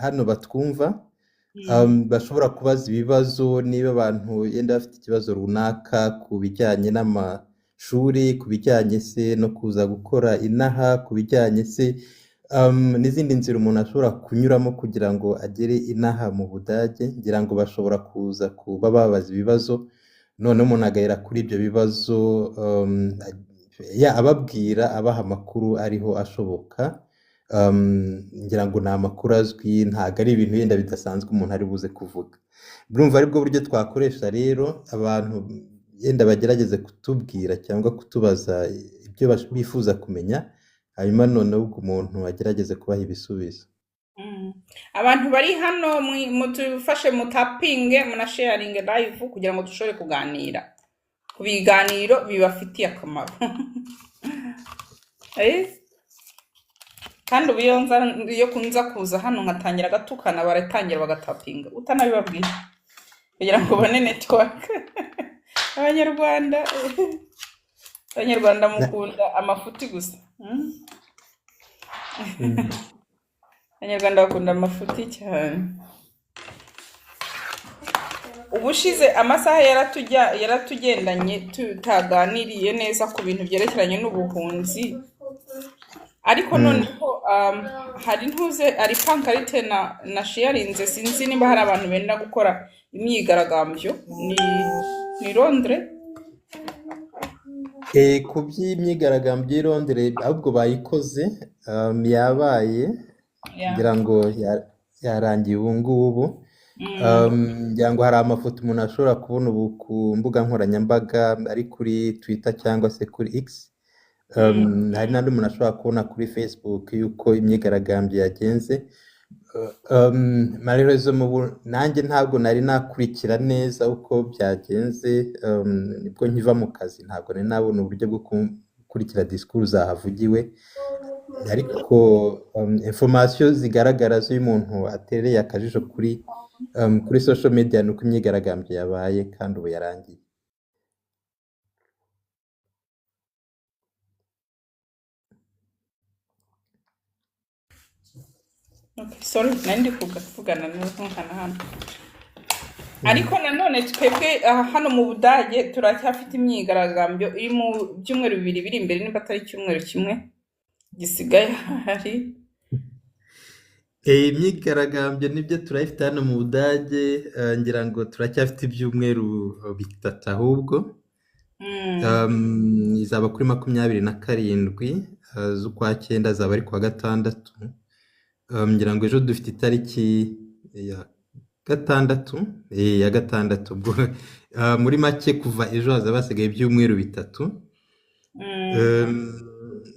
hano batwumva bashobora kubaza ibibazo, niba abantu yenda bafite ikibazo runaka ku bijyanye n'amashuri, ku bijyanye se no kuza gukora inaha, ku bijyanye se n'izindi nzira umuntu ashobora kunyuramo kugira ngo agere inaha mu Budage, ngira ngo bashobora kuza kuba babaza ibibazo, noneho umuntu agahera kuri ibyo bibazo ababwira, abaha amakuru ariho ashoboka. Ngira ngo ni amakuru azwi, ntabwo ari ibintu yenda bidasanzwe umuntu ari buze kuvuga. Urumva aribwo buryo twakoresha rero, abantu yenda bagerageze kutubwira cyangwa kutubaza ibyo bifuza kumenya, hanyuma noneho ubwo umuntu agerageze kubaha ibisubizo. Abantu bari hano mutufashe mutapinge munasharinge live kugira ngo dushobore kuganira ku biganiro bibafitiye akamaro. Kandi ubu iyo nza kuza hano nkatangira gatukana, baratangira bagatapinga utanabibabwira kugira ngo ubone network. Abanyarwanda mukunda amafuti gusa. Abanyarwanda bakunda amafuti cyane. Ubushize amasaha yaratugendanye tutaganiriye neza ku bintu byerekeranye n'ubuhunzi, ariko noneho hari ntuze ari pankarite na sharinze, sinzi niba hari abantu benda gukora imyigaragambyo ni Londres. Ku by'imyigaragambyo y'i Londres ahubwo bayikoze, yabaye, ngira ngo yarangiye ubu ngubu. Ngira ngo hari amafoto umuntu ashobora kubona ubu ku mbuga nkoranyambaga, ari kuri Twitter cyangwa se kuri X. Hari n'andi umuntu ashobora kubona kuri Facebook y'uko imyigaragambyo yagenze. Malheureusement ubu nanjye ntabwo nari nakurikira neza uko byagenze, nibwo nkiva mu kazi, ntabwo nari nabona uburyo bwo gukurikira discours zahavugiwe, ariko information zigaragara z'uyu muntu atereye akajisho kuri social media ni uko imyigaragambyo yabaye kandi ubu yarangiye. Okay, sorry, nari ndi kuvugana n'umwana hano. Ariko nanone twebwe aha hano mu Budage turacyafite imyigaragambyo iri mu byumweru 2 biri imbere, niba atari icyumweru kimwe gisigaye hari. Imyigaragambyo nibyo turayifite hano mu Budage, ngira ngo turacyafite ibyumweru 3 ahubwo. Izaba kuri 27 z'ukwa cyenda, azaba ari kuwa gatandatu. Ngira ngo ejo dufite itariki ya gatandatu, ya gatandatu. Ubwo muri make kuva ejo hazaba hasigaye ibyumweru 3.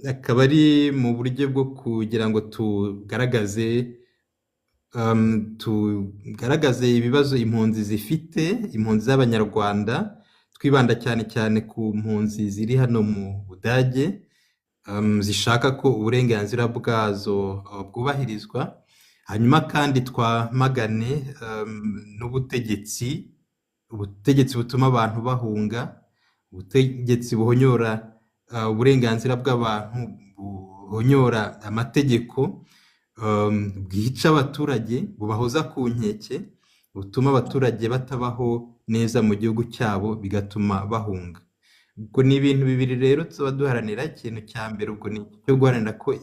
Akaba ari mu buryo bwo kugira ngo tugaragaze ibibazo impunzi zifite, impunzi z'Abanyarwanda, twibanda cyane cyane ku mpunzi ziri hano mu Budage, zishaka ko uburenganzira bwazo bwubahirizwa, hanyuma kandi twamagane n'ubutegetsi, ubutegetsi butuma abantu bahunga, ubutegetsi buhonyora uburenganzira bw'abantu, buhonyora amategeko, bwica abaturage, bubahoza ku nkeke, butuma abaturage batabaho neza mu gihugu cyabo, bigatuma bahunga. Ubwo ni ibintu bibiri rero tuba duharanira. Ikintu cya mbere ubwo ni icyo guharanira ko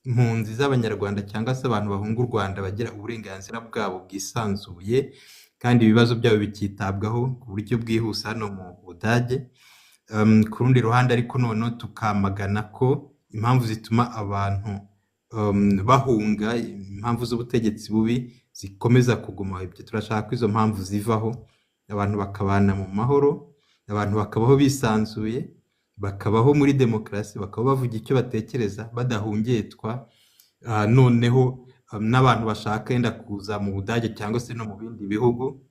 impunzi z'Abanyarwanda cyangwa se abantu bahunga u Rwanda bagira uburenganzira bwabo bwisanzuye, kandi ibibazo byabo bikitabwaho ku buryo bwihuse hano mu Budage. Ku rundi ruhande ariko noneho tukamagana ko impamvu zituma abantu bahunga, impamvu z'ubutegetsi bubi zikomeza kuguma. Ibyo turashaka ko izo mpamvu zivaho, abantu bakabana mu mahoro, abantu bakabaho bisanzuye, bakabaho muri demokarasi, bakaba bavuga icyo batekereza badahungetwa. Noneho n'abantu bashaka yenda kuza mu Budage cyangwa se no mu bindi bihugu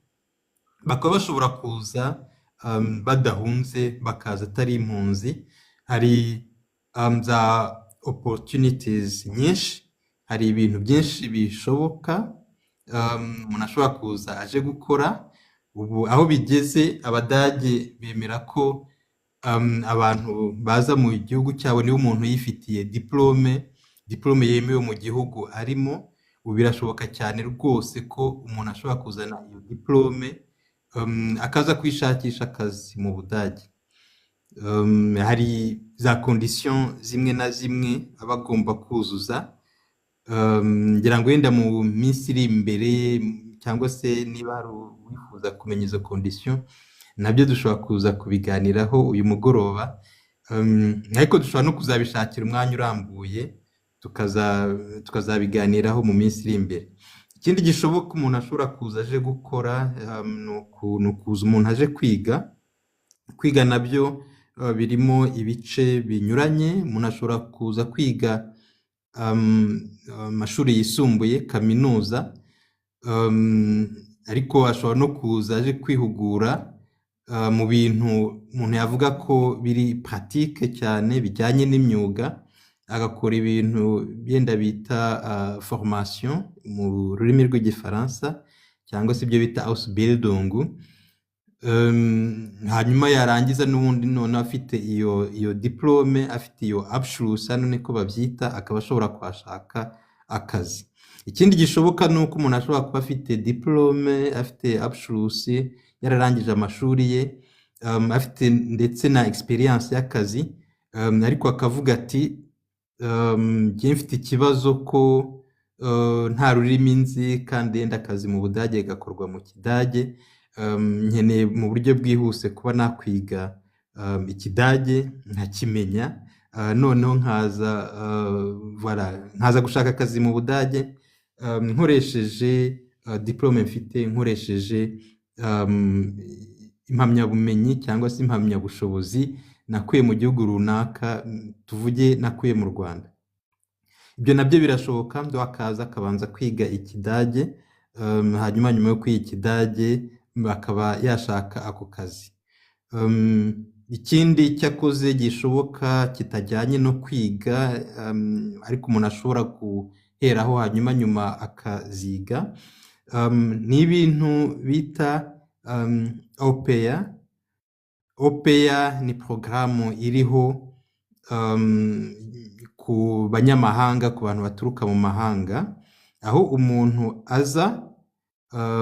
bakaba bashobora kuza badahunze, bakaza atari impunzi. Hari za opportunities nyinshi, hari ibintu byinshi bishoboka, umuntu ashobora kuza aje gukora. Ubu aho bigeze Abadage bemera ko abantu baza mu gihugu cyabo niba umuntu yifitiye diplome yemewe mu gihugu arimo, Ubu birashoboka cyane rwose ko umuntu ashobora kuzana iyo diplome, akaza kwishakisha akazi mu Budage. Hari za condition zimwe na zimwe aba agomba kuzuza. Ngira ngo wenda mu minsi iri imbere, cyangwa se niba hari uwifuza kumenya izo condition, nabyo dushobora kuza kubiganiraho uyu mugoroba. Ariko dushobora no kuzabishakira umwanya urambuye, tukazabiganiraho mu minsi iri imbere. Ikindi gishoboka umuntu ashobora kuza aje gukora, ni ukuza umuntu aje kwiga. Kwiga nabyo birimo ibice binyuranye. Umuntu ashobora kuza kwiga amashuri yisumbuye, kaminuza, ariko ashobora no kuza aje kwihugura mu bintu umuntu yavuga ko biri pratique cyane, bijyanye n'imyuga, agakora ibintu byenda bita formation mu rurimi rw'Igifaransa, cyangwa se ibyo bita Ausbildung. Hanyuma yarangiza n'ubundi noneho afite iyo diplome, afite iyo Abschluss, hano niko babyita, akaba ashobora kuhashaka akazi. Ikindi gishoboka ni uko umuntu ashobora kuba afite diplome, afite Abschluss, yararangije amashuri ye, afite ndetse na experience y'akazi, ariko akavuga ati: "Njye mfite ikibazo ko nta rurimi nzi, kandi yenda akazi mu Budage gakorwa mu Kidage, nkeneye mu buryo bwihuse kuba nakwiga Ikidage nkakimenya, noneho nkaza, voilà, nkaza gushaka akazi mu Budage nkoresheje diplome mfite, nkoresheje impamyabumenyi cyangwa se impamyabushobozi nakuye mu gihugu runaka, tuvuge nakuye mu Rwanda." Ibyo nabyo birashoboka, ndo akaza akabanza kwiga Ikidage, hanyuma nyuma yo kwiga Ikidage akaba yashaka ako kazi. Ikindi cyakoze gishoboka kitajyanye no kwiga, ariko umuntu ashobora guheraho hanyuma nyuma akaziga, ni ibintu bita Au pair. Au pair ni porogaramu iriho ku banyamahanga, ku bantu baturuka mu mahanga, aho umuntu aza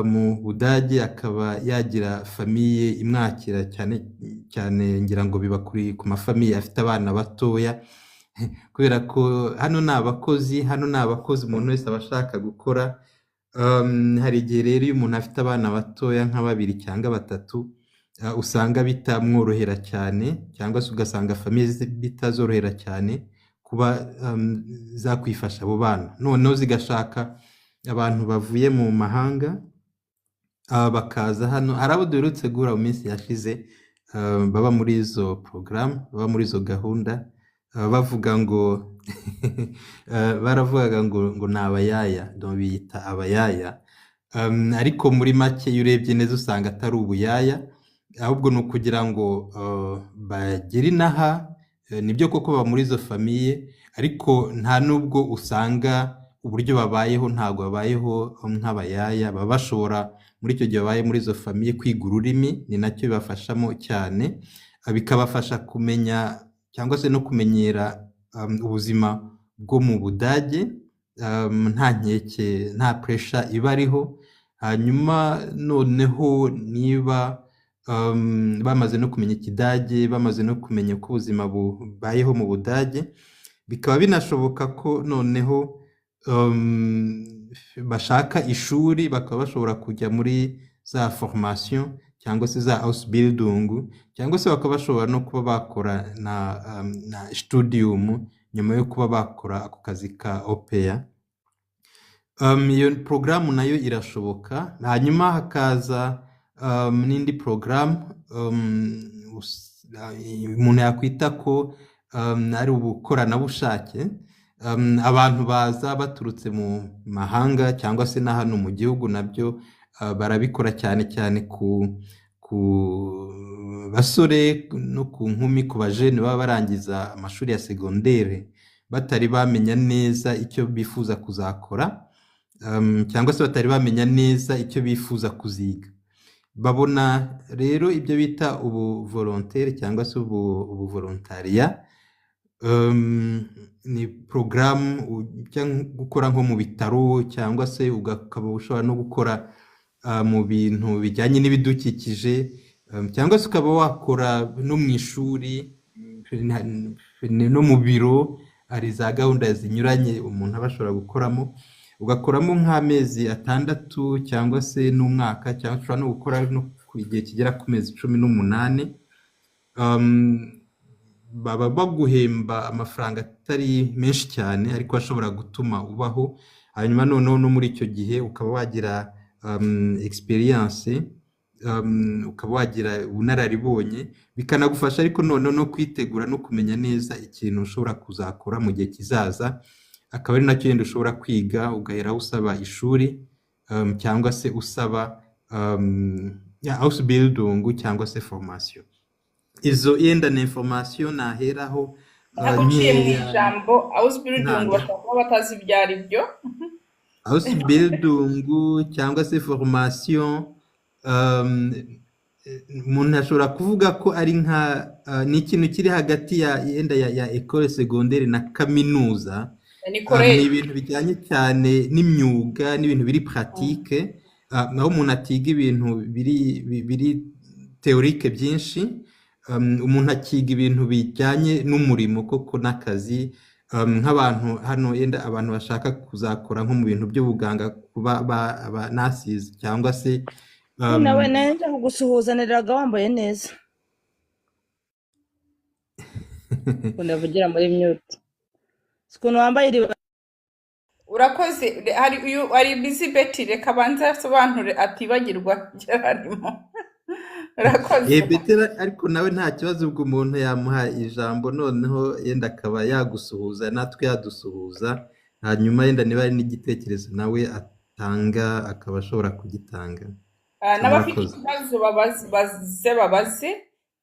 mu Budage akaba yagira famille imwakira. Cyane cyane ngira ngo biba ku ma famille afite abana batoya, kubera ko hano ni abakozi, umuntu wese aba ashaka gukora. Hari igihe rero iyo umuntu afite abana batoya nka babiri cyangwa batatu, usanga bitamworohera cyane, cyangwa se ugasanga famille bitazorohera cyane kuba zakwifasha abo bana, noneho zigashaka abantu bavuye mu mahanga bakaza hano. Hari abo duherutse guhura mu minsi yashize, baba muri izo porogaramu, baba muri izo gahunda, bavuga ngo baravugaga ngo ni abayaya, donc biyita abayaya. Ariko muri make iyo urebye neza usanga atari ubuyaya, ahubwo ni ukugira ngo bagere inaha. Nibyo koko baba muri izo famille, ariko nta nubwo usanga uburyo babayeho, ntabwo babayeho nk'abayaya. Baba bashobora muri icyo gihe babaye muri izo famille kwiga ururimi, ni nacyo bibafashamo cyane, bikabafasha kumenya cyangwa se no kumenyera ubuzima bwo mu Budage, nta nkeke, nta pressure ibariho. Hanyuma noneho niba bamaze no kumenya Ikidage, bamaze no kumenya uko ubuzima bubayeho mu Budage, bikaba binashoboka ko noneho bashaka ishuri, bakaba bashobora kujya muri za formation cyangwa se za Ausbildung, cyangwa se bakaba bashobora no kuba bakora na Studium nyuma yo kuba bakora ako kazi ka Au pair. Iyo porogaramu nayo irashoboka. Hanyuma hakaza n'indi porogaramu umuntu yakwita ko ari ubukoranabushake. Abantu baza baturutse mu mahanga cyangwa se na hano mu gihugu nabyo barabikora, cyane cyane ku basore no ku nkumi, ku bajene baba barangiza amashuri ya segondere batari bamenya neza icyo bifuza kuzakora, cyangwa se batari bamenya neza icyo bifuza kuziga. Babona rero ibyo bita ubu volontaire cyangwa se ubu volontariat. Ni porogaramu ujya gukora nko mu bitaro, cyangwa se ukaba ushobora no gukora mu bintu bijyanye n'ibidukikije, cyangwa se ukaba wakora no mu ishuri, no mu biro. Hari za gahunda zinyuranye umuntu aba ashobora gukoramo, ugakoramo nk'amezi 6 cyangwa se n'umwaka, cyangwa ushobora no gukora no ku gihe kigera ku mezi 18. Baba baguhemba amafaranga atari menshi cyane, ariko ashobora gutuma ubaho. Hanyuma noneho no muri icyo gihe ukaba wagira experience, ukaba wagira ubunararibonye, bikanagufasha ariko noneho no kwitegura no kumenya neza ikintu ushobora kuzakora mu gihe kizaza, akaba ari nacyo yenda ushobora kwiga ugaheraho usaba ishuri, cyangwa se usaba ya Ausbildung cyangwa se formation. Izo yenda ni information naheraho Ntabwo uciye mu nkeya ijambo, Ausbildung ntanga. bashobora kuba batazi ibyo ari byo. Ausbildung cyangwa se formation, umuntu ashobora kuvuga ko ari nka ni ikintu kiri hagati ya yenda ya école secondaire na kaminuza. Ni Ni collège. ibintu bijyanye cyane n'imyuga n'ibintu biri pratique, naho umuntu atiga ibintu biri théorique byinshi. Umuntu akiga ibintu bijyanye n'umurimo koko n'akazi, nk'abantu hano yenda abantu bashaka kuzakora nko mu bintu by'ubuganga, kuba aba nurses cyangwa se Nawe nari nje kugusuhuzaniraga wambaye neza. Ukuntu bavugira muri mute. Si ukuntu wambaye iriba. Urakoze. Hari uyu ari busy. Betty, reka abanze asobanure atibagirwa ibyo arimo. Urakoze. Betty, ariko nawe nta kibazo, ubwo umuntu yamuha ijambo noneho yenda akaba yagusuhuza natwe yadusuhuza, hanyuma yenda niba hari n'igitekerezo nawe atanga akaba ashobora kugitanga. N'abafite Murakoze. ibibazo baze babaze,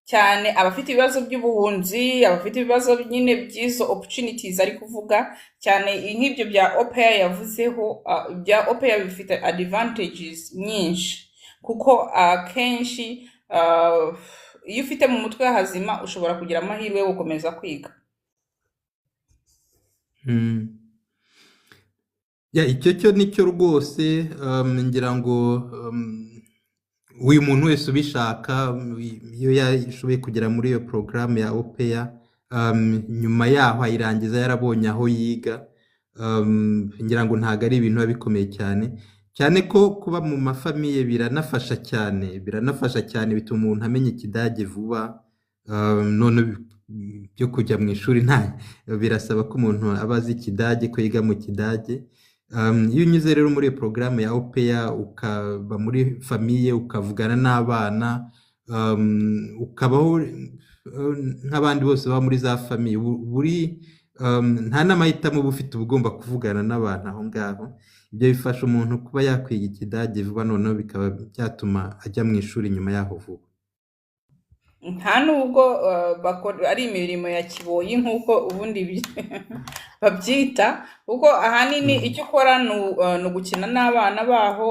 cyane abafite ibibazo by'ubuhunzi, abafite ibibazo nyine by'izo opportunities ari kuvuga, cyane nk'ibyo bya au pair yavuzeho. Bya au pair bifite advantages nyinshi, kuko akenshi iyo ufite mu mutwe hazima ushobora kugira amahirwe yo gukomeza kwiga. Ya, icyo cyo nicyo rwose. Ngira ngo uyu muntu wese ubishaka, iyo yashoboye kugera muri iyo porogaramu ya au pair, nyuma yaho ayirangiza yarabonye aho yiga, ngira ngo ntabwo ari ibintu biba bikomeye cyane cyane, ko kuba mu ma famille biranafasha cyane, biranafasha cyane, bituma umuntu amenya Ikidage vuba. None byo kujya mu ishuri nta birasaba ko umuntu aba azi Ikidage, ko yiga mu Kidage. Iyo unyuze rero muri iyo porogaramu ya au pair, ukaba muri famille, ukavugana n'abana, ukabaho nk'abandi bose baba muri za famille, buri nta n'amahitamo uba ufite, uba ugomba kuvugana n'abantu aho ngaho. Ibyo bifasha umuntu kuba yakwiga Ikidage vuba, noneho bikaba byatuma ajya mu ishuri nyuma yaho vuba. Nta nubwo ari imirimo ya kiboyi nk'uko ubundi babyita, kuko ahanini icyo ukora ni ugukina n'abana baho,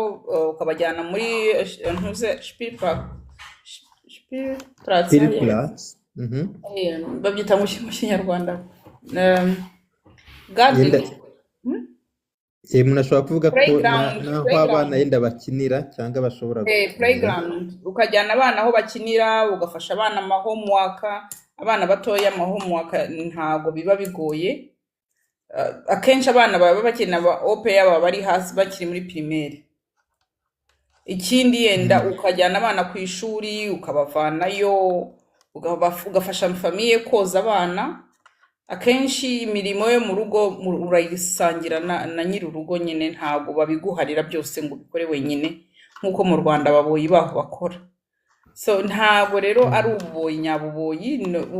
ukabajyana muri ntuze Spielplatz. Spielplatz. Babyita mu Kinyarwanda garden. Yenda umuntu ashobora kuvuga ko Playground. naho abana Playground. yenda bakinira cyangwa bashobora gukinira. Playground, ukajyana abana aho bakinira, ugafasha abana ama homework, abana batoya ama homework ntabwo biba bigoye. Akenshi abana baba bakina ba au pair baba bari hasi, bakiri muri primaire. Ikindi yenda ukajyana abana ku ishuri, ukabavanayo, ugafasha famille koza abana. Akenshi imirimo yo mu rugo urayisangira na nyiri urugo nyine, ntabwo babiguharira byose ngo ubikore wenyine nk'uko mu Rwanda ababoyi baho bakora. So ntabwo rero ari ububoyi nyabuboyi,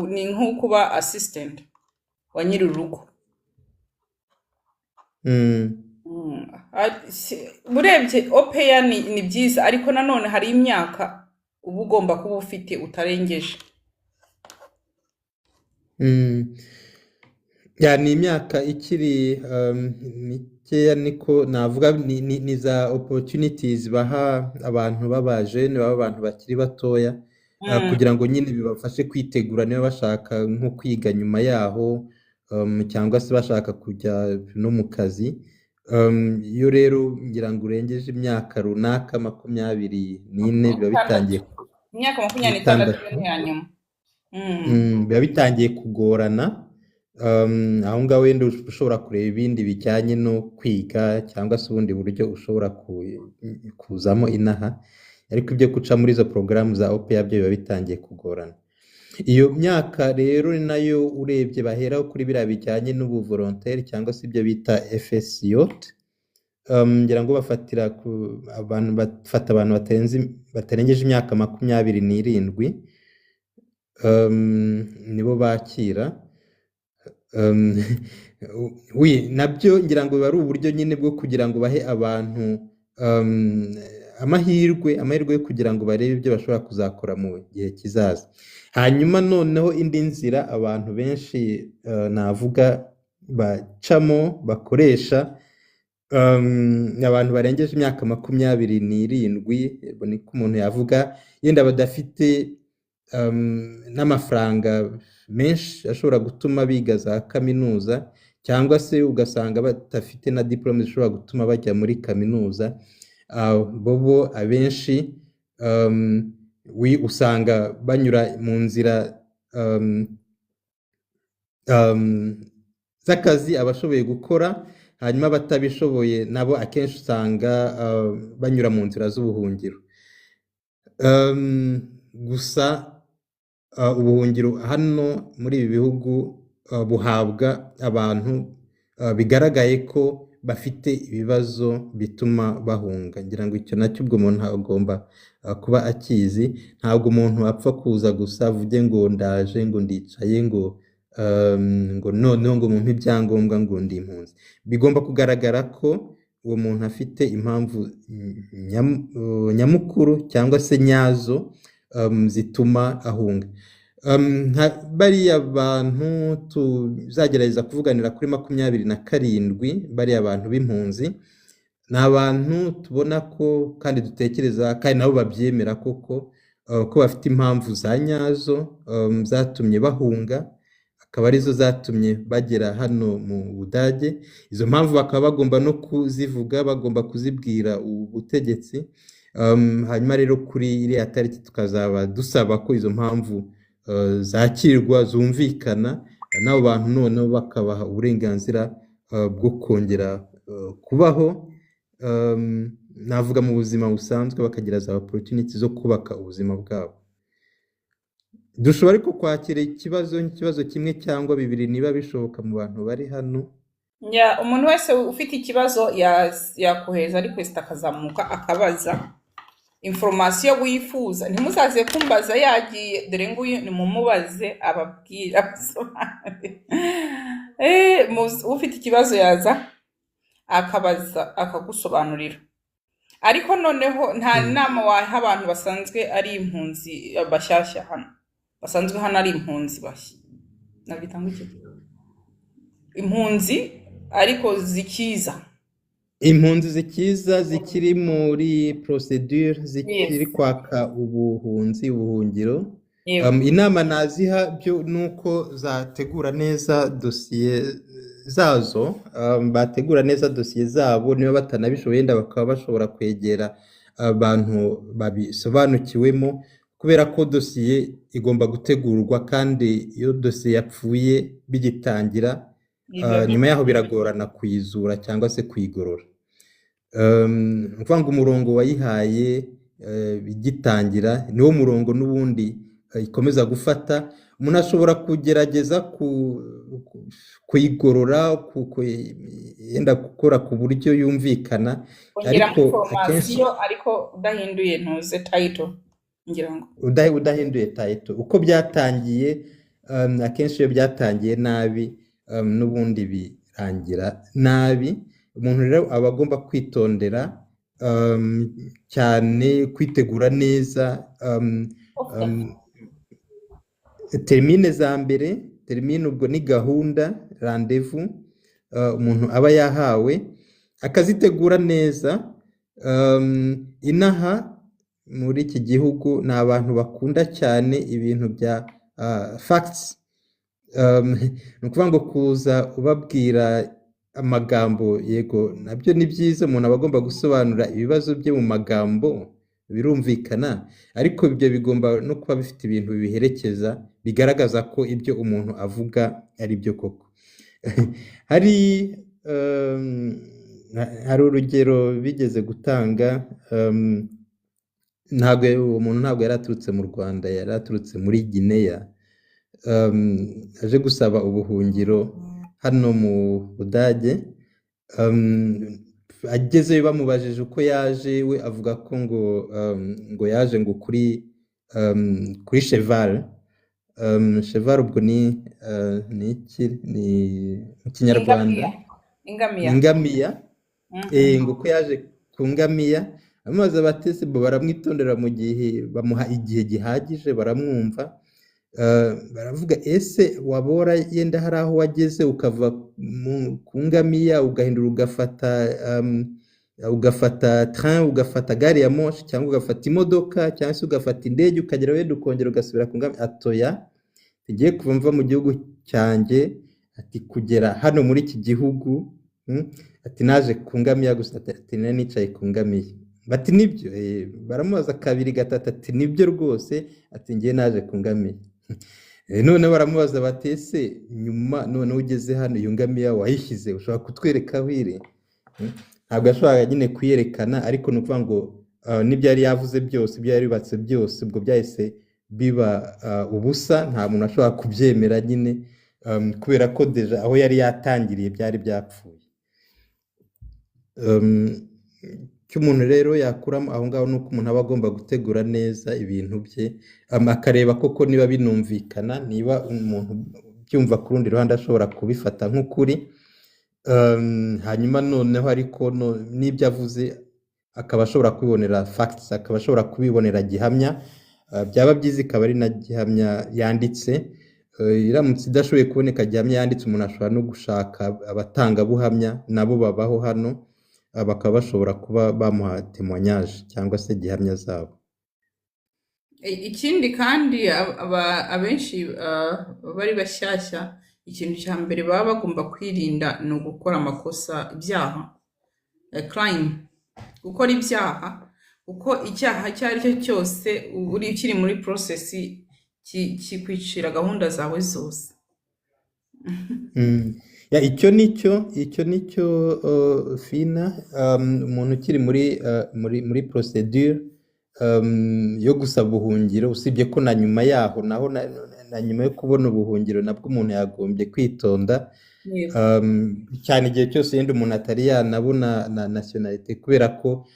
ni nko kuba assistant wa nyiri urugo. Urebye au pair ni byiza, ariko nanone hari imyaka uba ugomba kuba ufite utarengeje. Ya, ni imyaka ikiri mikeya niko navuga, ni za opportunities baha abantu b'abajene, baba abantu bakiri batoya. Kugira ngo nyine bibafashe kwitegura niba bashaka nko kwiga nyuma yaho, cyangwa se bashaka kujya no mu kazi. Iyo rero ngira ngo urengeje imyaka runaka 24, biba bitangiye 60, imyaka 26 itandatu. Ni iya nyuma. Biba bitangiye kugorana. Aho ngaho wenda ushobora kureba ibindi bijyanye no kwiga cyangwa se ubundi buryo ushobora kuzamo inaha, ariko ibyo guca muri izo porogaramu za Au pair byo biba bitangiye kugorana. Iyo myaka rero ni nayo urebye baheraho kuri biriya bijyanye n'ubuvolontaire cyangwa se ibyo bita FSJ. Ngira ngo bafatira ku abantu, bafata abantu batarengeje imyaka 27, nibo bakira. Oui, nabyo ngira ngo biba ari uburyo nyine bwo kugira ngo bahe abantu amahirwe yo kugira ngo barebe ibyo bashobora kuzakora mu gihe kizaza. Hanyuma noneho indi nzira abantu benshi navuga bacamo, bakoresha, abantu barengeje imyaka 27, niko umuntu yavuga, yenda badafite n'amafaranga menshi ashobora gutuma biga za kaminuza, cyangwa se ugasanga badafite na diplôme zishobora gutuma bajya muri kaminuza, bo abenshi usanga banyura mu nzira z'akazi abashoboye gukora, hanyuma abatabishoboye nabo akenshi usanga banyura mu nzira z'ubuhungiro. Gusa ubuhungiro hano muri ibi bihugu buhabwa abantu bigaragaye ko bafite ibibazo bituma bahunga. Ngira ngo icyo nacyo ubwo umuntu agomba kuba akizi. Ntabwo umuntu apfa kuza gusa avuge ngo ndaje, ngo ndicaye, ngo noneho ngo mumpe ibyangombwa, ngo ndi impunzi. Bigomba kugaragara ko uwo muntu afite impamvu nyamukuru cyangwa se nyazo zituma ahunga. Nka bariya bantu tuzagerageza kuvuganira kuri 27, bariya bantu b'impunzi ni abantu tubona ko kandi dutekereza kandi nabo babyemera koko, ko bafite impamvu za nyazo zatumye bahunga, akaba arizo zatumye bagera hano mu Budage. Izo mpamvu bakaba bagomba no kuzivuga, bagomba kuzibwira ubutegetsi. Hanyuma rero kuri iriya tariki tukazaba dusaba ko izo mpamvu zakirwa, zumvikana, n'abo bantu noneho bakabaha uburenganzira bwo kongera kubaho, navuga mu buzima busanzwe, bakagira za opportunity zo kubaka ubuzima bwabo. Dushobora ariko kwakira ikibazo kimwe cyangwa bibiri niba bishoboka mu bantu bari hano. Ya, umuntu wese ufite ikibazo yakohereza request akazamuka akabaza information wifuza. Ntimuzaze kumbaza yagiye, dore nguyu, nimumubaze ababwire, abasobanurire. Ufite ikibazo yaza akabaza akagusobanurira. Ariko noneho nta nama waha abantu basanzwe ari impunzi bashyashya hano, basanzwe hano ari impunzi bashya, nabyita ngo iki, impunzi ariko zikiza? Impunzi zikiza, zikiri muri procedure, zikiri kwaka ubuhunzi, ubuhungiro. Inama naziha byo ni uko zategura neza dosiye zazo, bategura neza dosiye zabo, niba batanabishoboye wenda bakaba bashobora kwegera abantu babisobanukiwemo, kubera ko dosiye igomba gutegurwa, kandi iyo dosiye yapfuye bigitangira, Biba nyuma yaho biragorana kuyizura cyangwa se kuyigorora. Ni ukuvuga ngo umurongo wayihaye igitangira niwo murongo n'ubundi ikomeza gufata. Umuntu ashobora kugerageza kuyigorora, yenda gukora ku buryo yumvikana, kongeramo ariko akenshi information ariko udahinduye ntuze title, ngira ngo. Udahinduye title uko byatangiye. Akenshi iyo byatangiye nabi, n'ubundi birangira nabi. Umuntu rero aba agomba kwitondera cyane, kwitegura neza Termine za mbere. Termine ubwo ni gahunda, rendez-vous umuntu aba yahawe, akazitegura neza. Inaha muri iki gihugu ni abantu bakunda cyane ibintu bya facts. Ni ukuvuga ngo kuza ubabwira amagambo, yego nabyo ni byiza, umuntu aba agomba gusobanura ibibazo bye mu magambo, birumvikana, ariko ibyo bigomba no kuba bifite ibintu bibiherekeza bigaragaza ko ibyo umuntu avuga ari byo koko. Hari urugero bigeze gutanga, ntabwo uwo muntu ntabwo yari aturutse mu Rwanda, yari aturutse muri Gineya, aje gusaba ubuhungiro hano mu Budage. Agezeyo bamubajije uko yaje, we avuga ko ngo yaje ngo kuri cheval. Cheval ubwo ni iki ni mu Kinyarwanda? Ingamiya, ingamiya. Ingamiya. Ngo ko yaje ku ngamiya. Amaze batese bo baramwitondera mu gihe bamuha igihe gihagije, baramwumva. Baravuga: "Ese wabora yenda hari aho wageze ukava ku ngamiya, ugahindura, ugafata train, ugafata gari ya moshi, cyangwa ugafata imodoka, cyangwa se ugafata indege, ukagera wenda ukongera ugasubira ku ngamiya?" "Atoya, tugiye kuva mva mu gihugu cyanjye," ati, "kugera hano muri iki gihugu," ati, "naje ku ngamiya gusa," ati, "nari nicaye ku ngamiya." Bati: "Nibyo?" Baramubaza kabiri, gatatu, ati: "Nibyo rwose," ati, "ngiye naje ku ngamiya." None baramubaza bati: "Ese nyuma noneho ugeze hano, iyo ngamiya wayishyize, ushobora kutwereka aho iri?" Ntabwo yashoboraga nyine kuyerekana, ariko ni ukuvuga ngo n'ibyo yari yavuze byose, ibyo yari yubatse byose, ubwo byahise biba ubusa. Nta muntu ashobora kubyemera nyine, kubera ko déjà aho yari yatangiriye byari byapfuye. Icyo umuntu rero yakuramo aho ngaho ni uko umuntu aba agomba gutegura neza ibintu bye, akareba koko niba binumvikana, niba umuntu byumva ku rundi ruhande ashobora kubifata nk'ukuri. Hanyuma noneho ariko n'ibyo avuze akaba ashobora kubibonera facts, akaba ashobora kubibonera gihamya. Byaba byiza ikaba ari na gihamya yanditse. Iramutse idashoboye kuboneka gihamya yanditse, umuntu ashobora no gushaka abatangabuhamya, nabo babaho hano, bakaba bashobora kuba bamuha témoignage cyangwa se gihamya zabo. Ikindi kandi, abenshi bari bashyashya, ikintu cya mbere baba bagomba kwirinda ni ugukora amakosa, ibyaha, crime, gukora ibyaha, kuko icyaha icyo ari cyo cyose uri ukiri muri process kikwicira gahunda zawe zose. Ya, icyo nicyo, Fina, umuntu ukiri muri procedure yo gusaba ubuhungiro, usibye ko na nyuma yaho naho na nyuma yo kubona ubuhungiro nabwo umuntu yagombye kwitonda, cyane igihe cyose yenda umuntu atari yanabona na nationalité, kubera ko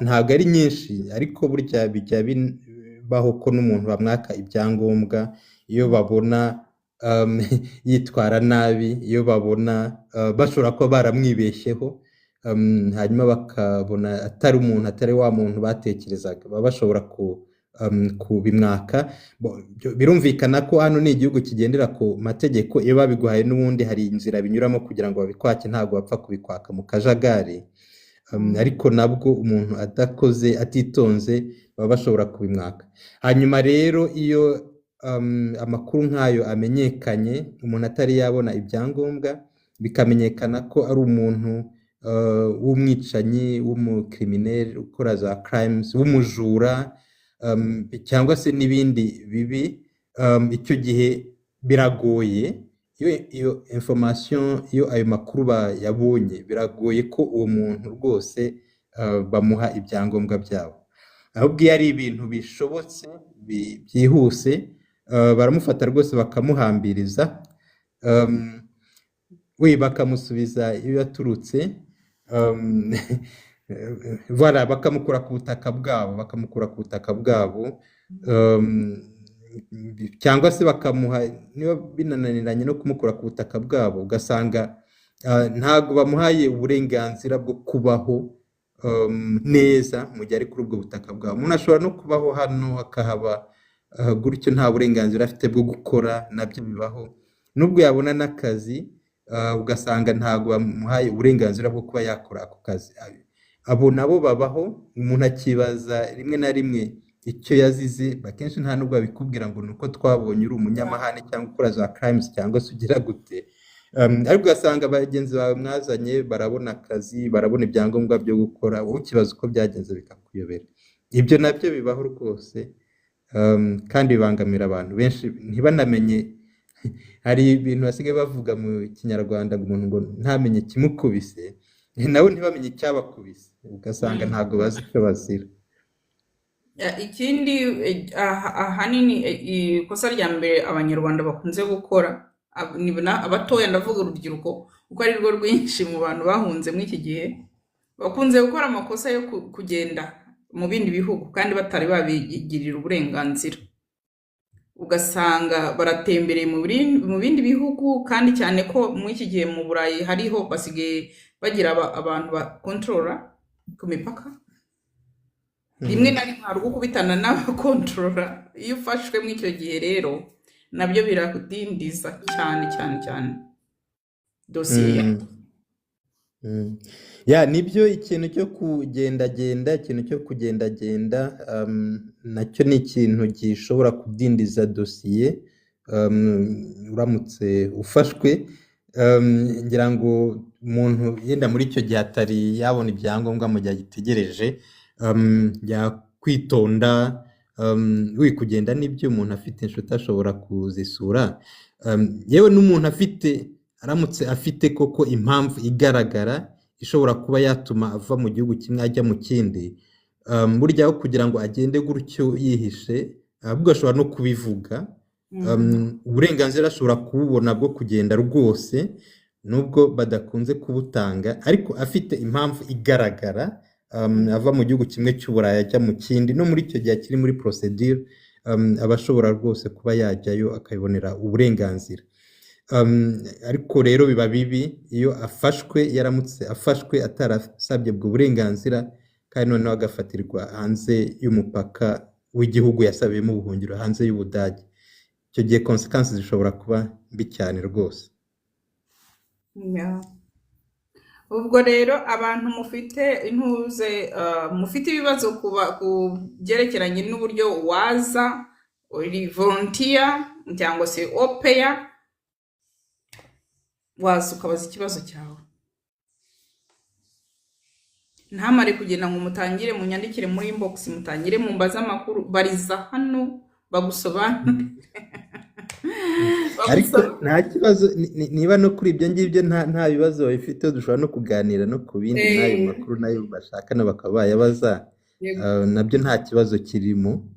ntabwo ari nyinshi, ariko burya bijya bibaho ko n'umuntu bamwaka ibyangombwa iyo babona yitwara nabi, iyo babona bashobora kuba baramwibeshyeho, hanyuma bakabona atari umuntu, atari wa muntu batekerezaga, baba bashobora kubimwaka. Birumvikana ko hano ni igihugu kigendera ku mategeko. Iyo babiguhaye n'ubundi hari inzira binyuramo kugira ngo babikwake, ntabwo bapfa kubikwaka mu kajagari. Ariko nabwo umuntu adakoze, atitonze, baba bashobora kubimwaka. Hanyuma rero iyo amakuru nk'ayo amenyekanye, umuntu atari yabona ibyangombwa, bikamenyekana ko ari umuntu w'umwicanyi, w'umucriminel, ukora za crimes, w'umujura, cyangwa se n'ibindi bibi, icyo gihe biragoye, iyo iyo information, iyo ayo makuru bayabonye, biragoye ko uwo muntu rwose bamuha ibyangombwa byabo. Ahubwo iyo ari ibintu bishobotse, byihuse, baramufata rwose bakamuhambiriza, we bakamusubiza iyo yaturutse, voilà, bakamukura ku butaka bwabo, cyangwa se bakamuha, niba binananiranye no kumukura ku butaka bwabo, ugasanga ntabwo bamuhaye uburenganzira bwo kubaho neza mu gihe ari kuri ubwo butaka bwabo. Umuntu ashobora no kubaho hano akahaba gutyo nta burenganzira afite bwo gukora, nabyo bibaho. Nubwo yabona n'akazi, ugasanga ntabwo bamuhaye uburenganzira bwo kuba yakora ako kazi. Abo nabo babaho, umuntu akibaza rimwe na rimwe icyo yazize. Akenshi nta nubwo babikubwira ngo ni uko twabonye uri umunyamahane cyangwa ukora za crimes cyangwa se ugira gute. Ariko ugasanga bagenzi bawe mwazanye barabona akazi, barabona ibyangombwa byo gukora, wowe ukibaza uko byagenze bikakuyobera. Ibyo nabyo bibaho rwose, kandi bibangamira abantu benshi ntibanamenye. Hari ibintu basigaye bavuga mu Kinyarwanda ngo umuntu ngo ntamenye ikimukubise, nabo ntibamenye icyabakubise, ugasanga ntabwo bazi icyo bazira. Ikindi ahanini ikosa rya mbere Abanyarwanda bakunze gukora, abatoya, ndavuga urubyiruko kuko ari rwo rwinshi mu bantu bahunze muri iki gihe, bakunze gukora amakosa yo kugenda mu bindi bihugu kandi batari babigirira uburenganzira. Ugasanga baratembereye mu bindi bihugu, kandi cyane ko muri iki gihe mu Burayi hariho basigaye bagira abantu bakontorora ku mipaka. Rimwe na rimwe hari ugukubitana n'abakontorora. Iyo ufashwe muri icyo gihe rero nabyo biradindiza cyane cyane cyane dosiye yawe. Ya, nibyo, ikintu cyo kugendagenda, ikintu cyo kugendagenda nacyo ni ikintu gishobora kudindiza dosiye, uramutse ufashwe. Ngira ngo umuntu yenda muri icyo gihe atari yabona ibyangombwa, mu gihe agitegereje, yakwitonda, wikugenda n'ibyo umuntu afite inshuti ashobora kuzisura. Yewe n'umuntu afite, aramutse afite koko impamvu igaragara ishobora kuba yatuma ava mu gihugu kimwe ajya mu kindi, burya aho kugira ngo agende gutyo yihishe, ahubwo ashobora no kubivuga. Uburenganzira ashobora kububona bwo kugenda rwose, nubwo badakunze kubutanga, ariko afite impamvu igaragara, ava mu gihugu kimwe cy'Uburayi ajya mu kindi, no muri icyo gihe akiri muri procedure, aba ashobora rwose kuba yajyayo akabibonera uburenganzira. Ariko rero biba bibi iyo afashwe, yaramutse afashwe atarasabye ubwo burenganzira, kandi noneho agafatirwa hanze y'umupaka w'igihugu yasabiyemo ubuhungiro, hanze y'Ubudage. Icyo gihe consequences zishobora kuba mbi cyane rwose. Yeah. Ubwo rero abantu mufite intuze, mufite ibibazo ku byerekeranye n'uburyo waza uri volunteer cyangwa se au pair, waza ukabaza ikibazo cyawe. Ntamare kugenda ngo mutangire munyandikire muri inbox, mutangire mumbaze amakuru, bariza hano bagusobanurire. Ariko Bagusobanurire. nta kibazo, niba no kuri ibyo ngibyo nta bibazo babifite, dushobora no kuganira no ku bindi, n'ayo makuru nayo bashaka na bakaba bayabaza. Yego. Nabyo nta kibazo kirimo.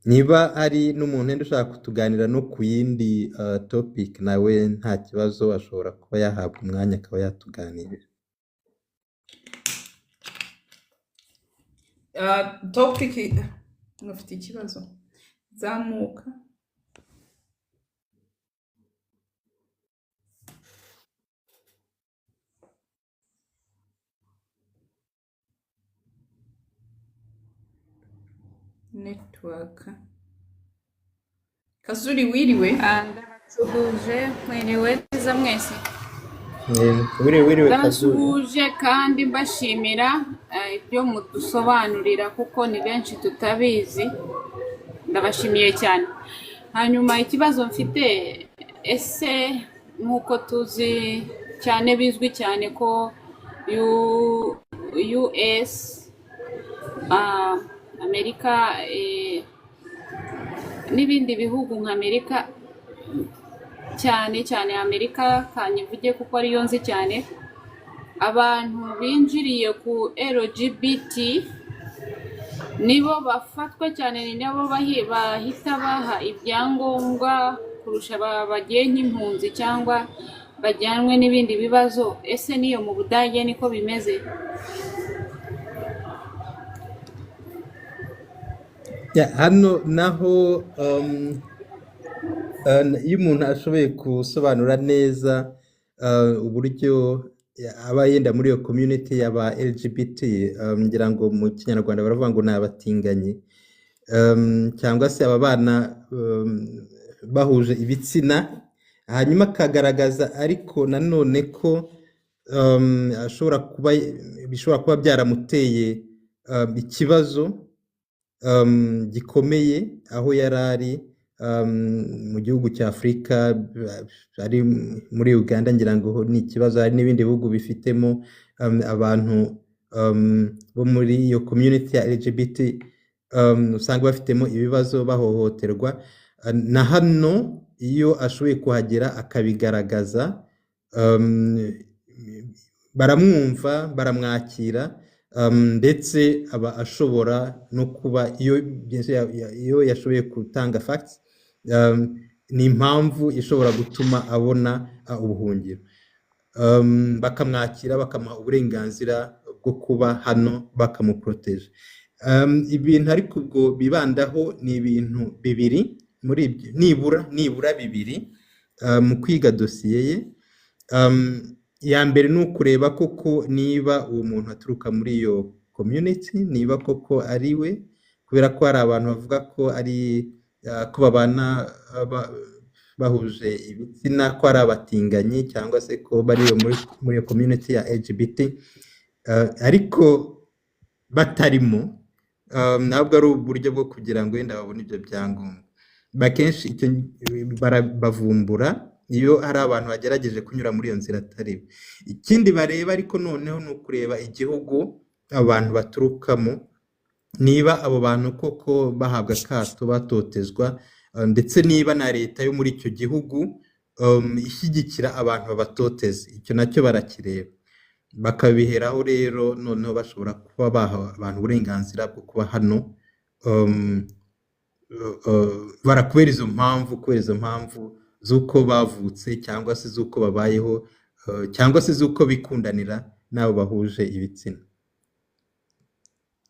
Niba hari n'umuntu wenda ushaka kutuganira no ku yindi topic, nawe nta kibazo, ashobora kuba yahabwa umwanya akaba yatuganirira. Topic mufite ikibazo, zamuka. Network. Kazuri, wiriwe? Ndabasuhuje, mwiriwe neza mwese. Wiriwe, wiriwe Kazuri. Ndabasuhuje kandi mbashimira ibyo mudusobanurira kuko ni benshi tutabizi, ndabashimiye cyane. Hanyuma ikibazo mfite, ese nk'uko tuzi cyane, bizwi cyane ko US, Amerika, n'ibindi bihugu nka Amerika, cyane cyane Amerika kanyivuge kuko ariyo nzi cyane, abantu binjiriye ku LGBT nibo bafatwa cyane, ni nabo bahita baha ibyangombwa kurusha bagiye nk'impunzi cyangwa bajyanwe n'ibindi bibazo. Ese niyo mu Budage niko bimeze? Ya, hano naho iyo umuntu ashoboye gusobanura neza uburyo aba yenda muri iyo community y'aba LGBT, ngira ngo mu Kinyarwanda baravuga ngo ni abatinganyi, cyangwa se aba bana bahuje ibitsina, hanyuma akagaragaza ariko nanone ko ashobora kuba, bishobora kuba byaramuteye ikibazo gikomeye aho yari ari mu gihugu cya Afurika, ari muri Uganda, ngira ngo ni ikibazo. Hari n'ibindi bihugu bifitemo abantu bo muri iyo community ya LGBT, usanga bafitemo ibibazo, bahohoterwa. Na hano iyo ashoboye kuhagera akabigaragaza, baramwumva, baramwakira, ndetse aba ashobora no kuba iyo yashoboye gutanga facts, ni impamvu ishobora gutuma abona ubuhungiro, bakamwakira, bakamuha uburenganzira bwo kuba hano, bakamuproteje. Ibintu ariko ubwo bibandaho ni ibintu bibiri muri ibyo, nibura bibiri, mu kwiga dosiye ye. Iya mbere ni ukureba koko niba uwo muntu aturuka muri iyo community, niba koko ari we, kubera ko hari abantu bavuga ko ari ko babana bahuje ibitsina, ko ari abatinganyi, cyangwa se ko bari muri iyo community ya LGBT, ariko batarimo, ntabwo ari uburyo bwo kugira ngo wenda babone ibyo byangombwa. Akenshi icyo bavumbura iyo hari abantu bagerageje kunyura muri iyo nzira atari bo. Ikindi bareba ariko noneho ni ukureba igihugu abantu baturukamo, niba abo bantu koko bahabwa akato, batotezwa, ndetse niba na leta yo muri icyo gihugu ishyigikira abantu babatoteza. Icyo nacyo barakireba, bakabiheraho rero noneho bashobora kuba baha abantu uburenganzira bwo kuba hano, barakubera izo mpamvu, kubera izo mpamvu z'uko bavutse, cyangwa se z'uko babayeho, cyangwa se z'uko bikundanira n'abo bahuje ibitsina.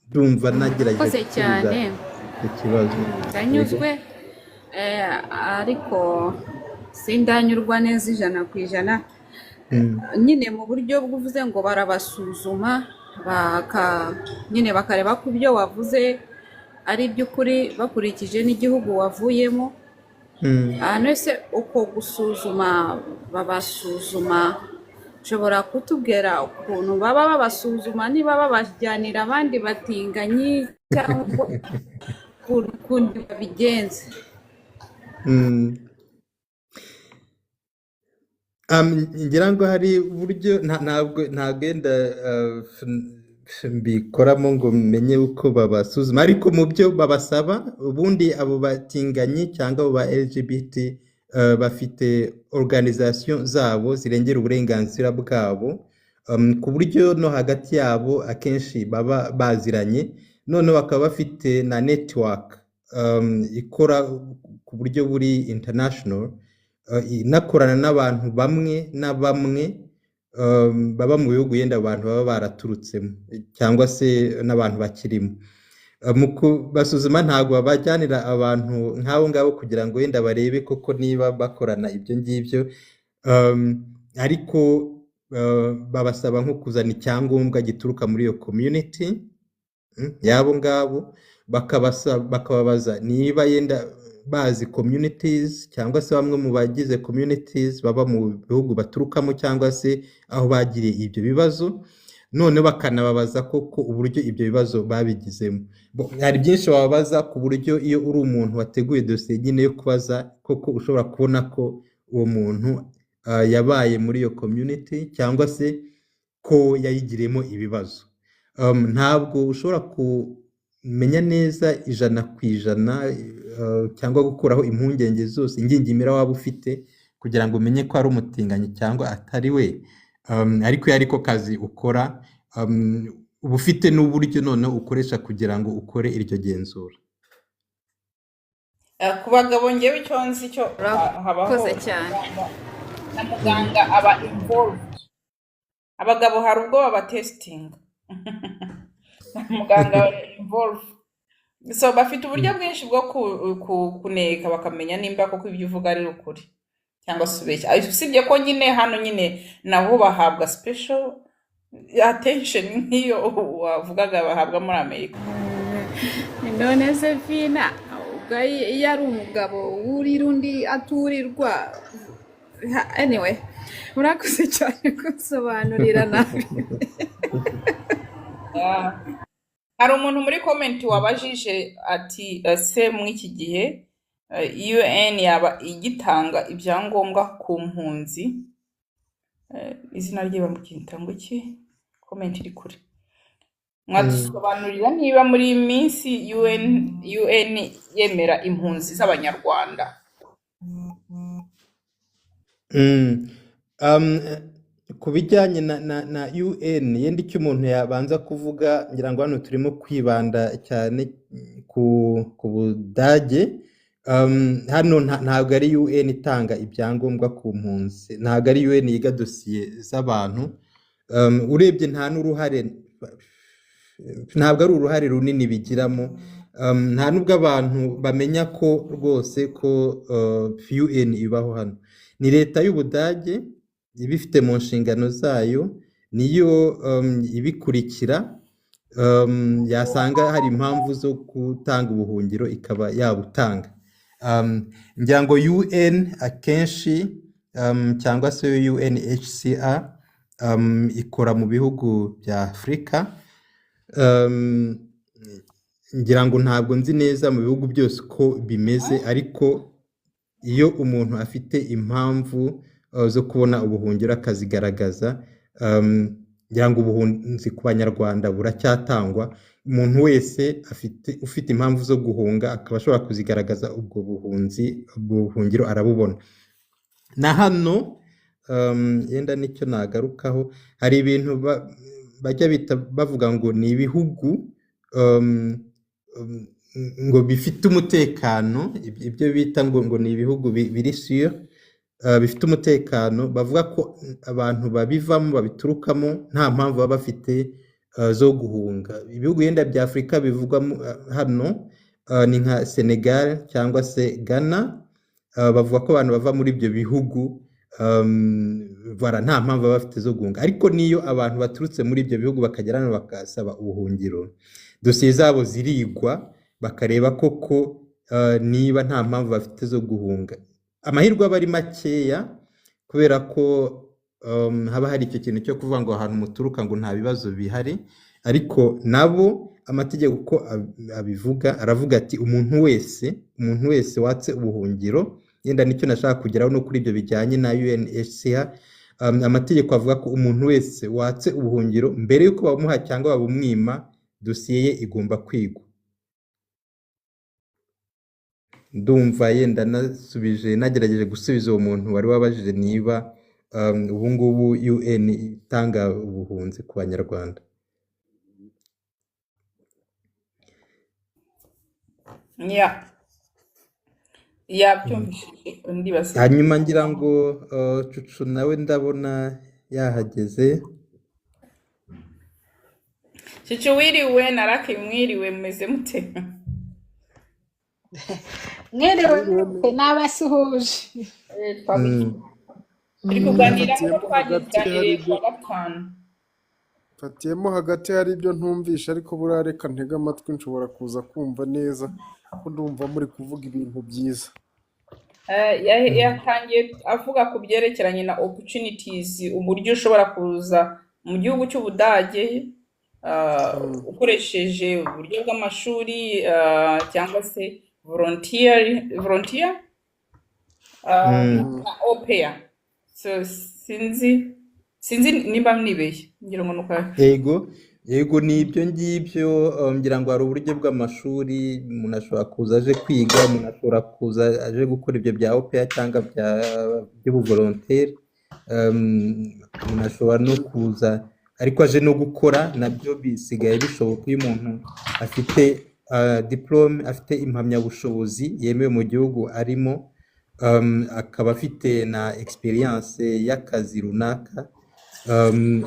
Ndumva nagerageje Urakoze gusubiza cyane. ikibazo. Ndanyuzwe, ariko sindanyurwa neza 100%. Nyine mu buryo bw'uvuze ngo barabasuzuma, nyine bakareba ko ibyo wavuze ari iby'ukuri bakurikije n'igihugu wavuyemo. Ahantu ese uko gusuzuma babasuzuma, ushobora kutubwira ukuntu baba babasuzuma, niba babajyanira abandi batinganyi cyangwa ukundi babigenza? Ngira ngo hari uburyo, ntabwo wenda mbikoramo ngo menye uko babasuzuma, ariko mu byo babasaba ubundi, abo batinganyi cyangwa abo ba LGBT, bafite organisation zabo zirengera uburenganzira bwabo, ku buryo no hagati yabo akenshi baba baziranye, noneho bakaba bafite na network ikora ku buryo buri international, inakorana n'abantu bamwe na bamwe baba mu bihugu yenda abantu baba baraturutsemo cyangwa se n'abantu bakirimo. Mu kubasuzuma ntabwo babajyanira abantu nk'abo ngabo kugira ngo wenda barebe koko niba bakorana ibyo ngibyo, ariko babasaba nko kuzana icyangombwa gituruka muri iyo community y'abo ngabo, bakababaza niba yenda bazi communities cyangwa se bamwe mu bagize communities baba mu bihugu baturukamo cyangwa se aho bagiriye ibyo bibazo, noneho bakanababaza koko uburyo ibyo bibazo babigizemo. Hari byinshi wababaza, ku buryo iyo uri umuntu wateguye dosiye nyine yo kubaza koko ushobora kubona ko uwo muntu yabaye muri iyo community cyangwa se ko yayigiriyemo ibibazo. Ntabwo ushobora kumenya neza 100%, cyangwa gukuraho impungenge zose, ingingimira waba ufite, kugira ngo umenye ko ari umutinganyi cyangwa atari we. Ariko iyo ariko kazi ukora, uba ufite n'uburyo noneho ukoresha kugira ngo ukore iryo genzura. Ku bagabo, ngewe icyo nzi cyo habaho Urakoze cyane. na muganga aba involved. Abagabo hari ubwo babatesitinga, muganga aba involved, so bafite uburyo bwinshi bwo kuneka bakamenya nimba koko ibyo uvuga ari ukuri cyangwa se ubeshya. Ariko usibye ko nyine hano nyine nabo bahabwa special attention nk'iyo wavugaga bahabwa muri Amerika. None se Fina, ubwo iyo ari umugabo wurira undi aturirwa, anyway. Murakoze cyane kunsobanurira nabi. Yeah. Hari umuntu muri comment wabajije ati ese muri iki gihe UN yaba igitanga ibyangombwa ku mpunzi? Izina rye bamukita ngo iki? Comment iri kure. Mwadusobanurira niba muri iyi minsi UN yemera impunzi z'Abanyarwanda? Ku bijyanye na UN, yenda icyo umuntu yabanza kuvuga, ngira ngo hano turimo kwibanda cyane ku Budage. Hano ntabwo ari UN itanga ibyangombwa ku mpunzi, ntabwo ari UN yiga dosiye z'abantu. Urebye nta n'uruhare, ntabwo ari uruhare runini bigiramo. Nta nubwo abantu bamenya ko rwose ko UN ibaho hano. Ni leta y'Ubudage ibifite mu nshingano zayo, niyo ibikurikira. Yasanga hari impamvu zo gutanga ubuhungiro ikaba yabutanga. Ngira ngo UN akenshi cyangwa se UNHCR ikora mu bihugu bya Afurika. Ngira ngo ntabwo nzi neza mu bihugu byose uko bimeze, ariko iyo umuntu afite impamvu zo kubona ubuhungiro akazigaragaza, ngira ngo ubuhunzi ku Banyarwanda buracyatangwa. Umuntu wese ufite impamvu zo guhunga akaba ashobora kuzigaragaza, ubwo buhunzi, ubwo buhungiro arabubona. Na hano yenda nicyo nagarukaho, hari ibintu bajya bita bavuga ngo ni ibihugu ngo bifite umutekano, ibyo bita ngo ni ibihugu biri sûr, bifite umutekano, bavuga ko abantu babivamo, babiturukamo nta mpamvu baba bafite zo guhunga. Ibihugu yenda bya Afurika bivugwa hano ni nka Senegal cyangwa se Ghana. Bavuga ko abantu bava muri ibyo bihugu bara nta mpamvu baba bafite zo guhunga. Ariko niyo abantu baturutse muri ibyo bihugu bakagera hano bakasaba ubuhungiro, dosiye zabo zirigwa, bakareba koko niba nta mpamvu bafite zo guhunga. Amahirwe aba ari makeya kubera ko haba hari icyo kintu cyo kuvuga ngo ahantu muturuka ngo nta bibazo bihari. Ariko nabo amategeko uko abivuga, aravuga ati umuntu wese watse ubuhungiro, yenda nicyo nashaka kugeraho no kuri ibyo bijyanye na UNHCR. Amategeko avuga ko umuntu wese watse ubuhungiro, mbere y'uko bamuha cyangwa babumwima, dosiye ye igomba kwigwa. Ndumva yenda nasubije, nagerageje gusubiza uwo muntu wari wabajije niba ubu ngubu UN itanga ubuhunzi ku Banyarwanda. Yeah, yabyumvishije, ndibaza. Hanyuma ngira ngo Cucu nawe ndabona yahageze. Cici, wiriwe? Narake, mwiriwe? Mumeze mute? Mwiriwe. Mwiriwe. Mwese n'abasuhuje. Turi kuganira Mfatiyemo nk'uko hagati hari twagiganiriye ibyo kuwa gatanu. Mfatiyemo hagati hari ibyo ntumvishe, ariko buriya reka ntege amatwi, nshobora kuza kumva neza ko ndumva muri kuvuga ibintu byiza. Yatangiye avuga ku byerekeranye na opportunities, uburyo ushobora kuza mu gihugu cy'Ubudage ukoresheje uburyo bw'amashuri cyangwa se volunteer na au pair. So sinzi nimba nibeshye, ngira ngo nuko. Yego, ni ibyo ngibyo. Ngira ngo hari uburyo bw'amashuri, umuntu ashobora kuza aje kwiga, umuntu ashobora kuza aje gukora ibyo bya au pair cyangwa by'ubuvolontere. Umuntu ashobora no kuza ariko aje no gukora, nabyo bisigaye bishoboka iyo umuntu afite diplôme, afite impamyabushobozi yemewe mu gihugu arimo, akaba afite na experience y'akazi runaka,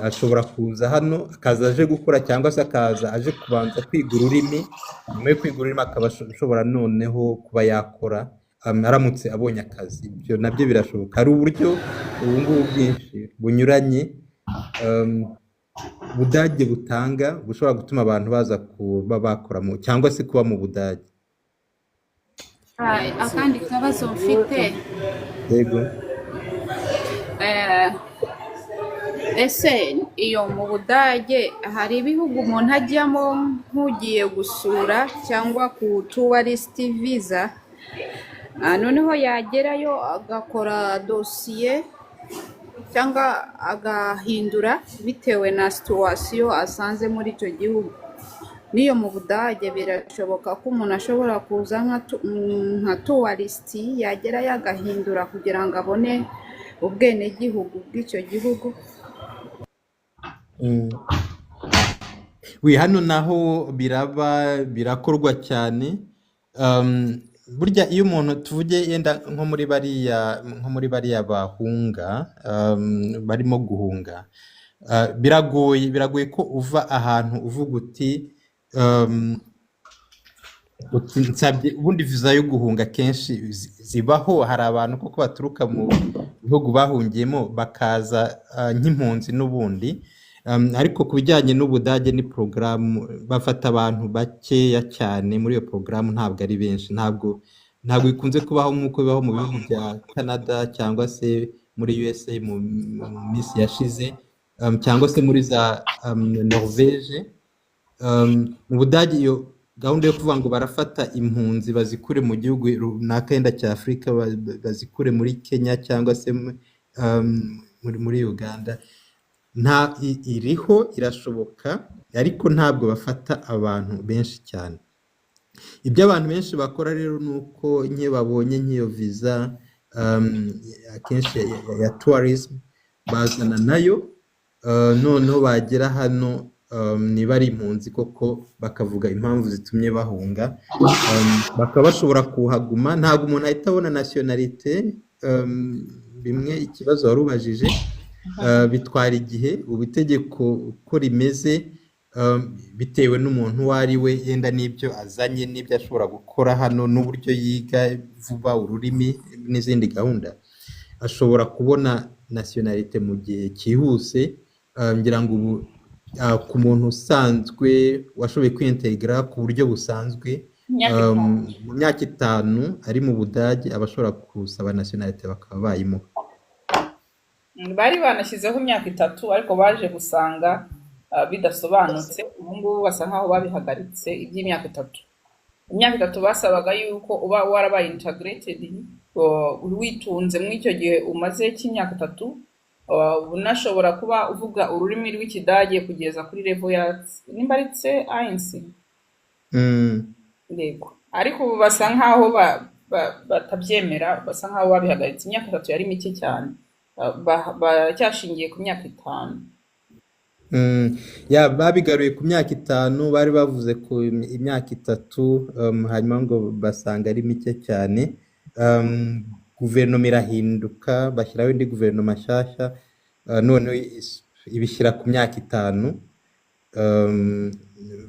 ashobora kuza hano akaza aje gukora cyangwa se akaza aje kubanza kwiga ururimi. Nyuma yo kwiga ururimi akaba ashobora noneho kuba yakora, aramutse abonye akazi, ibyo nabyo birashoboka. Hari uburyo ubu ngubu bwinshi bunyuranye Budage butanga bushobora gutuma abantu baza kuba bakora mu cyangwa se kuba mu Budage. Akandi kabazo mfite. Yego. Ese iyo mu Budage hari ibihugu umuntu ajyamo nk'ugiye gusura cyangwa ku tourist visa, noneho yagerayo agakora dosiye cyangwa agahindura bitewe na situation asanze muri icyo gihugu? N'iyo mu Budage birashoboka ko umuntu ashobora kuza nka tourist, yagerayo agahindura kugira ngo abone ubwenegihugu bw'icyo gihugu? Oui, hano naho biraba, birakorwa cyane. Burya iyo umuntu, tuvuge yenda nko muri bariya bahunga, barimo guhunga, biragoye ko uva ahantu uvuga uti nsabye ubundi viza yo guhunga. Kenshi zibaho, hari abantu koko baturuka mu bihugu bahungiyemo bakaza nk'impunzi n'ubundi. Ariko ku bijyanye n'Ubudage ni porogaramu bafata abantu bakeya cyane muri iyo porogaramu, ntabwo ari benshi, ntabwo bikunze kubaho nk'uko bibaho mu bihugu bya Canada cyangwa se muri USA mu minsi yashize, cyangwa se muri za Norvège. Mu Budage iyo gahunda yo kuvuga ngo barafata impunzi bazikure mu gihugu runaka yenda cya Afurika, bazikure muri Kenya cyangwa se muri Uganda, nta iriho, irashoboka, ariko ntabwo bafata abantu benshi cyane. Ibyo abantu benshi bakora rero ni uko nk'iyo babonye nk'iyo viza, akenshi ya tourism, bazana nayo, noneho bagera hano, niba ari impunzi koko, bakavuga impamvu zitumye bahunga, bakaba bashobora kuhaguma. Ntabwo umuntu ahita abona nationalité, bimwe ikibazo wari ubajije, bitwara igihe. Ubu itegeko uko rimeze, bitewe n'umuntu uwo ari we, yenda n'ibyo azanye n'ibyo ashobora gukora hano n'uburyo yiga vuba ururimi n'izindi gahunda, ashobora kubona nationalité mu gihe cyihuse. Ngira ngo ubu ku muntu usanzwe washoboye kwintegra ku buryo busanzwe, Imyaka 5. Mu myaka 5 ari mu Budage aba ashobora gusaba nationalité bakaba bayimuha. Bari banashyizeho imyaka 3, ariko baje gusanga bidasobanutse. Ubu ngubu basa nkaho babihagaritse iby'imyaka 3. Imyaka 3 basabaga yuko uba warabaye integrated, witunze muri icyo gihe umaze cy'imyaka 3, unashobora kuba uvuga ururimi rw'Ikidage kugeza kuri level ya nimba ari C eins. Yego, ariko ubu basa nkaho batabyemera, basa nkaho babihagaritse. Imyaka 3 yari mike cyane. Baracyashingiye ku myaka 5. Ya, babigaruye ku myaka 5. Bari bavuze ku imyaka 3, hanyuma ngo basanga ari mike cyane. Guverinoma irahinduka, bashyiraho indi guverinoma nshyashya, noneho ibishyira ku myaka 5.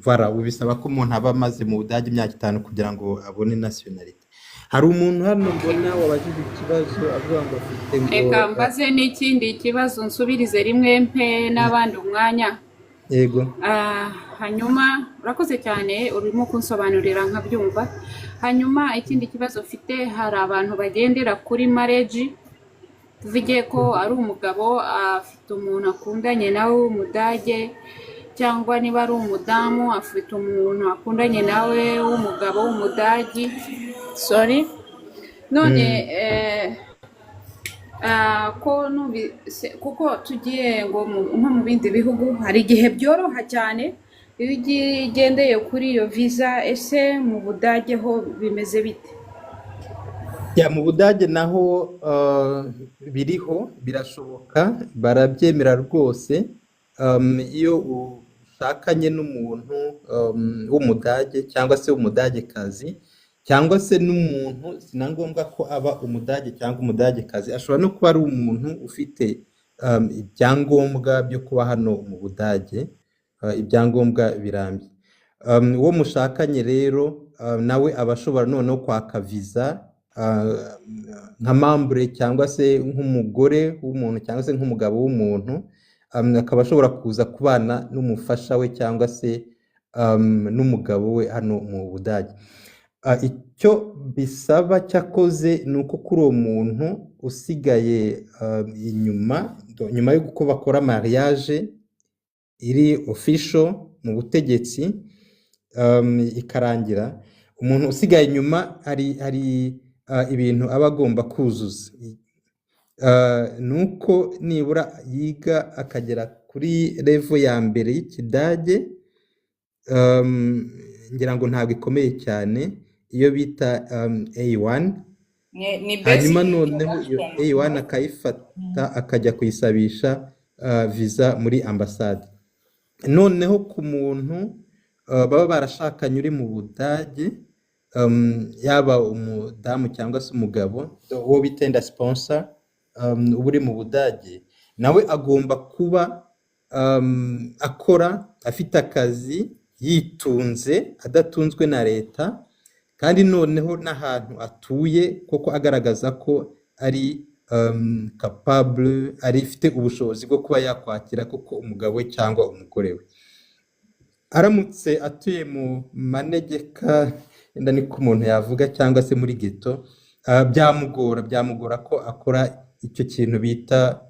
Voilà, ubu bisaba ko umuntu aba amaze mu Budage imyaka 5 kugira ngo abone nationalité. Hari umuntu hano mbona wabajije ikibazo avuga ngo afite ngo Reka mbaze n'ikindi kibazo, nsubirize rimwe mpe n'abandi umwanya. Yego. Hanyuma urakoze cyane, urimo kunsobanurira nkabyumva. Hanyuma ikindi kibazo mfite, hari abantu bagendera kuri marriage, tuvuge ko ari umugabo afite umuntu akundanye nawe w'Umudage, cyangwa niba ari umudamu afite umuntu akundanye nawe w'umugabo w'Umudagi, sorry, none ko kuko tugiye ngo nko mu bindi bihugu hari igihe byoroha cyane iyo ugendeye kuri iyo visa, ese mu Budage ho bimeze bite? Ya, mu Budage naho biriho, birashoboka, barabyemera rwose. Iyo ushakanye n'umuntu w'Umudage cyangwa se w'Umudagekazi, cyangwa se n'umuntu, si na ngombwa ko aba Umudage cyangwa Umudagekazi, ashobora no kuba ari umuntu ufite ibyangombwa byo kuba hano mu Budage, ibyangombwa birambye. Uwo mushakanye rero, nawe aba ashobora noneho kwaka viza nka membre, cyangwa se nk'umugore w'umuntu, cyangwa se nk'umugabo w'umuntu, akaba ashobora kuza kubana n'umufasha we cyangwa se n'umugabo we hano mu Budage. Icyo bisaba cyakoze ni uko kuri uwo muntu usigaye inyuma, nyuma y'uko bakora mariage iri official mu butegetsi, ikarangira, umuntu usigaye inyuma hari ibintu aba agomba kuzuza. Ni uko nibura yiga akagera kuri level ya mbere y'Ikidage, ngira ngo ntabwo ikomeye cyane, iyo bita A1. Ni basic Hanyuma noneho iyo introduction. A1 akayifata, akajya kuyisabisha visa muri ambasade. Noneho ku muntu baba barashakanye uri mu Budage, yaba umudamu cyangwa se umugabo, uwo bita sponsor, uba uri mu Budage, nawe agomba kuba akora, afite akazi, yitunze, adatunzwe na leta, kandi noneho n'ahantu atuye koko agaragaza ko ari capable, ari ifite ubushobozi bwo kuba yakwakira koko umugabo we cyangwa umugore we. Aramutse atuye mu manegeka, wenda niko umuntu yavuga, cyangwa se muri ghetto, byamugora ko akora icyo kintu bita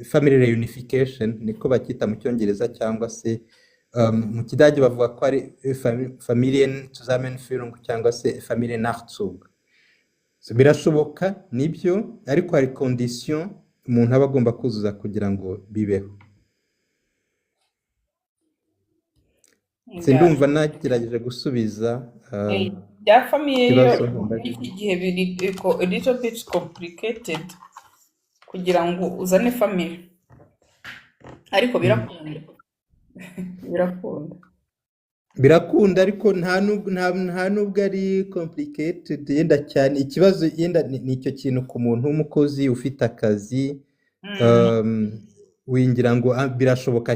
family reunification, niko bacyita mu Cyongereza, cyangwa se mu Kidage bavuga ko ari Familienzusammenführung cyangwa se Familiennachzug. So, birashoboka nibyo, ariko hari condition umuntu aba agomba kuzuza kugira ngo bibeho. Sindumva nagerageje gusubiza Bya famille yo ikibazo muri mbajije. iki gihe biri a little bit complicated kugira ngo uzane famille, ariko birakunda, birakunda. Birakunda, ariko nta nubwo ari complicated yenda cyane. Ikibazo yenda ni icyo kintu ku muntu w'umukozi ufite akazi, wingira ngo birashoboka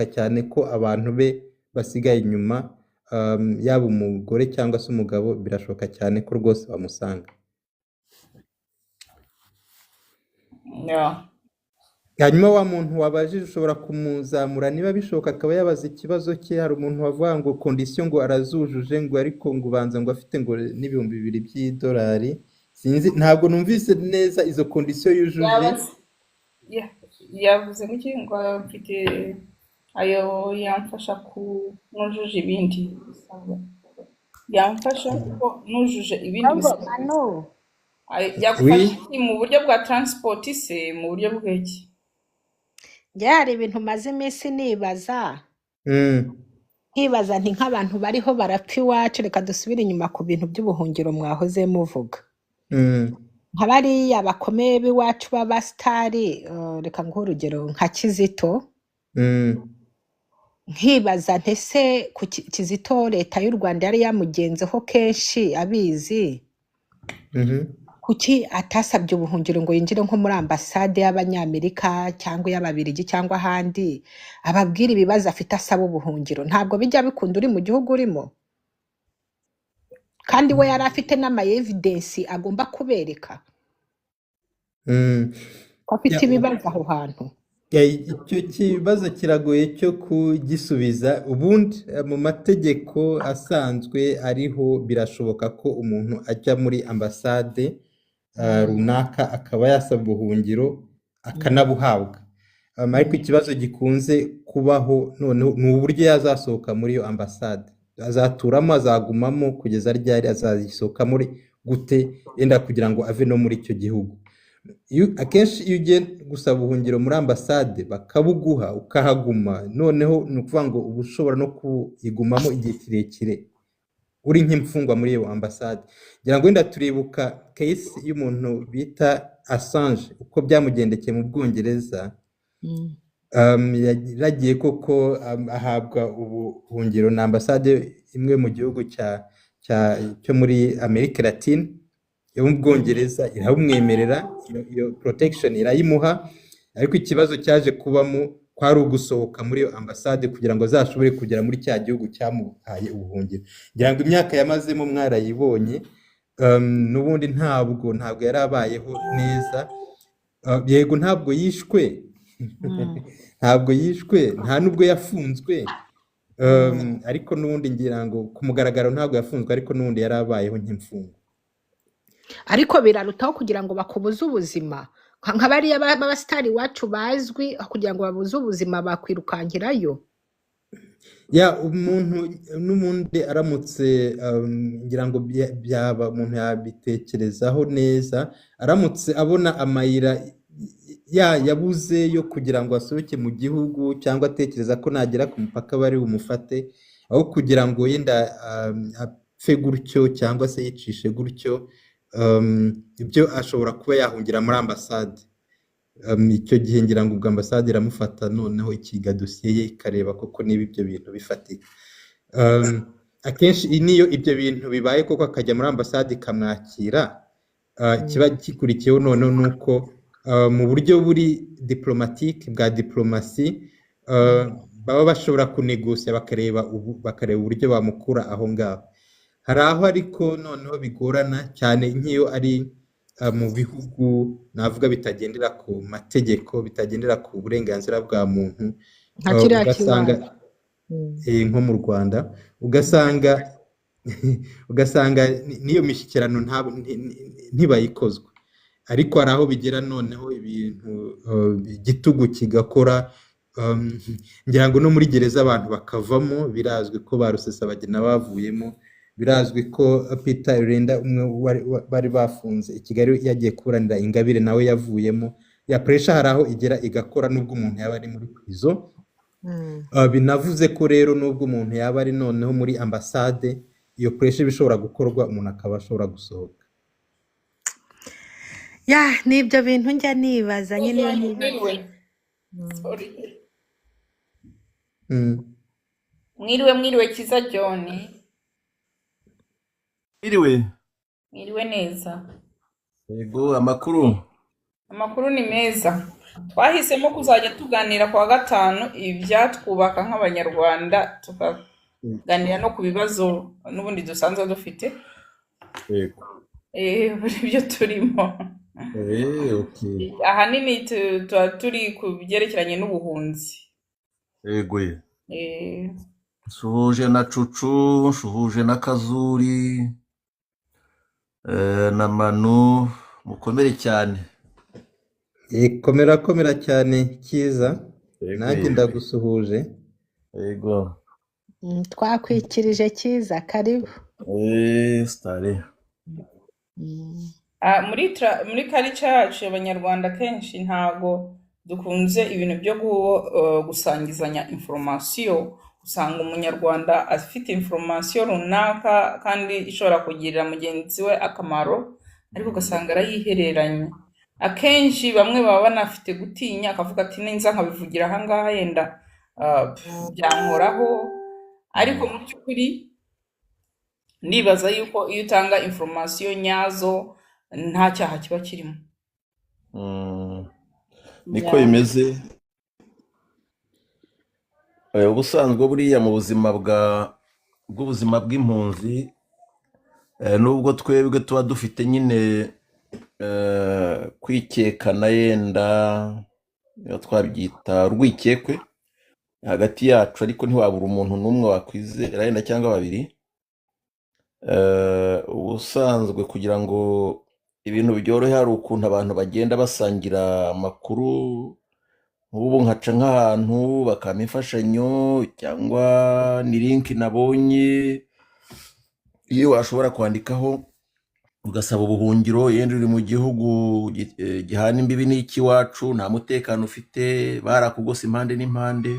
cyane ko abantu be basigaye inyuma, yaba umugore cyangwa se umugabo, birashoboka cyane ko rwose bamusanga. Hanyuma wa muntu wabajije ushobora kumuzamura niba bishoboka, akaba yabaza ikibazo cye. Hari umuntu wavuga ngo condition ngo arazujuje, ngo ariko ngo ubanza ngo afite ngo n'2000 by'idolari, sinzi, ntabwo numvise neza izo condition yujuje. Yavuze ngo iki? Ngo mfite ayo yamfasha ku nujuje ibindi bisabwa, yamfasha kuko nujuje ibindi Ahubwo bisabwa. Manu, Yagufasha Oui. iki? Mu buryo bwa transport se, mu buryo bw'iki? Njye hari ibintu maze iminsi nibaza, nkibaza nti nk'abantu bariho barapfa iwacu. Reka dusubire inyuma ku bintu by'ubuhungiro mwahoze muvuga. Nka bariya bakomeye b'iwacu b'abasitari, reka nguhe urugero nka Kizito. Nkibaza nti ese ku Kizito leta y'u Rwanda yari yamugenzeho kenshi abizi, kuki atasabye ubuhungiro ngo yinjire nko muri ambasade y'Abanyamerika cyangwa iy'Ababiligi cyangwa ahandi, ababwire ibibazo afite, asaba ubuhungiro? Ntabwo bijya bikunda uri mu gihugu urimo, kandi we yari afite n'ama evidence agomba kubereka ko afite ibibazo aho hantu. Icyo kibazo kiragoye cyo kugisubiza. Ubundi mu mategeko asanzwe ariho, birashoboka ko umuntu ajya muri ambasade runaka akaba yasaba ubuhungiro, akanabuhabwa. Ariko ikibazo gikunze kubaho noneho ni uburyo yazasohoka muri iyo ambasade. Azaturamo, azagumamo kugeza ryari, azayisohoka muri gute, yenda kugira ngo ave no muri icyo gihugu. Akenshi iyo ugiye gusaba ubuhungiro muri ambasade bakabuguha ukahaguma, noneho ni ukuvuga ngo uba ushobora no kuyigumamo igihe kirekire uri nk'imfungwa muri iyo ambasade. Ngira ngo wenda turibuka case y'umuntu bita Assange, uko byamugendekeye mu Bwongereza. Yaragiye koko, ahabwa ubuhungiro na ambasade imwe mu gihugu cyo muri Amerika Latine yo mu Bwongereza, irabumwemerera, iyo protection irayimuha. Ariko ikibazo cyaje kubamo kwari ugusohoka muri iyo ambasade kugira ngo azashobore kugera muri cya gihugu cyamuhaye ubuhungiro. Ngira ngo imyaka yamazemo mwarayibonye, n'ubundi ntabwo yari abayeho neza. Yego ntabwo yishwe, ntabwo yishwe, nta nubwo yafunzwe. Ariko n'ubundi ngira ngo ku mugaragaro ntabwo yafunzwe, ariko n'ubundi yari abayeho nk'imfungwa. Ariko birarutaho kugira ngo bakubuze ubuzima, nka bariya b'abasitari iwacu bazwi, kugira ngo babuze ubuzima bakwirukankirayo. Ya, umuntu n'ubundi aramutse, ngira ngo byaba umuntu yabitekerezaho neza, aramutse abona amayira ya yabuze yo kugira ngo asohoke mu gihugu, cyangwa atekereza ko nagera ku mupaka bari bumufate, aho kugira ngo yenda apfe gutyo cyangwa se yicishe gutyo, ibyo ashobora kuba yahungira muri ambasade. Icyo gihe ngira ngo ubwo ambasade iramufata, noneho ikiga dosiye ye, ikareba koko niba ibyo bintu bifatika. Akenshi niyo ibyo bintu bibaye koko akajya muri ambasade ikamwakira, kiba gikurikiyeho noneho ni uko mu buryo buri diplomatique bwa diplomasi, baba bashobora kunegosiya, bakareba uburyo bamukura aho ngaho. Hari aho ariko noneho bigorana cyane, nk'iyo ari mu bihugu navuga bitagendera ku mategeko, bitagendera ku burenganzira bwa muntu, nka kiriya ugasanga cy'iwacu. Nko mu Rwanda, ugasanga n'iyo mishyikirano ntibayikozwe. Ariko hari aho bigera noneho ibintu, igitugu kigakora, ngira ngo no muri gereza abantu bakavamo. Birazwi ko ba Rusesabagina bavuyemo, birazwi ko Peter Rurinda, umwe bari bafunze i Kigali yagiye kuburanira Ingabire, nawe yavuyemo. Ya pressure hari aho igera igakora nubwo umuntu yaba ari muri prison. Binavuze ko rero nubwo umuntu yaba ari noneho muri ambasade, iyo pressure iba ishobora gukorwa, umuntu akaba ashobora gusohoka. Ya, ni ibyo bintu njya nibaza nyine iyo nibaza. Mwiriwe. Sorry. Mwiriwe, mwiriwe, Kiza John. Mwiriwe. Mwiriwe neza. Yego, amakuru? Amakuru ni meza. Twahisemo kuzajya tuganira ku wa gatanu ibyatwubaka nk'Abanyarwanda, tukaganira no ku bibazo n'ubundi dusanzwe dufite. Yego. Buri byo turimo. Okay. Ahanini tuba turi ku byerekeranye n'ubuhunzi. Yego ye. Nsuhuje na Cucu, nsuhuje na Kazuri, na Manu, mukomere cyane. Komera, komera cyane, Cyiza. Yego Nanjye ye. ndagusuhuje. Yego. Twakwikirije Cyiza, karibu. Stare. Ah, muri culture yacu Abanyarwanda kenshi ntago dukunze ibintu byo gusangizanya information. Usanga Umunyarwanda afite information runaka kandi ishobora kugirira mugenzi we akamaro, ariko ugasanga arayihereranye. Akenshi bamwe baba banafite gutinya, akavuga ati ninza nkabivugira ahangaha yenda byankoraho. Ariko mu by'ukuri ndibaza yuko iyo utanga information nyazo nta cyaha kiba kirimo. Niko Ya. bimeze. Ubusanzwe buriya mu buzima bw'ubuzima bw'impunzi, nubwo twebwe tuba dufite nyine kwikekana, yenda niba twabyita urwikekwe hagati yacu, ariko ntiwabura umuntu n'umwe wakwizera yenda cyangwa babiri. Ubusanzwe kugira ngo ibintu byorohe, hari ukuntu abantu bagenda basangira amakuru. Nk'ubu nkaca nk'ahantu bakampa imfashanyo, cyangwa ni link nabonye iyo washobora kwandikaho ugasaba ubuhungiro, yenda uri mu gihugu gihana imbibi n'icy'iwacu, nta mutekano ufite, barakugose impande n'impande.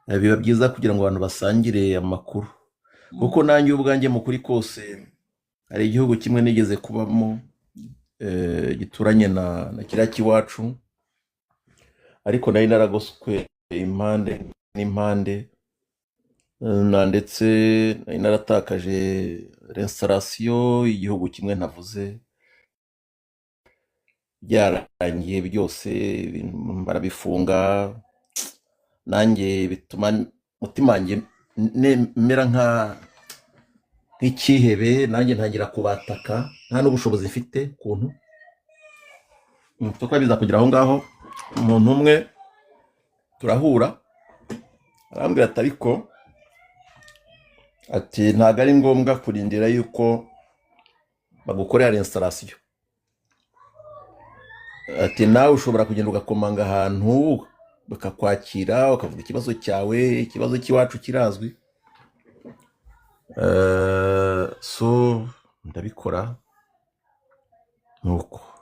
Biba byiza kugira ngo abantu basangire amakuru, kuko nanjye ubwanjye mu kuri kose hari igihugu kimwe nigeze kubamo, gituranye na kiriya cy'iwacu, ariko nari naragoswe impande n'impande, na ndetse nari naratakaje restaurant y'igihugu kimwe ntavuze, byarangiye byose, ibintu barabifunga, nanjye bituma umutima wanjye mera nk'icyihebe, nanjye ntangira kubataka nta n'ubushobozi mfite ukuntu kuko biza kugera aho ngaho. Umuntu umwe turahura arambwira ati ariko Ati ntabwo ari ngombwa kurindira yuko bagukorera installation. Ati nawe ushobora kugenda ugakomanga ahantu bakakwakira, ukavuga ikibazo cyawe. Ikibazo cy'iwacu kirazwi. So ndabikora,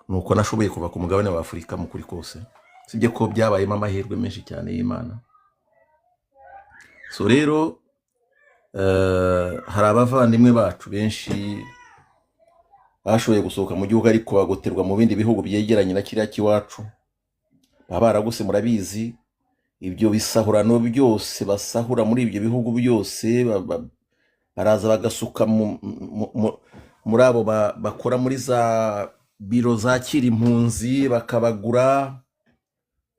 nuko nashoboye kuva ku mugabane wa Afurika mu kuri kose, sibye ko byabayemo amahirwe menshi cyane y'Imana. So rero hari abavandimwe bacu benshi bashoboye gusohoka mu gihugu, ariko bagoterwa mu bindi bihugu byegeranye na kiriya cy'iwacu. Baba baraguse, murabizi, ibyo bisahurano byose basahura muri ibyo bihugu byose, baraza bagasuka muri abo bakora muri za biro zakira impunzi, bakabagura.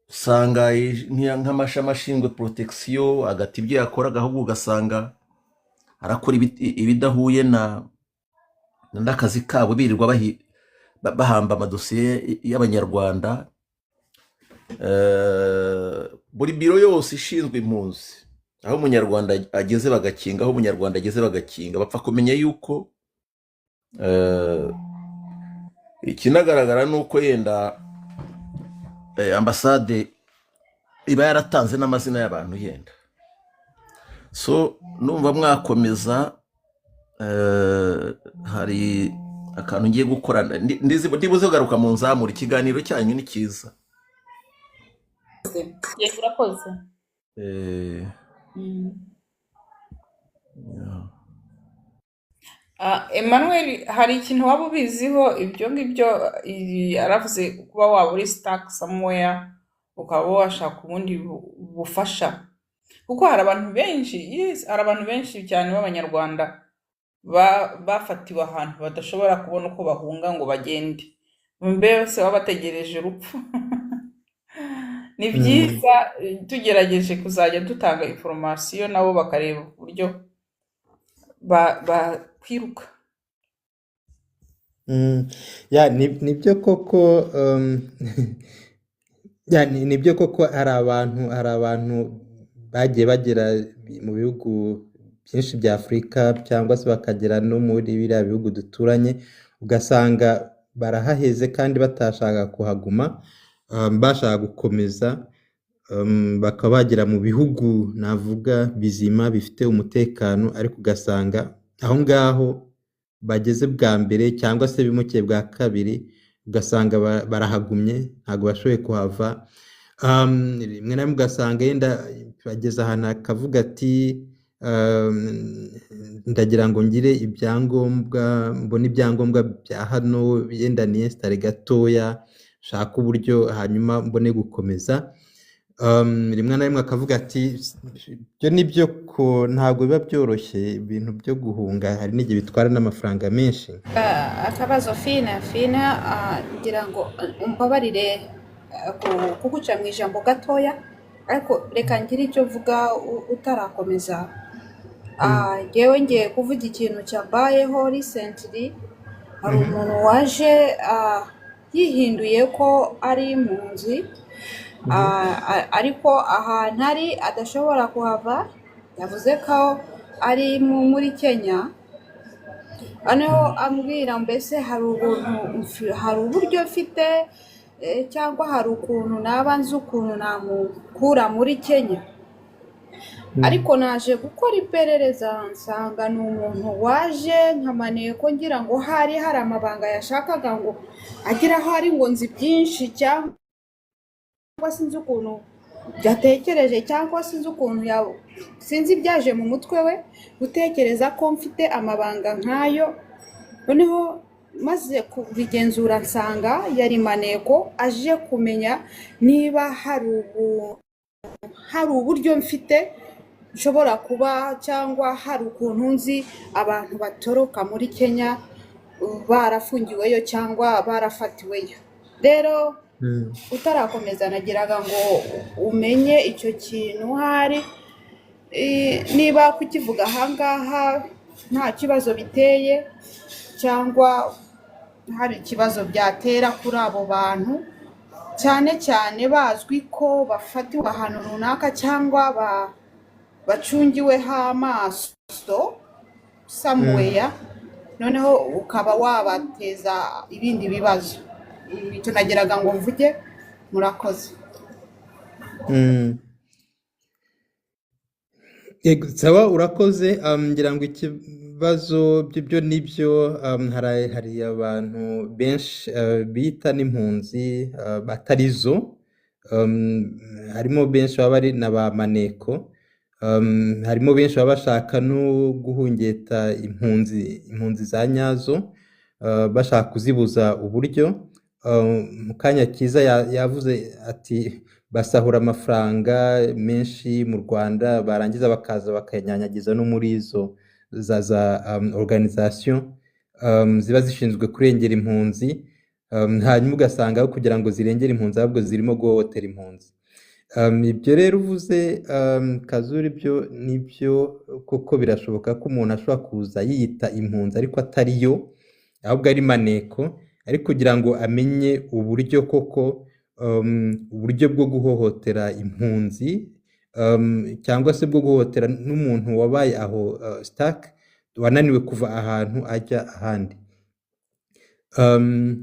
Usanga nk'amashami ashinzwe protection agata ibyo yakoraga, ahubwo ugasanga arakora ibidahuye na n'akazi kabo, birirwa bahamba amadosiye y'Abanyarwanda. Buri biro yose ishinzwe impunzi, aho Umunyarwanda ageze bagakinga, aho Umunyarwanda ageze bagakinga, bapfa kumenya yuko ikinagaragara ni uko yenda ambasade iba yaratanze n'amazina y'abantu yenda. So numva mwakomeza. Hari akantu ngiye gukora, ndibuze kugaruka mu nzamura. Ikiganiro cyanyu ni cyiza. Yego, urakoze. Yeah. Ah, Emmanuel, hari ikintu waba ubiziho ibyo ngibyo? Aravuze kuba waba uri stuck somewhere, ukaba washaka ubundi bufasha, kuko hari abantu benshi, yes, hari abantu benshi cyane b'Abanyarwanda bafatiwe ahantu badashobora kubona uko bahunga ngo bagende, mbese baba bategereje urupfu. Ni byiza tugerageje kuzajya dutanga information, nabo bakareba uburyo bakwiruka. Ya, nibyo koko, ya, nibyo koko, hari abantu bagiye bagera mu bihugu byinshi bya Afurika, cyangwa se bakagera no muri biriya bihugu duturanye, ugasanga barahaheze kandi batashaka kuhaguma, bashaka gukomeza, bakaba bagera mu bihugu navuga bizima bifite umutekano, ariko ugasanga aho ngaho bageze bwa mbere cyangwa se bimukiye bwa kabiri, ugasanga barahagumye, ntabwo bashoboye kuhava. Rimwe na rimwe ugasanga yenda bageze ahantu akavuga ati ndagira ngo ngire ibyangombwa, mbone ibyangombwa bya hano, yenda niyesitare gatoya, nshake uburyo hanyuma mbone gukomeza. Rimwe na rimwe akavuga ati ibyo ni byo ko ntabwo biba byoroshye, ibintu byo guhunga hari n'igihe bitwara n'amafaranga menshi. Akabazo Fina, Fina, ngira ngo umbabarire kuguca mu ijambo gatoya, ariko reka ngire icyo mvuga utarakomeza. Njyewe ngiye kuvuga ikintu cyambayeho recently. Hari umuntu waje yihinduye ko ari impunzi, ariko ahantu ari adashobora kuhava. Yavuze ko ari muri Kenya. Noneho ambwira mbese hari ubuntu hari uburyo mfite cyangwa hari ukuntu naba nzi ukuntu namukura muri Kenya. Ariko naje gukora iperereza nsanga ni umuntu waje nkamaniye ko ngira ngo hari amabanga yashakaga ngo agere aho ari, ngo nzi byinshi, cyangwa sinzi ukuntu yatekereje, cyangwa sinzi ukuntu sinzi ibyaje mu mutwe we gutekereza ko mfite amabanga nk'ayo. Noneho maze kubigenzura nsanga yari maneko, aje kumenya niba hari uburyo mfite nshobora kuba, cyangwa hari ukuntu nzi abantu batoroka muri Kenya barafungiweyo cyangwa barafatiweyo. Rero utarakomeza, nagiraga ngo umenye icyo kintu, hari niba kukivuga ahangaha nta kibazo biteye, cyangwa hari ikibazo byatera kuri abo bantu, cyane cyane bazwi ko bafatiwe ahantu runaka cyangwa bacungiweho amaso. Somewhere noneho ukaba wabateza ibindi bibazo. Icyo nageraga ngo mvuge, murakoze. Yego, sawa, urakoze. Ngira ngo ikibazo by'ibyo nibyo, hari abantu benshi bita n'impunzi batari zo. Harimo benshi baba ari na ba maneko. Harimo benshi baba bashaka no guhungeta impunzi za nyazo, bashaka kuzibuza uburyo. Mu kanya Kiza yavuze ati basahura amafaranga menshi mu Rwanda, barangiza bakaza bakayanyanyagiza no muri izo za organisation ziba zishinzwe kurengera impunzi, hanyuma ugasanga aho kugira ngo zirengere impunzi ahubwo zirimo guhohotera impunzi. Ibyo rero uvuze, Kazuri, byo nibyo koko, birashoboka ko umuntu ashobora kuza yiyita impunzi ariko atari yo, ahubwo ari maneko, ariko kugira ngo amenye uburyo koko, uburyo bwo guhohotera impunzi, cyangwa se bwo guhohotera n'umuntu wabaye aho stuck, wananiwe kuva ahantu ajya ahandi.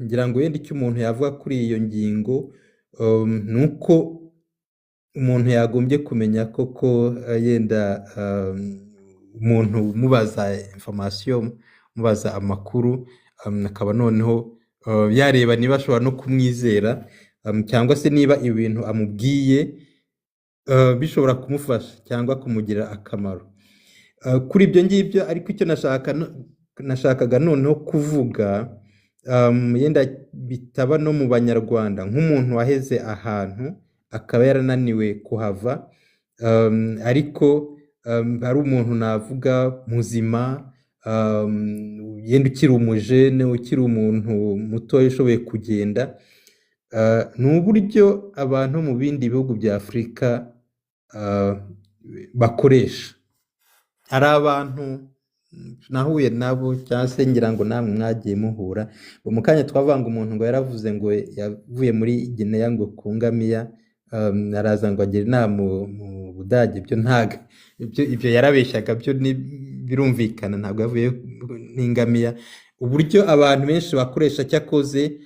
Ngira ngo wenda icyo umuntu yavuga kuri iyo ngingo ni uko umuntu yagombye kumenya koko, yenda umuntu umubaza information, umubaza amakuru, akaba noneho yareba niba ashobora no kumwizera, cyangwa se niba ibintu amubwiye bishobora kumufasha cyangwa kumugirira akamaro. Kuri ibyo ngibyo, ariko icyo nashakaga noneho kuvuga, yenda bitaba no mu Banyarwanda, nk'umuntu waheze ahantu akaba yarananiwe kuhava, ariko ari umuntu navuga muzima, yenda ukiri umujene, ukiri umuntu mutoya ushoboye kugenda, ni uburyo abantu mu bindi bihugu bya Afurika bakoresha. Hari abantu nahuye nabo, cyangwa se ngira ngo namwe mwagiye muhura. Mu kanya twavuga ngo umuntu ngo yaravuze ngo yavuye muri Gineya ngo ku ngamiya, araza ngo agere inaha mu Budage. Ibyo ntago, ibyo yarabeshyaga, byo birumvikana, ntabwo yavuye n'ingamiya. Uburyo abantu benshi bakoresha cyakoze,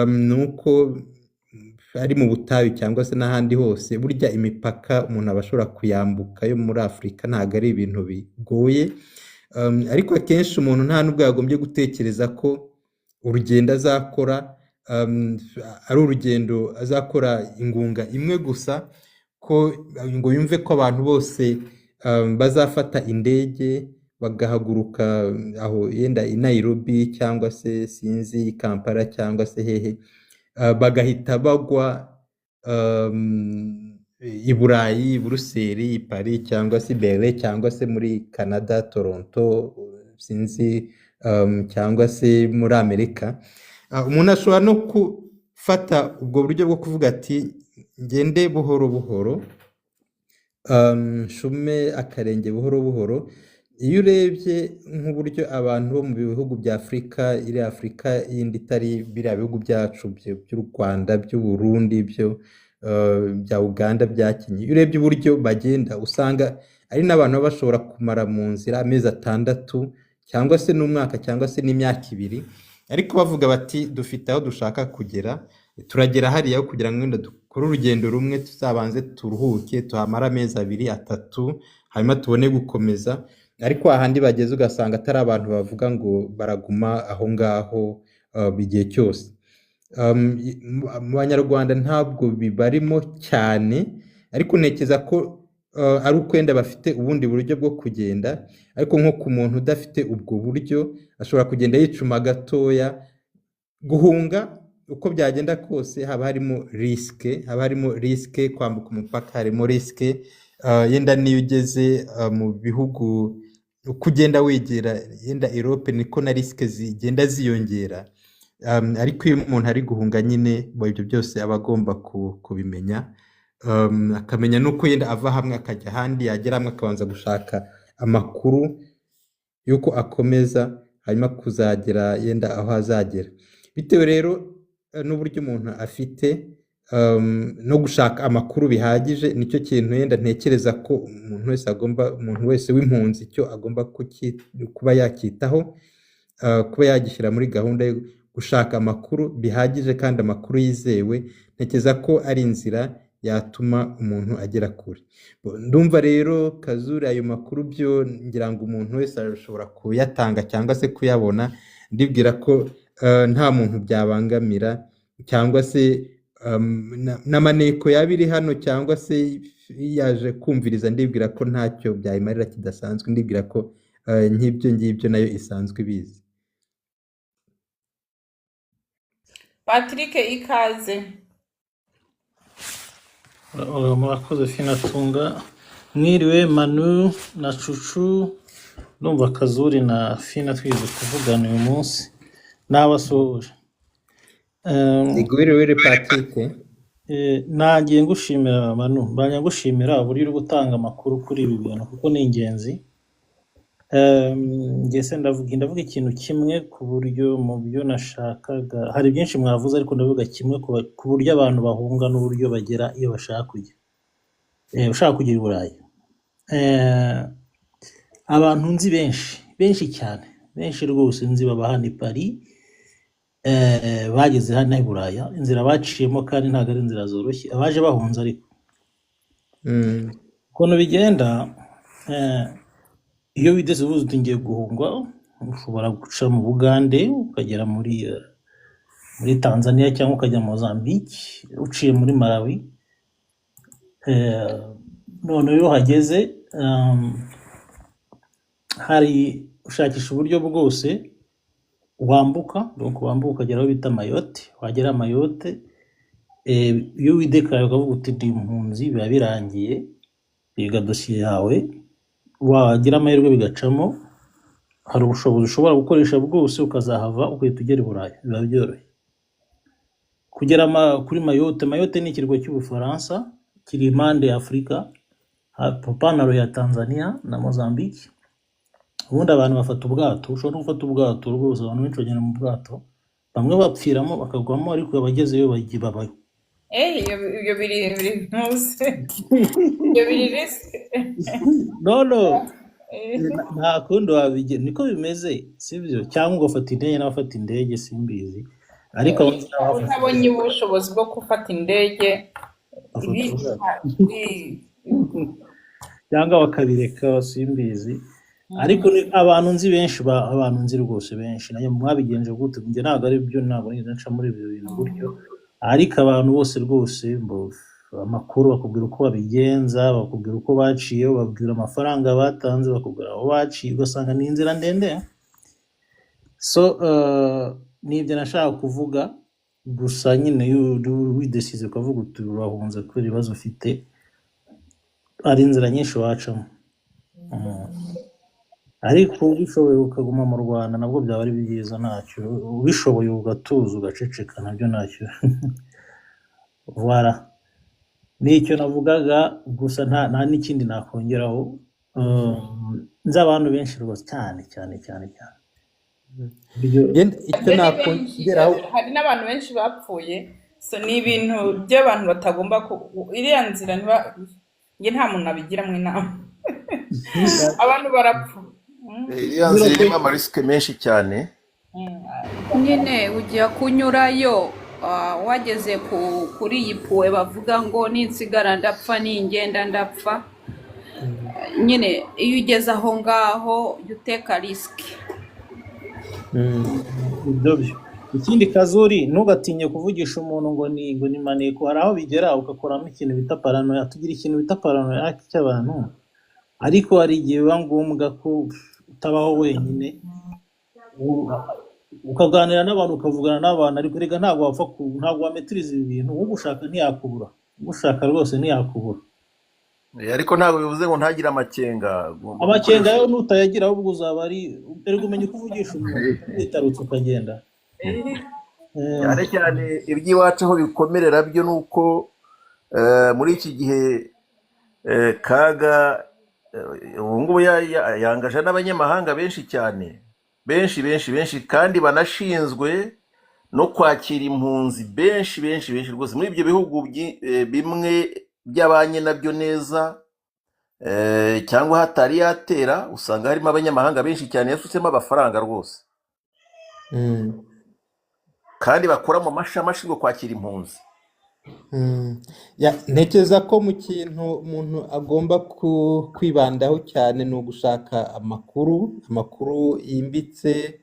ni uko ari mu butayu cyangwa se n'ahandi hose, burya imipaka umuntu aba ashobora kuyambuka yo muri Afurika, ntabwo ari ibintu bigoye. Ariko akenshi umuntu nta nubwo yagombye gutekereza ko urugendo azakora ari urugendo azakora ingunga imwe gusa, ko ngo yumve ko abantu bose bazafata indege bagahaguruka aho yenda i Nairobi cyangwa se sinzi i Kampala cyangwa se hehe, bagahita bagwa i Burayi, i Buruseli, i Paris cyangwa se i Berlin cyangwa se muri Canada, Toronto, sinzi, cyangwa se muri Amerika. Umuntu ashobora no gufata ubwo buryo bwo kuvuga ati ngende buhoro buhoro, nshume akarenge buhoro buhoro. Iyo urebye nk'uburyo abantu bo mu bihugu bya Afurika, iri Afurika yindi itari biriya bihugu byacu by'u Rwanda, by'u Burundi, byo bya Uganda, bya Kenya, iyo urebye uburyo bagenda usanga ari n'abantu baba bashobora kumara mu nzira amezi 6 cyangwa se n'umwaka cyangwa se n'imyaka 2, ariko bavuga bati dufite aho dushaka kugera, turagera hariya kugira ngo wenda dukore urugendo rumwe, tuzabanze turuhuke, tuhamare amezi 2 3, hanyuma tubone gukomeza. Ariko ahandi bageze ugasanga atari abantu bavuga ngo baraguma aho ngaho igihe cyose. Mu Banyarwanda ntabwo bibarimo cyane, ariko ntekereza ko ari ukwenda bafite ubundi buryo bwo kugenda. Ariko nko ku muntu udafite ubwo buryo ashobora kugenda yicuma gatoya. Guhunga uko byagenda kose haba harimo risque, haba harimo risque kwambuka umupaka, harimo risque, yenda niyo ugeze mu bihugu, uko ugenda wegera yenda Europe niko na risque zigenda ziyongera. Ariko iyo umuntu ari guhunga nyine, bo ibyo byose aba agomba kubimenya, akamenya n'uko yenda ava hamwe akajya ahandi, yagera hamwe akabanza gushaka amakuru y'uko akomeza, hanyuma kuzagera yenda aho azagera. Bitewe rero n'uburyo umuntu afite, no gushaka amakuru bihagije. Nicyo kintu yenda ntekereza ko umuntu wese agomba, umuntu wese w'impunzi, icyo agomba kuba yakitaho, kuba yagishyira muri gahunda yo gushaka amakuru bihagije kandi amakuru yizewe. Ntekereza ko ari inzira yatuma umuntu agera kure. Ndumva rero, Kazuri, ayo makuru byo ngira ngo umuntu wese ashobora kuyatanga cyangwa se kuyabona. Ndibwira ko nta muntu byabangamira, cyangwa se n'amaneko yaba iri hano cyangwa se yaje kumviriza, ndibwira ko ntacyo byayimarira kidasanzwe. Ndibwira ko nk'ibyo ngibyo nayo isanzwe ibizi. Patrick, ikaze. Murakoze Finatunga, mwiriwe Manu na Cucu. Ndumva Kazuri na Fina twize kuvugana uyu munsi, nabasuhuje. Igwiriwiri, Patrick. Nagiye ngushimira Manu, mbanje ngushimira uburyo uri gutanga amakuru kuri ibi bintu kuko ni ingenzi. Njye se ndavuga ikintu kimwe ku buryo mu byo nashakaga, hari byinshi mwavuze ariko ndavuga kimwe ku buryo abantu bahunga n'uburyo bagera iyo bashaka kujya. Ushaka kujya i Burayi. Abantu nzi benshi, benshi cyane, benshi rwose nzi baba hano i Paris, bageze hano i Buraya, inzira baciyemo kandi ntabwo ari inzira zoroshye, abaje bahunze ariko. Ukuntu bigenda, iyo wigeze uvuze uti ngiye guhunga, ushobora guca mu Bugande ukagera muri Tanzania cyangwa ukajya Mozambique uciye muri Malawi. None iyo uhageze, hari ushakisha uburyo bwose wambuka, donc wambuka ukagera aho bita Mayotte. Wagera Mayotte, iyo widekaraye ukavuga uti ndi impunzi, biba birangiye, biga dosiye yawe, wagira amahirwe bigacamo, hari ubushobozi ushobora gukoresha bwose ukazahava ugahita ugera i Burayi, biba byoroshye. Kugera kuri Mayotte, Mayotte ni ikirwa cy'Ubufaransa kiri impande ya Afurika, panaro ya Tanzania na Mozambique. Ubundi abantu bafata ubwato, ushobora no gufata ubwato rwose, abantu benshi bagenda mu bwato, bamwe bapfiramo bakagwamo, ariko abagezeyo bagiye babayo. Ibyo biri ntuzi, ibyo biri risque. No, nta kundi wabigira, niko bimeze, sibyo? Cyangwa ugafata indege, n'abafata indege simbizi, ariko abo nzi n'abafata utabonye ubushobozi bwo gufata indege bafata ubwato cyangwa bakabireka, simbizi. Ariko ni abantu nzi benshi, abantu nzi rwose benshi, nayo mwabigenje gute? Njye ntabwo ari byo, ntabwo nigeze nca muri ibyo bintu gutyo, ariko abantu bose rwose amakuru bakubwira uko babigenza, bakubwira uko baciye, babwira amafaranga batanze, bakubwira aho baciye, ugasanga ni inzira ndende. So ni ibyo nashaka kuvuga gusa nyine, iyo widesize ukavuga uti urahunze kubera ibibazo ufite, hari inzira nyinshi wacamo. Ariko ubishoboye ukaguma mu Rwanda nabwo byaba ari byiza, ntacyo. Ubishoboye ugatuza ugaceceka nabyo ntacyo. Voilà, nicyo navugaga gusa, nta n'ikindi nakongeraho. Nzi abantu benshi rwose, cyane cyane cyane cyane. Yenda icyo Ibyo ni benshi, nakongeraho, hari n'abantu benshi bapfuye. So ni ibintu by'abantu batagomba ku iriya nzira, ntiba njye nta muntu nabigiramo inama. Abantu barapfa. Iriya nzira irimo amarisike menshi cyane. Nyine ujya kunyurayo, wageze kuri iyi puwe bavuga ngo ninsigara ndapfa, ningenda ndapfa. Nyine iyo ugeze aho ngaho jya uteka risque. Ibyo byo. Ikindi Kazuri, ntugatinye kuvugisha umuntu ngo ni maneko. Hari aho bigera ugakoramo ikintu bita paranoia. Tugira ikintu bita paranoia cy'abantu, ariko hari igihe biba ngombwa ko utabaho wenyine, ukaganira n'abantu, ukavugana n'abantu. Ariko rega ntabwo wapfa ntabwo wametiriza ibi bintu. Ugushaka ntiyakubura, ugushaka rwose ntiyakubura. Ariko ntabwo bivuze ngo ntagire amakenga, ugomba Amakenga gukoresha yo nutayagira ahubwo uzaba ari, erega umenya uko uvugisha umuntu witarutse ukagenda. Cyane cyane iby'iwacu aho bikomerera byo ni uko muri iki gihe Kaga ubu ngubu yangaje n'abanyamahanga benshi cyane, benshi benshi benshi, kandi banashinzwe. no kwakira impunzi benshi benshi benshi rwose muri ibyo bihugu bimwe by'abanye nabyo neza, cyangwa hatari yatera, usanga harimo abanyamahanga benshi cyane yasutsemo amafaranga rwose, kandi bakora mu mashami ashinzwe kwakira impunzi. Ya, ntekereza ko mu kintu umuntu agomba kwibandaho cyane ni ugushaka amakuru yimbitse,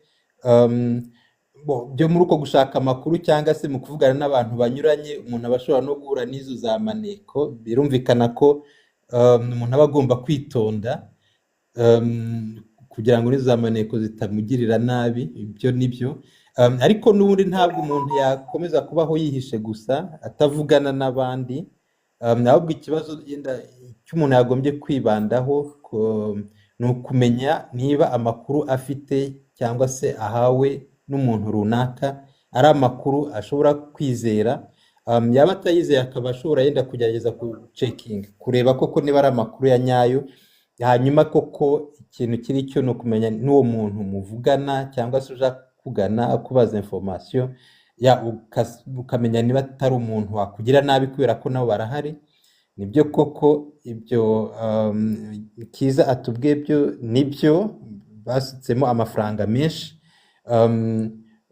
byo muri uko gushaka amakuru cyangwa se mu kuvugana n'abantu banyuranye, umuntu aba ashobora no guhura n'izo za maneko. Birumvikana ko umuntu aba agomba kwitonda, kugira ngo n'izo za maneko zitamugirira nabi, ibyo ni byo. Ariko n'ubundi ntabwo umuntu yakomeza kubaho yihishe gusa atavugana n'abandi, ahubwo ikibazo yenda cy'umuntu yagombye kwibandaho ni ukumenya niba amakuru afite cyangwa se ahawe n'umuntu runaka ari amakuru ashobora kwizera. Yaba atayizeye akaba ashobora yenda kugerageza kucekinga, kureba koko niba ari amakuru ya nyayo. Hanyuma koko ikintu kiri cyo ni ukumenya n'uwo muntu muvugana cyangwa se uja kugana akubaza information ya, ukamenya niba atari umuntu wakugira nabi, kubera ko nabo barahari. Nibyo koko ibyo Kiza atubwiye byo nibyo, basutsemo amafaranga menshi.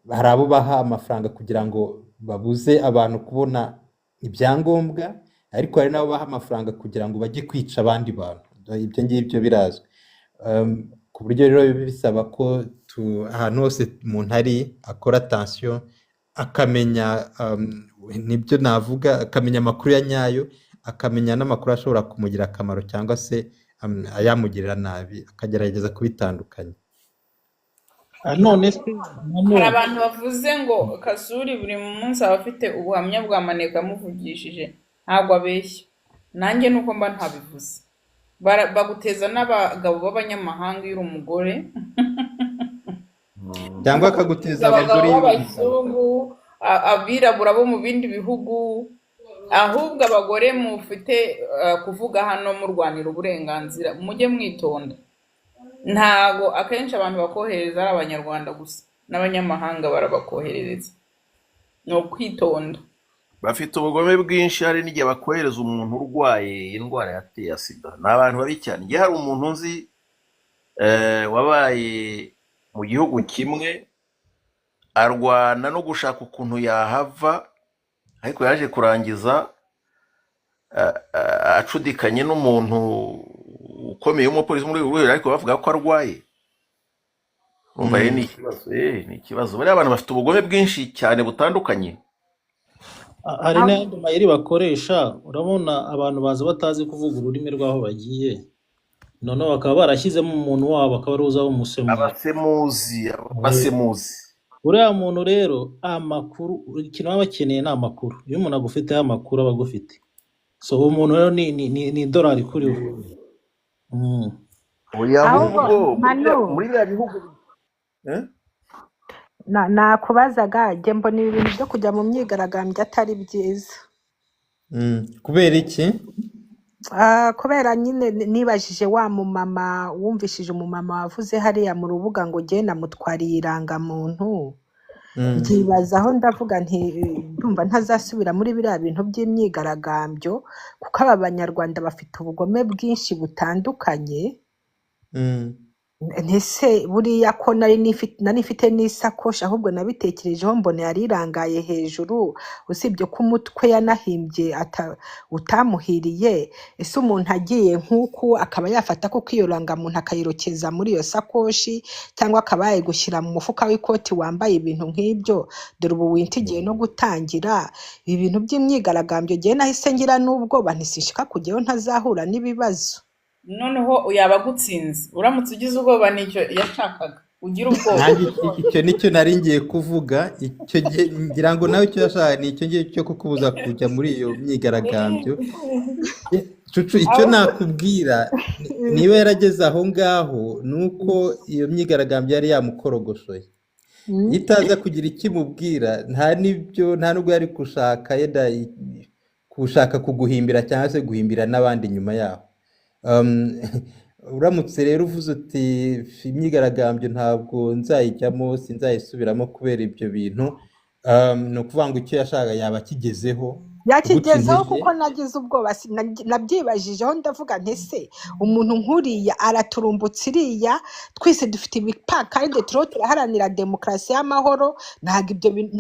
Hari abo baha amafaranga kugira ngo babuze abantu kubona ibyangombwa, ariko hari n'abo baha amafaranga kugira ngo bajye kwica abandi bantu. Ibyo ngibyo birazwi. Ku buryo rero biba bisaba ko ahantu hose umuntu ari akora attention, akamenya, nibyo navuga, akamenya amakuru ya nyayo, akamenya n'amakuru ashobora kumugira akamaro cyangwa se ayamugirira nabi, akagerageza kubitandukanya. None se Hari nanone abantu bavuze ngo Kazuri buri munsi aba afite ubuhamya bwa maneko yamuvugishije, ntabwo abeshya. Nanjye nuko mba ntabivuze. Baguteza n'abagabo b'abanyamahanga iyo uri umugore, cyangwa akaguteza abagabo abagore iyo uri umugabo. b'abazungu, abirabura bo mu bindi bihugu. Ahubwo abagore mufite kuvuga hano murwanira uburenganzira, mujye mwitonda. Ntago akenshi abantu bakohereza ari abanyarwanda gusa, n'abanyamahanga barabakoherereza. Ni ukwitonda. Bafite ubugome bwinshi, hari n'igihe bakohereza umuntu urwaye indwara yateye sida. Ni abantu babi cyane. Njye hari umuntu nzi wabaye mu gihugu kimwe, arwana no gushaka ukuntu yahava, ariko yaje kurangiza acudikanye n'umuntu ukomeye w'umupolisi muri uru rwego, ariko bavuga ko arwaye. Urumva rero ni ikibazo, ni ikibazo. Bariya abantu bafite ubugome bwinshi cyane butandukanye. Hari n'ayandi mayeri bakoresha. Urabona abantu baza batazi kuvuga ururimi rw'aho bagiye, noneho bakaba barashyizemo umuntu wabo akaba ari uza w'umusemuzi. Abasemuzi, abasemuzi. Uriya muntu rero amakuru, ikintu baba bakeneye ni amakuru. Iyo umuntu agufiteho amakuru aba agufite. So uwo muntu rero ni idolari kuri we. Oya, Ahubwo ahubwo Manu, muri biriya bihugu, eh? Nakubazaga, njye mbona ibi bintu byo kujya mu myigaragambyo atari byiza. Kubera iki? Kubera nyine nibajije wa mumama, wumvishije umumama wavuze hariya mu rubuga ngo njye namutwariye irangamuntu, mbyibazaho ndavuga nti ndumva ntazasubira muri biriya bintu by'imyigaragambyo, kuko aba banyarwanda bafite ubugome bwinshi butandukanye. Ntese buriya ko nari nifite n'isakoshi, ahubwo nabitekerejeho mbona yari irangaye hejuru, usibye ko umutwe yanahimbye utamuhiriye. Ese umuntu agiye nk'uku akaba yafata ko iyo rangamuntu akayirokeza muri iyo sakoshi, cyangwa akaba yayigushyira mu mufuka w'ikoti wambaye, ibintu nk'ibyo. Dore ubu winter igiye no gutangira, ibi bintu by'imyigaragambyo ngewe nahise ngira n'ubwoba, ntisishika kujyayo ntazahura n'ibibazo. Noneho yaba agutsinze uramutse ugize ubwoba, nicyo yashakaga, ugira ubwoba. Nanjye icyo nicyo nari ngiye kuvuga. Icyo gihe ngira ngo nawe icyo yashakaga ni icyo ngicyo cyo kukubuza kujya muri iyo myigaragambyo. Cucu, icyo nakubwira, niba yarageze aho ngaho, ni uko iyo myigaragambyo yari yamukorogoshoye. Iyo itaza kugira ikimubwira, nta n'ibyo, nta n'ubwo yari gushaka yenda gushaka kuguhimbira cyangwa se guhimbira n'abandi nyuma yaho. Uramutse rero uvuze uti imyigaragambyo ntabwo nzayijyamo, sinzayisubiramo kubera ibyo bintu. Ni ukuvuga ngo icyo yashakaga yaba akigezeho, kuguca Yakigezeho intege. kuko nagize ubwoba, nabyibajijeho ndavuga nti ese umuntu nk'uriya araturumbutse iriya, twese dufite ibipakaride turiho turaharanira demokarasi y'amahoro, ntabwo ibyo bintu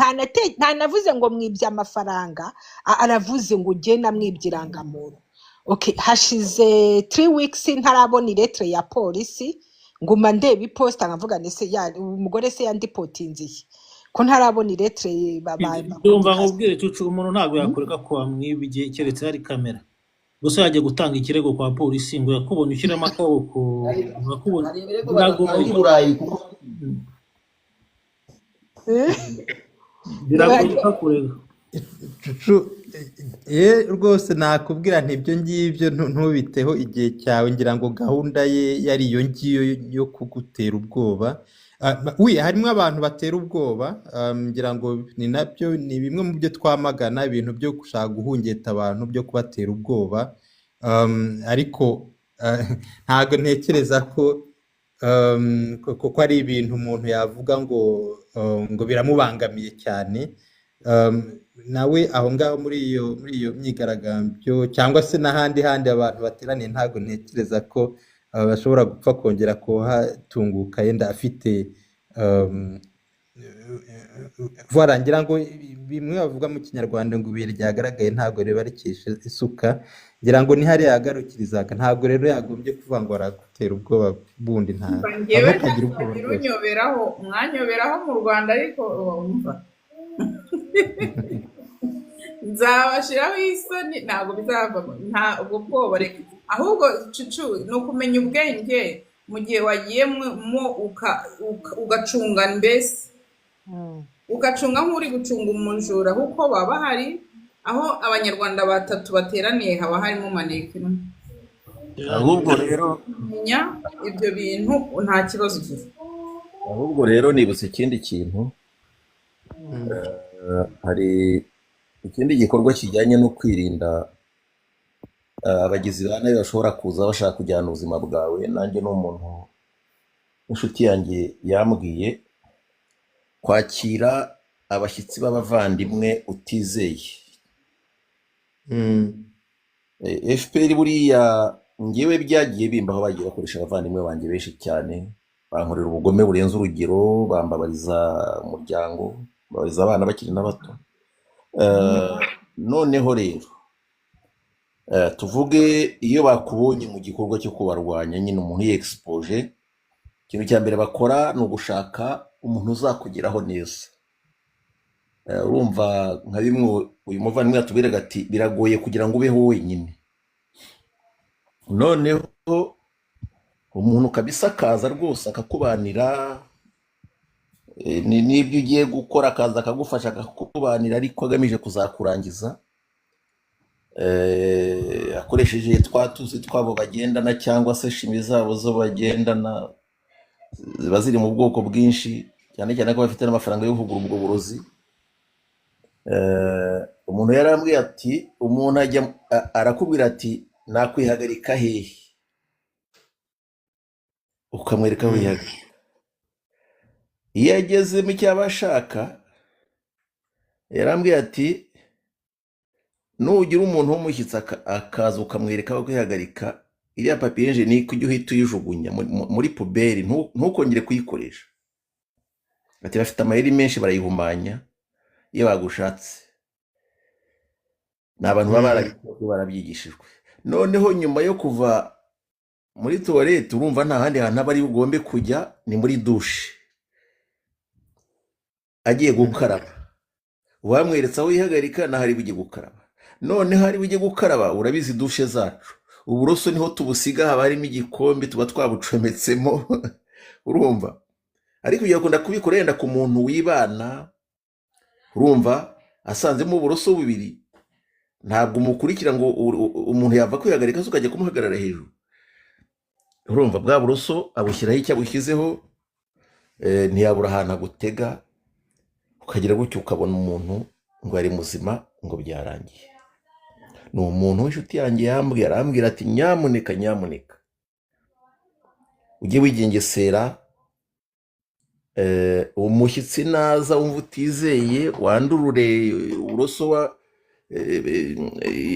ntanavuze ngo mwibye amafaranga, aravuze ngo ujye namwibye irangamuntu. Okay, hashize 3 weeks ntarabona iletre ya polisi, nguma ndeba iposita nkavuga nti ese umugore se yandipotinze iki ko ntarabona iletre Ndumva bakomunikasiyo. Nkubwire cucu, umuntu ntabwo yakureka ko wamwibye keretse hari kamera gusa. Yajya gutanga ikirego kwa polisi ngo yakubonye ushyiramo akaboko, yakubonye, Hari ibirego badatanga biragoye. i Burayi kuko Biragoye ko akurega. Cucu, ye rwose nakubwira nti ibyo ngibyo ntubiteho igihe cyawe, ngira ngo gahunda ye yari iyo ngiyo yo kugutera ubwoba. Oui, harimo abantu batera ubwoba, ngira ngo ni nabyo, ni bimwe mu byo twamagana, ibintu byo gushaka guhungeta abantu, byo kubatera ubwoba. Ariko ntabwo ntekereza ko ko ari ibintu umuntu yavuga ngo biramubangamiye cyane. Nawe aho ngaho muri iyo myigaragambyo cyangwa se n'ahandi handi abantu bateraniye, ntabwo ntekereza ko bashobora gupfa kongera kuhatunguka yenda afite voilà, ngira ngo bimwe bavuga mu Kinyarwanda ngo ibuye ryagaragaye ntabwo riba rikishe isuka, ngira ngo ni hariya yagarukirizaga, ntabwo rero yagombye kuvuga ngo aragutera ubwoba bundi, nta Umva, njyewe ntukagira ubwoba ntazagira rwose. Unyoberaho, mwanyoberaho mu Rwanda, ariko umva, nzabashiraho isoni, ntabwo bizavamo, nta ubwo bwoba. Reka ahubwo cucu ni ukumenya ubwenge mu gihe wagiye mo ugacunga mbese, ugacunga nk'uri gucunga umujura, kuko baba bahari aho abanyarwanda batatu bateraniye haba harimo maneko imwe. Ahubwo rero Kumenya ibyo bintu nta kibazo ugira. Ahubwo rero nibutse ikindi kintu. Hari ikindi gikorwa kijyanye no kwirinda abagizi ba nabi bashobora kuza bashaka kujyana ubuzima bwawe. Nanjye ni umuntu w'inshuti yanjye yambwiye kwakira abashyitsi b'abavandimwe utizeye. FPR buriya ngewe byagiye bimbaho, bagiye bakoresha abavandimwe banjye benshi cyane, bankorera ubugome burenze urugero, bambabariza umuryango, babariza abana bakiri na bato. Noneho rero tuvuge iyo bakubonye mu gikorwa cyo kubarwanya nyine, umuntu yexpoje, ikintu cya mbere bakora ni ugushaka umuntu uzakugeraho neza. Urumva nka bimwe uyu muvandimwe yatubwiraga ati biragoye kugira ngo ubeho wenyine, noneho umuntu kabisa akaza rwose akakubanira, n'ibyo ugiye gukora akaza akagufasha akakubanira, ariko agamije kuzakurangiza, akoresheje twa tuzi twabo bagendana cyangwa se shimi zabo zo bagendana, ziba ziri mu bwoko bwinshi, cyane cyane ko bafite n'amafaranga yo kugura ubwo burozi. Umuntu yarambwiye ati umuntu ajya arakubwira ati nakwihagarika hehe, ukamwereka aho wihagarika. Iyo agezemo icyo aba ashaka, yarambwiye ati nugira umuntu w'umushyitsi akaza ukamwereka aho kwihagarika, iriya papier hygiénique ujye uhita uyijugunya muri poubelle, ntukongere kuyikoresha. Ati bafite amayeri menshi, barayihumanya iyo bagushatse. Ni abantu baba barabikoze, barabyigishijwe. Noneho nyuma yo kuva muri toilette, urumva nta handi hantu aba ari bugombe kujya, ni muri douche agiye gukaraba. Wamweretse aho yihagarika naho ari bujye gukaraba. Noneho ari bujye gukaraba, urabizi douche zacu, uburoso niho tubusiga, haba harimo igikombe tuba twabucometsemo, urumva. Ariko ibyo bakunda kubikora yenda ku muntu wibana, urumva asanzemo uburoso bubiri, ntabwo umukurikira ngo umuntu yava kwihagarika se ukajya kumuhagarara hejuru. Urumva bwa buroso abushyiraho icyo abushyizeho, ntiyabura ahantu agutega, ukagira gutyo ukabona umuntu ngo ari muzima, ngo byarangiye. Ni umuntu w'inshuti yanjye yambwiye, arambwira ati nyamuneka, nyamuneka ujye wigengesera. Umushyitsi naza wumva utizeye, wandurure uburoso wa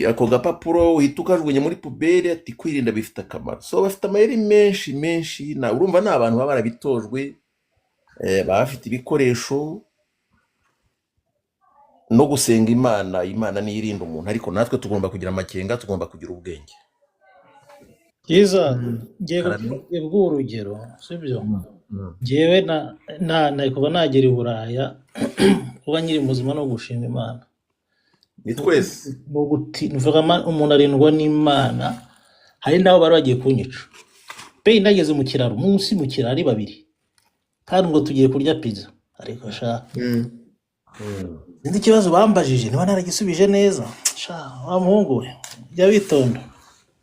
ako gapapuro uhita ukajugunya muri poubelle. Ati kwirinda bifite akamaro. So bafite amayeri menshi menshi. Urumva ni abantu baba barabitojwe, baba bafite ibikoresho no gusenga Imana. Imana niyo irinda umuntu, ariko natwe tugomba kugira amakenga, tugomba kugira ubwenge. Cyiza. Ngiye Karame. Guha urugero, sibyo? Njyewe na kuva nagera i Buraya, kuba nkiri muzima no gushima Imana. Ni twese. Vraiment umuntu arindwa n'Imana. Hari n'abo bari bagiye kunyica pe, nageze mu kiraro, munsi mu kiraro ari babiri, kandi ngo tugiye kurya pizza, ariko sha sinzi ikibazo bambajije niba naragisubije neza. Sha wa muhungu we, jya witonda.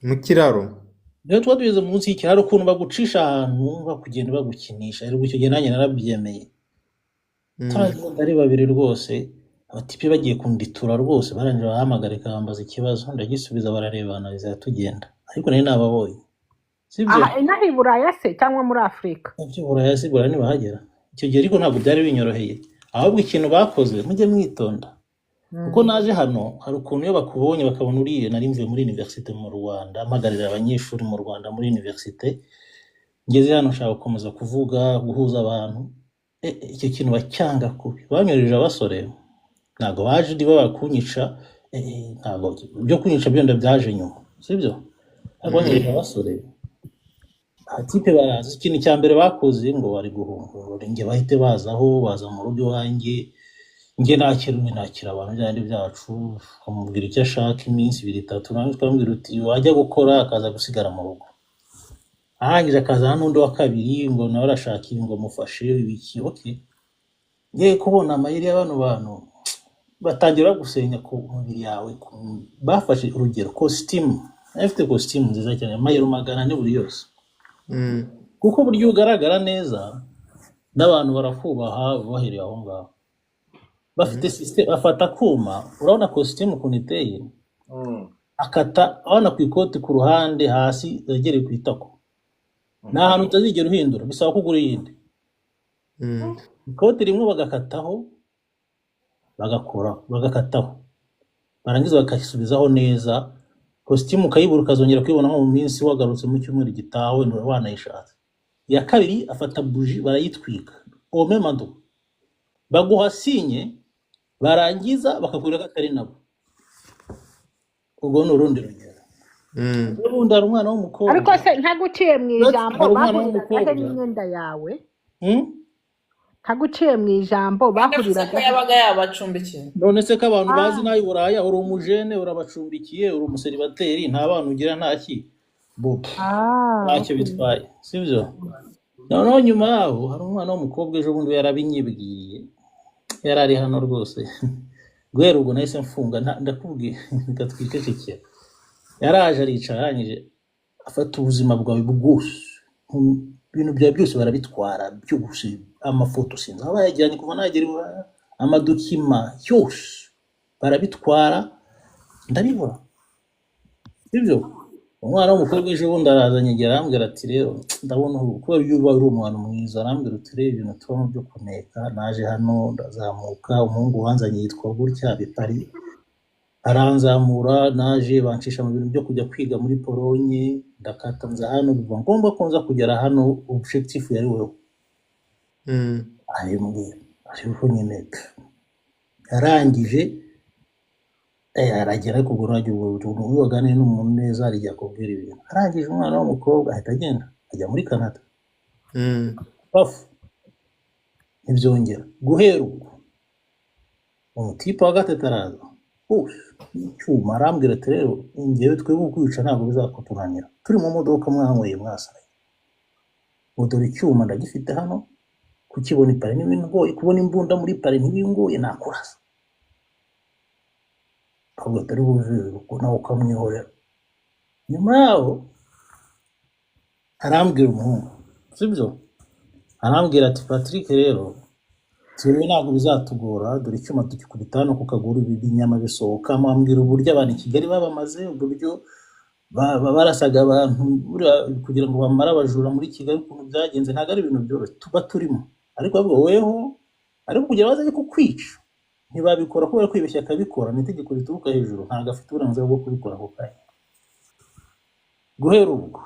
Mu kiraro? Niyo tuba tugeze munsi y'ikiraro, ukuntu bagucisha ahantu bakugenda bagukinisha, ariko icyo gihe nanjye narabyemeye. Turagenda ari babiri rwose, abatipe bagiye kunditura rwose, barangije barahamagara bambaza ikibazo, ndagisubiza, bararebana, bizaba tugenda, ariko nari nababonye, sibyo? Aha inaha i Buraya se cyangwa muri Afurika? Ibyo Buraya si Buraya ntibahagera icyo gihe, ariko ntabwo byari binyoroheye. Ahubwo ikintu bakoze, mujye mwitonda, kuko naje hano hari ukuntu iyo bakubonye bakabona uriye, nari mvuye muri université mu Rwanda, mpagararira abanyeshuri mu Rwanda muri université, ngeze hano nshaka gukomeza kuvuga, guhuza abantu. Icyo kintu bacyanga kubi. Banyohereje abasore, ntabwo baje niba bakunyica, ntabwo ibyo kunyica byenda byaje nyuma, sibyo? Ariko banyohereje abasore, abatipe baraza, ikintu cya mbere bakoze ngo bari guhunga, ngo njye bahite bazaho, baza mu rugo iwanjye. Njye nakira, nakira abantu byandi byacu, ukamubwira icyo ashaka iminsi ibiri itatu, nawe twamubwira uti wajya gukora, akaza gusigara mu rugo. Arangije akazana n'undi wa kabiri ngo nawe arashaka ibi, ngo mufashe ibiki. Okay, ngiye kubona amayeri ya bano bantu, batangira bagusenya ku mubiri yawe. Bafashe urugero kositimu, nari mfite kositimu nziza cyane, amayero 400 buri yose, kuko buryo ugaragara neza n'abantu barakubaha bahereye aho ngaho. Bafite system, bafata akuma, urabona kositimu ukuntu iteye, akata urabona ku ikoti ku ruhande hasi yegereye ku itako, ni ahantu utazigera uhindura, bisaba ko ugura iyindi. Ikoti rimwe bagakataho, bagakuraho, bagakataho, barangiza bakasubizaho neza, kositimu ukayibura, ukazongera kuyibona nko mu minsi wagarutse mu cyumweru gitaha, wenda wanayishatse. Iya kabiri afata buji barayitwika omemado, baguha signe, barangiza bakakubwira ko atari nabo. Ubwo ni urundi rugero. Ubundi hari umwana w'umukobwa. Ariko se ntaguciye mu ijambo, Hari umwana bahuriraga he w'umukobwa. n'imyenda yawe? Hmm? Ntaguciye mu ijambo, Kandi avuze ko bahuriraga he? yabaga yabacumbikiye. None se ko abantu bazi Ah, nawe i Buraya, uri umujene, urabacumbikiye, uri umuseribateri, nta bana ugira, nta ki, bo ah, ntacyo okay. bitwaye, sibyo? Noneho nyuma yaho hari umwana w'umukobwa ejo bundi yarabinyibwiye, yari ari hano rwose. Guhera ubwo nahise mfunga, ndakubwiye, reka twicecekere. Yaraje aricara, arangije afata ubuzima bwawe bwose, ibintu byawe byose barabitwara byose, amafoto sinzi aho bayajyanye kuva nagera i Buraya, amadokima yose barabitwara, ndabibura, sibyo? Umwana w'umukobwa ejo bundi araza anyegera, arambwira ati rero ndabona ubu kubera iyo uba uri umwana mwiza, arambwira uti rero ibintu tubamo byo kuneka, naje hano ndazamuka, umuhungu wanzanye yitwa gutya bipari, aranzamura, naje bancisha mu bintu byo kujya kwiga muri Polonye, ndakata nza hano, biba ngombwa ko nza kugera hano, objectif yari wowe. Abimbwira ariko nyine yarangije, aragera, ariko ubwo urajya ubwo iyo waganiriye n'umuntu neza arijya akubwira ibintu. Arangije umwana w'umukobwa ahita agenda ajya muri Canada, bafu ntibyongera. Guhera ubwo umutipe wa gatatu araza icyuma, arambwira ati rero njyewe twebwe kwica ntabwo bizakutunanira, turi mu modoka mwanyweye mwasaye, ngo dore icyuma ndagifite hano, kukibona ipari ntibingoye, kubona imbunda muri pari ntibingoye, nakurasa. Ahubwo atari buve kuko nawe ukamwihorera. Nyuma yaho arambwira umuhungu, sibyo? Arambwira ati Patrick rero twebwe ntabwo bizatugora, dore icyuma tukikubita hano ku kaguru, ibinyama bisohokamo. Ambwira uburyo abantu i Kigali babamaze, uburyo barasaga abantu buriya kugira ngo bamare abajura muri Kigali, ukuntu byagenze, ntabwo ari ibintu byoroshye tuba turimo. Ariko bavuga weho, ariko kugira bazajye kukwica ntibabikora kubera kwibeshya akabikora, ni itegeko rituruka hejuru, ntabwo afite uburenganzira bwo kubikora ako kanya. Guhera ubwo,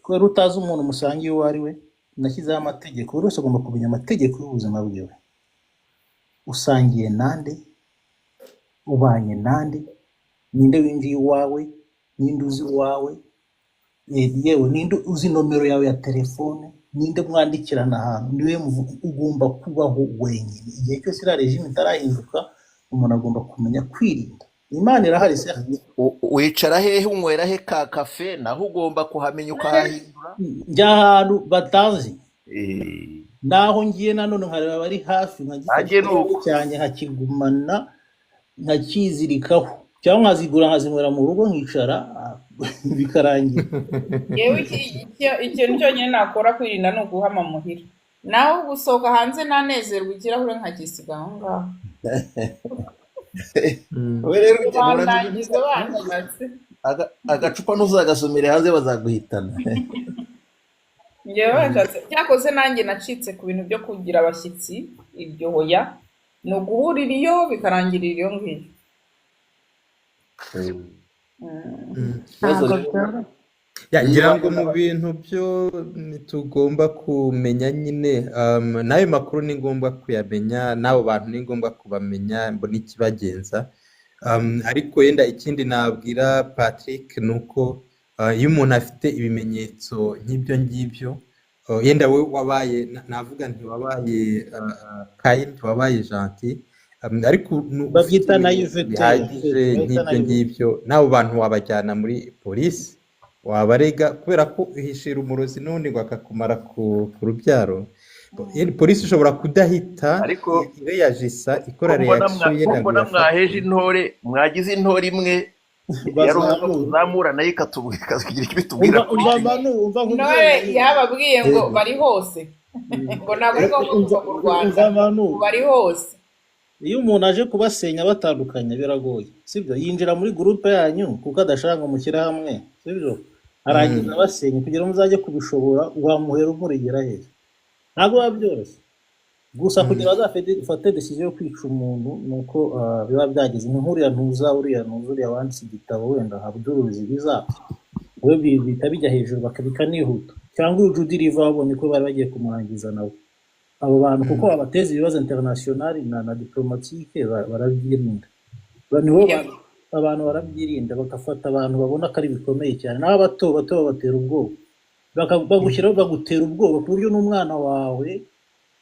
kubera utazi umuntu musangiye uwo ari we, nashyizeho amategeko, buri wese agomba kumenya amategeko y'ubuzima bwiwe. Usangiye nande, ubanye nande, ninde winjiye iwawe, ninde uzi iwawe, yewe ninde uzi nomero yawe ya telefone, ninde mwandikirana ahantu, niwe ugomba kubaho wenyine. Igihe cyose iriya regime itarahinduka, umuntu agomba kumenya kwirinda. Imana irahari se. Wicara hehe, unywera he ka kafe, naho ugomba kuhamenya ukahahindura. Njya ahantu batazi, naho ngiye nanone nkareba abari hafi, nkagifata Nanjye ni uko. cyanjye nkakigumana, nkakizirikaho, cyangwa nkazigura nkazinywera mu rugo nkicara bikarangira. Yewe, ikintu cyonyine nakora kwirinda ni uguhama muhira, naho gusohoka hanze nanezerwa ikirahure nkagisiga aho ngaho. Wowe rero ujya Bandangiza bandubatse. Agacupa ntuzagasomere hanze, bazaguhitana. Njyewe bashatse cyakoze nanjye nacitse ku bintu byo kugira abashyitsi, iryo hoya ni uguhurira iyo bikarangirira iyo ngiyo. Ikibazo Ntabwo rero byoroshye. Ya, ngira niba ngo mu bintu byo tugomba kumenya nyine, n'ayo makuru ni ngombwa kuyamenya, n'abo bantu ni ngombwa kubamenya, mbona ikibagenza. Ariko yenda ikindi nabwira Patrick ni uko iyo umuntu afite ibimenyetso nk'ibyo ngibyo, yenda we wabaye, navuga nti wabaye kind, wabaye gentil, ariko ufite Babyita ibimenyetso naivete, bihagije bayita nk'ibyo naivete. ngibyo, n'abo bantu wabajyana muri polisi, wabarega, kubera ko uhishira umurozi n'ubundi ngo akakumara ku rubyaro. Polisi ishobora kudahita ariko ireyajisa, ikora ko mbona reaction ko yenda ngo mbona ibafate. Mwaheje intore, mwagize intore imwe ya ruhanga Bazamura. Tuzamura nayo ikatubwira, ikagira icyo itubwira Umva kuri umva icyo. Manu, umva nkubwire Intore Manu. yababwiye ngo Yego. bari hose, ngo ntabwo ari ngombwa Umva kuva mu Rwanda, umva Manu, ngo bari hose. Iyo umuntu aje kubasenya batandukanye biragoye, sibyo? Yinjira muri gurupe yanyu kuko adashaka ngo mushyire hamwe, sibyo? Arangiza abasenya kugira ngo muzajye kubishobora, wamuhera umuregera hehe? Ntabwo biba byoroshye. Gusa kugira bazafate decision yo kwica umuntu ni uko biba byageze ni nk'uriya ntuza, uriya ntuza, uriya wanditse igitabo wenda Abdul Ruzibiza, we bihita bijya hejuru bikanihuta, cyangwa uyu Judi Riva wabonye ko bari bagiye kumurangiza nawe. Abo bantu kuko babateza ibibazo international na diplomatique, barabyirinda. Nibo abantu barabyirinda, bagafata abantu babona ko ari bikomeye cyane, naho abato bato babatera ubwoba, bagushyiraho, bagutera ubwoba ku buryo n'umwana wawe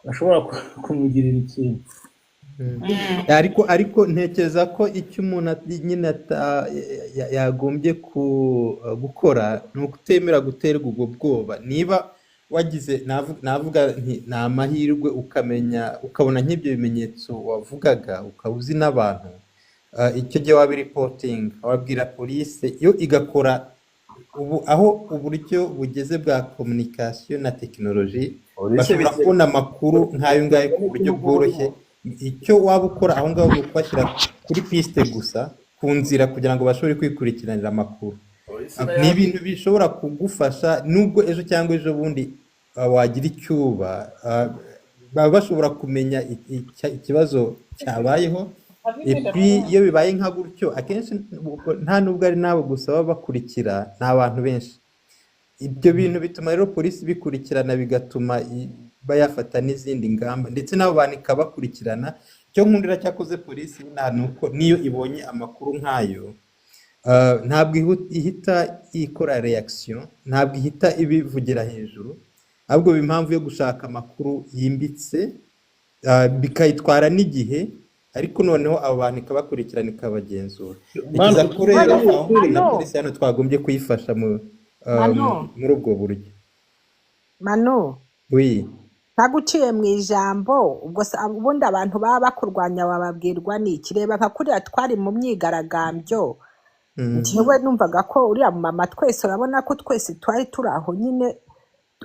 ashobora kumugirira ikintu. Ariko ntekereza ko icyo umuntu nyine yagombye gukora ni ukutemera guterwa ubwo bwoba. Niba wagize, navuga nti ni amahirwe, ukamenya, ukabona nk'ibyo bimenyetso wavugaga, ukaba uzi n'abantu, icyo gihe wabiripotinga, wabwira polisi, yo igakora. Ubu aho uburyo bugeze bwa communication na tekinoloji, Polisi bashobora biterwa kubona amakuru nk'ayo ngayo ku buryo n'igihugu bworoshye. urimo. Icyo waba ukora aho ngaho ni ukubashyira kuri piste gusa, ku nzira, kugira ngo bashobore kwikurikiranira amakuru. Polisi Ni nayo ibintu bishobora kugufasha nubwo ejo cyangwa ejo bundi wagira icyuba, baba bashobora kumenya ikibazo cyabayeho. Et puis iyo bibaye nka gutyo, akenshi ubwo nta nubwo ari nabo gusa baba bakurikira, ni abantu benshi. Ibyo bintu bituma rero polisi bikurikirana, bigatuma bayafata n'izindi ngamba, ndetse n'abo bantu ikabakurikirana. Icyo nkundira cyakoze polisi inaha ni uko niyo ibonye amakuru nk'ayo, ntabwo ihita ikora reaction, ntabwo ihita ibivugira hejuru, ahubwo biba impamvu yo gushaka amakuru yimbitse, bikayitwara n'igihe, ariko noneho abo bantu ikabakurikirana, ikabagenzura. Manu, Ntekereza ko rero Manu, aho na Manu, polisi hano twagombye kuyifasha Manu, muri ubwo buryo. Manu, Oui. Ntaguciye mu ijambo, ubwo se ubundi abantu baba bakurwanya bababwirwa n'iki? Reba nka kuriya twari mu myigaragambyo, njyewe numvaga ko uriya mama twese, urabona ko twese twari turi aho nyine,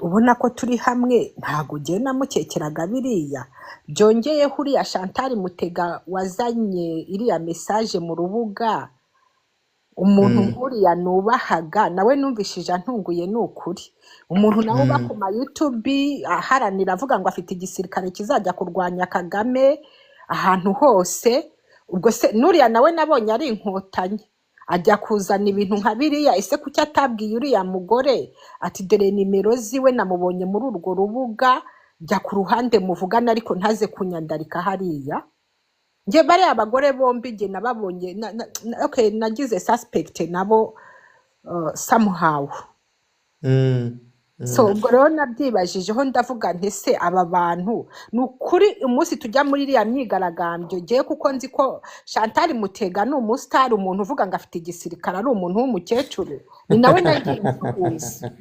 ubona ko turi hamwe, ntabwo njyewe namukekeraga biriya. Byongeyeho uriya Chantal Mutega wazanye iriya message mu rubuga, Umuntu nk'uriya nubahaga nawe numvishije antunguye, ni ukuri. Umuntu nawe uba ku ma YouTube aharanira, avuga ngo afite igisirikare kizajya kurwanya Kagame ahantu hose. Ubwo se n'uriya nawe nabonye ari inkotanyi, ajya kuzana ibintu nka biriya. Ese kuki atabwiye uriya mugore ati: "Dore nimero ziwe, namubonye muri urwo rubuga, jya ku ruhande muvugane, ariko ntaze kunyandarika hariya"? Njye bariya abagore bombi njye nababonye okay, nagize suspect nabo somehow. So ubwo rero nabyibajijeho, ndavuga nti: "Se aba bantu ni ukuri, umunsi tujya muri iriya myigaragambyo, ngewe kuko nzi ko Chantal Mutega ni umusitari, umuntu uvuga ngo afite igisirikare, ari umuntu w'umukecuru, ni nawe nagiye musuhuza."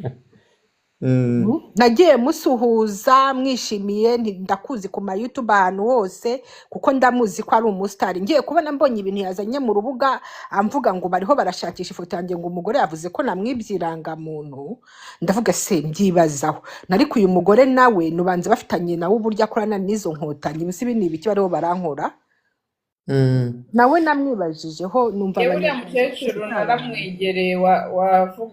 Nagiye musuhuza mwishimiye, nti ndakuzi ku ma YouTube ahantu hose, kuko ndamuzi ko ari umusitari. Ngiye kubona mbonye ibintu yazanye mu rubuga, amvuga ngo bariho barashakisha ifoto yanjye, ngo umugore yavuze ko namwibye irangamuntu. Ndavuga se, mbyibazaho, ariko uyu mugore nawe nubanza bafitanye nawe uburyo akorana n'izo nkotanyi. Ubu ibi ni ibiki bariho barankora? Nawe namwibajijeho, numva Yewe, uriya abanyarwanda twese mukecuru nta naramwegereye,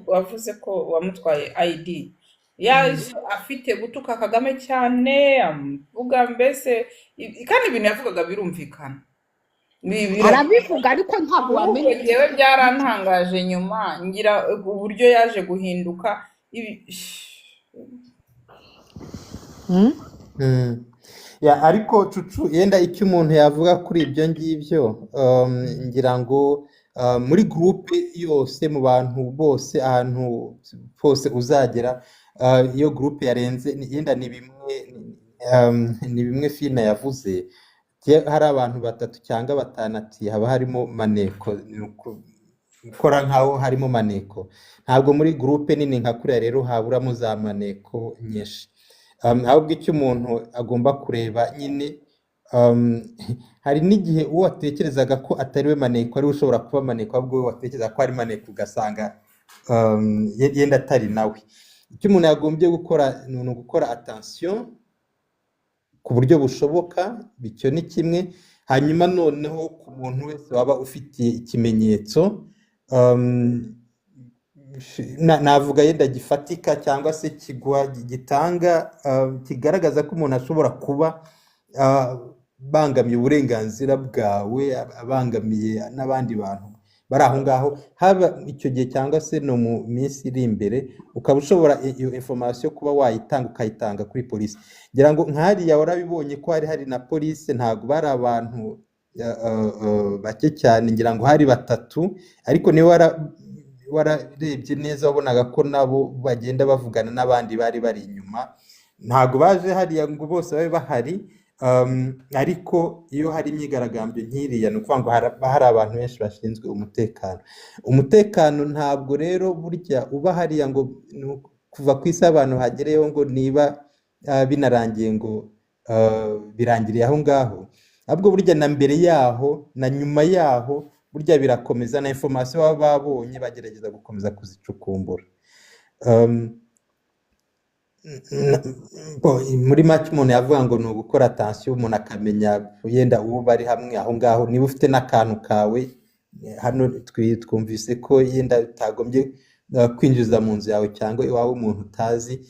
wavuze ko wamutwaye ID, yaje afite gutuka Kagame cyane, avuga mbese kandi ibintu yavugaga birumvikana. Arabivuga, ariko ntabwo Ahubwo wamenya. Njyewe byarantangaje nyuma, ngira uburyo yaje guhinduka Ya, ariko Cucu, yenda icyo umuntu yavuga kuri ibyo ngibyo, ngira ngo muri groupe yose, mu bantu bose, ahantu hose uzagera, iyo groupe yarenze yenda ni bimwe Fina yavuze. Iyo hari abantu batatu cyangwa batanu, ati haba harimo maneko, ni gukora nkaho harimo maneko. Ntabwo muri groupe nini nka kuriya rero haburamo za maneko nyinshi. Ahubwo icyo umuntu agomba kureba nyine, hari n'igihe uwo watekerezaga ko atari we maneko ariwe ushobora kuba maneko, ahubwo wowe watekerezaga ko ari maneko ugasanga yenda atari nawe. Icyo umuntu yagombye gukora ni ugukora attention ku buryo bushoboka. Icyo ni kimwe. Hanyuma noneho ku muntu wese waba ufitiye ikimenyetso, navuga yenda gifatika cyangwa se kigwa gitanga, kigaragaza ko umuntu ashobora kuba bangamiye uburenganzira bwawe, abangamiye n'abandi bantu bari aho ngaho, haba icyo gihe cyangwa se no mu minsi iri imbere, ukaba ushobora iyo information kuba wayitanga, ukayitanga kuri polisi. Ngira ngo nk'hariya warabibonye ko hari na polisi, ntabwo bari abantu bake cyane, ngira ngo hari batatu, ariko niba wararebye neza wabonaga ko nabo bagenda bavugana n'abandi bari bari inyuma. Ntabwo baje hariya ngo bose babe bahari, ariko iyo hari imyigaragambyo nk'iriya, ni ukuvuga ngo haba hari abantu benshi bashinzwe umutekano. Umutekano ntabwo rero burya uba hariya ngo ni kuva ku isi abantu hagereyeho ngo niba binarangiye ngo birangiriye aho ngaho. Ahubwo burya na mbere yaho na nyuma yaho burya birakomeza, na information baba babonye bagerageza gukomeza kuzicukumbura. Bo, muri make umuntu yavuga ngo ni ugukora attention, umuntu akamenya yenda uwo bari hamwe aho ngaho. Niba ufite n'akantu kawe, hano twumvise ko yenda utagombye kwinjiza mu nzu yawe cyangwa iwawe umuntu utazi,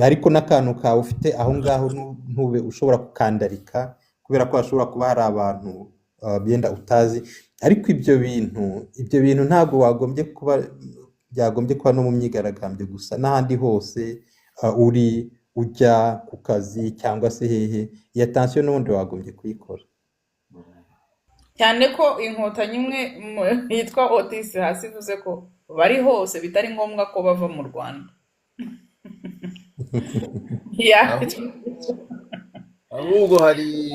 ariko n'akantu kawe ufite aho ngaho ntube ushobora kukandarika, kubera ko hashobora kuba hari abantu yenda utazi. Ariko ibyo bintu ntabwo wagombye kuba byagombye kuba no mu myigaragambyo gusa, n'ahandi hose uri ujya ku kazi cyangwa se hehe, iyo attention n'ubundi wagombye kuyikora. Cyane ko inkotanyi imwe yitwa Otis hasi ivuze ko bari hose, bitari ngombwa ko bava mu Rwanda. Ya. Ahubwo hari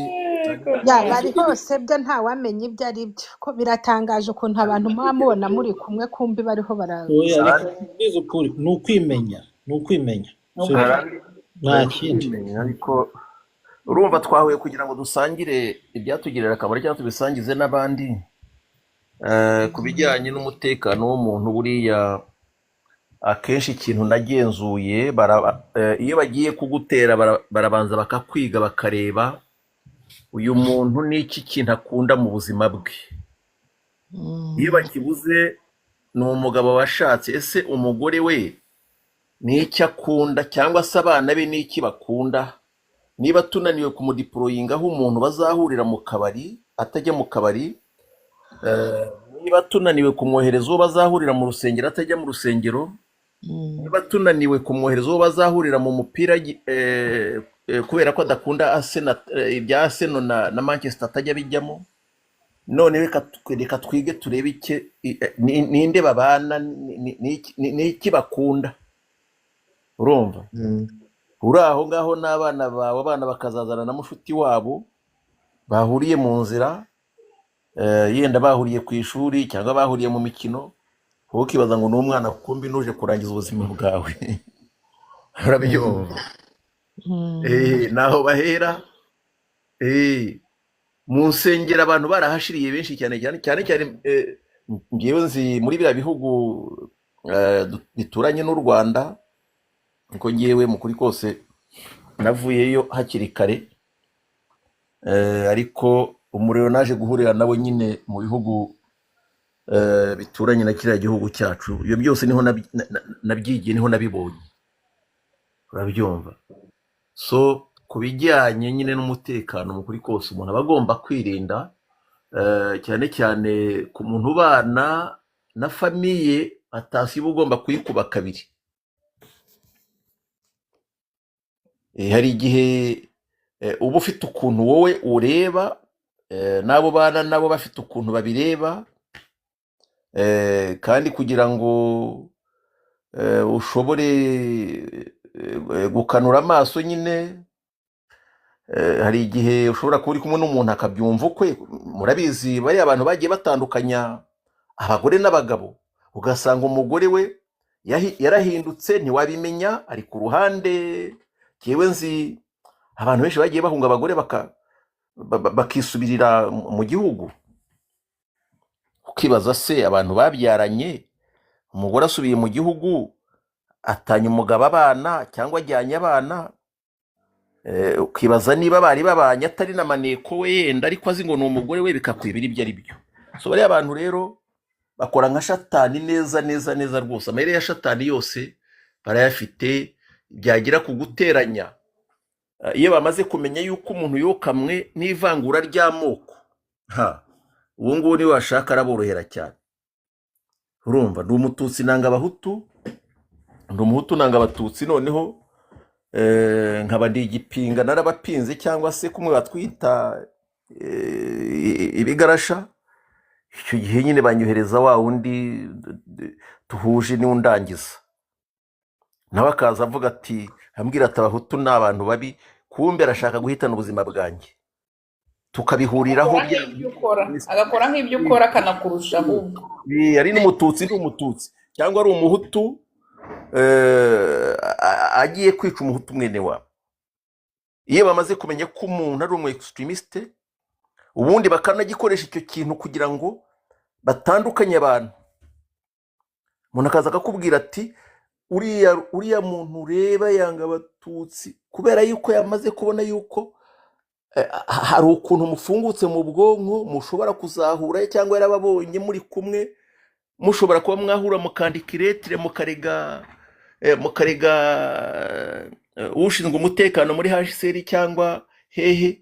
Ya, bari hose byo ntawamenya ibyo ari byo, ko biratangaje ukuntu abantu muba mubona muri kumwe, kumbi bariho bara Oya, reka nkubwize ukuri, ni ukwimenya, ni ukwimenya. Ni So, ukwimenya. nta Hari kindi. Kwimenya, ariko urumva twahuye kugira ngo dusangire ibyatugirira akamaro cyangwa tubisangize n'abandi. Ku bijyanye n'umutekano w'umuntu, buriya akenshi ikintu nagenzuye, iyo bagiye kugutera barabanza bakakwiga, bakareba uyu muntu n'iki kintu akunda mu buzima bwe. Iyo bakibuze Ni umugabo washatse. Ese umugore we ni iki akunda, cyangwa se abana be ni iki bakunda? Niba tunaniwe kumudeployingaho umuntu bazahurira mu kabari, atajya mu kabari, niba tunaniwe kumwohereza uwo bazahurira mu rusengero, atajya mu rusengero, niba tunaniwe kumwohereza uwo bazahurira mu mupira, kubera ko adakunda Arsenal, ibya Arsenal na Manchester atajya bijyamo, none reka twige turebe icye ninde babana, ni iki bakunda. Urumva, uri aho ngaho n'abana bawe, abana bakazazana na mushuti wabo bahuriye mu nzira, yenda bahuriye ku ishuri cyangwa bahuriye mu mikino, wowe ukibaza ngo ni umwana, kumbi nuje kurangiza ubuzima bwawe. Urabyumva? Naho bahera. Mu nsengero abantu barahashiriye benshi cyane cyane cyane cyane. Njyewe nzi muri biriya bihugu bituranye n'u Rwanda, kuko ngewe mu kuri kose navuyeyo hakiri kare, ariko umuriro naje guhurira nabo nyine mu bihugu bituranye na kiriya gihugu cyacu. Ibyo byose niho nabyigiye, niho nabibonye. Urabyumva? So ku bijyanye nyine n'umutekano, mu kuri kose umuntu aba agomba kwirinda, cyane cyane ku muntu ubana na famille atasiba, ugomba kuyikuba kabiri. Hari igihe uba ufite ukuntu wowe ureba, n'abo bana nabo bafite ukuntu babireba, kandi kugira ngo ushobore gukanura amaso nyine, hari igihe ushobora kuba uri kumwe n'umuntu akabyumva ukwe. Murabizi, bariya abantu bagiye batandukanya abagore n'abagabo, ugasanga umugore we yarahindutse ntiwabimenya, ari ku ruhande. Njyewe nzi abantu benshi bagiye bahunga abagore bakisubirira mu gihugu. Ukibaza se abantu babyaranye, umugore asubiye mu gihugu atanye umugabo abana cyangwa ajyanye abana, ukibaza niba bari babanye atari na maneko we yenda, ariko azi ngo ni umugore we, bikakwibira ibyo ari byo. So bariya abantu rero bakora nka shatani neza neza neza rwose. Amayeri ya shatani yose barayafite. Byagera ku guteranya, iyo bamaze kumenya yuko umuntu yokamwe n'ivangura ry'amoko, ha uwo nguwo niwe washaka araborohera cyane. Urumva, ndi umututsi nanga abahutu, ndi umuhutu nanga abatutsi, noneho nkaba ndi igipinga narabapinze, cyangwa se kumwe batwita ibigarasha. Icyo gihe nyine banyohereza wa wundi duhuje, niwe undangiza, nawe akaza avuga ati, ambwira ati abahutu ni abantu babi, kumbe arashaka guhitana ubuzima bwanjye, tukabihuriraho. Agakora nk'ibyo ukora, agakora nk'ibyo ukora, akanakurusha ahubwo. Ari n'umututsi, ndi umututsi, cyangwa ari umuhutu, agiye kwica umuhutu mwene wabo. Iyo bamaze kumenya ko umuntu ari umu extremiste, ubundi bakanagikoresha icyo kintu kugira ngo batandukanye abantu. Umuntu akaza akakubwira ati uriya muntu ureba yanga abatutsi, kubera yuko yamaze kubona yuko hari ukuntu mufungutse mu bwonko, mushobora kuzahura, cyangwa yarababonye muri kumwe, mushobora kuba mwahura mukandika iretire, mukarega ushinzwe umutekano muri HCR cyangwa hehe,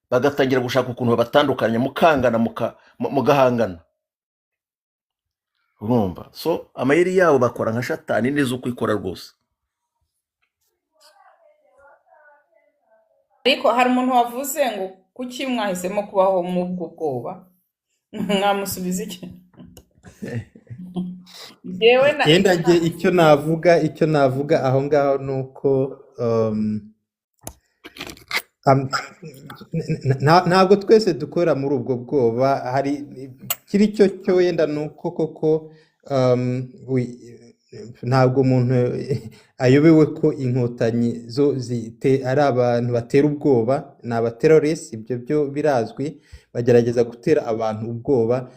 bagatangira gushaka ukuntu babatandukanya, mukangana, mugahangana. Urumva? So amayeri yabo bakora nka shatani neza uko ikora rwose. Ariko hari umuntu wavuze ngo kuki mwahisemo kubaho mu ubwo bwoba? Mwamusubiza iki? Njyewe na Yenda njye icyo navuga aho ngaho ni uko ntabwo twese dukora muri ubwo bwoba. Hari kiri cyo cyo wenda ni uko koko ntabwo umuntu ayobewe ko inkotanyi zo ari abantu batera ubwoba, ni abaterrorist, ibyo byo birazwi, bagerageza gutera abantu ubwoba,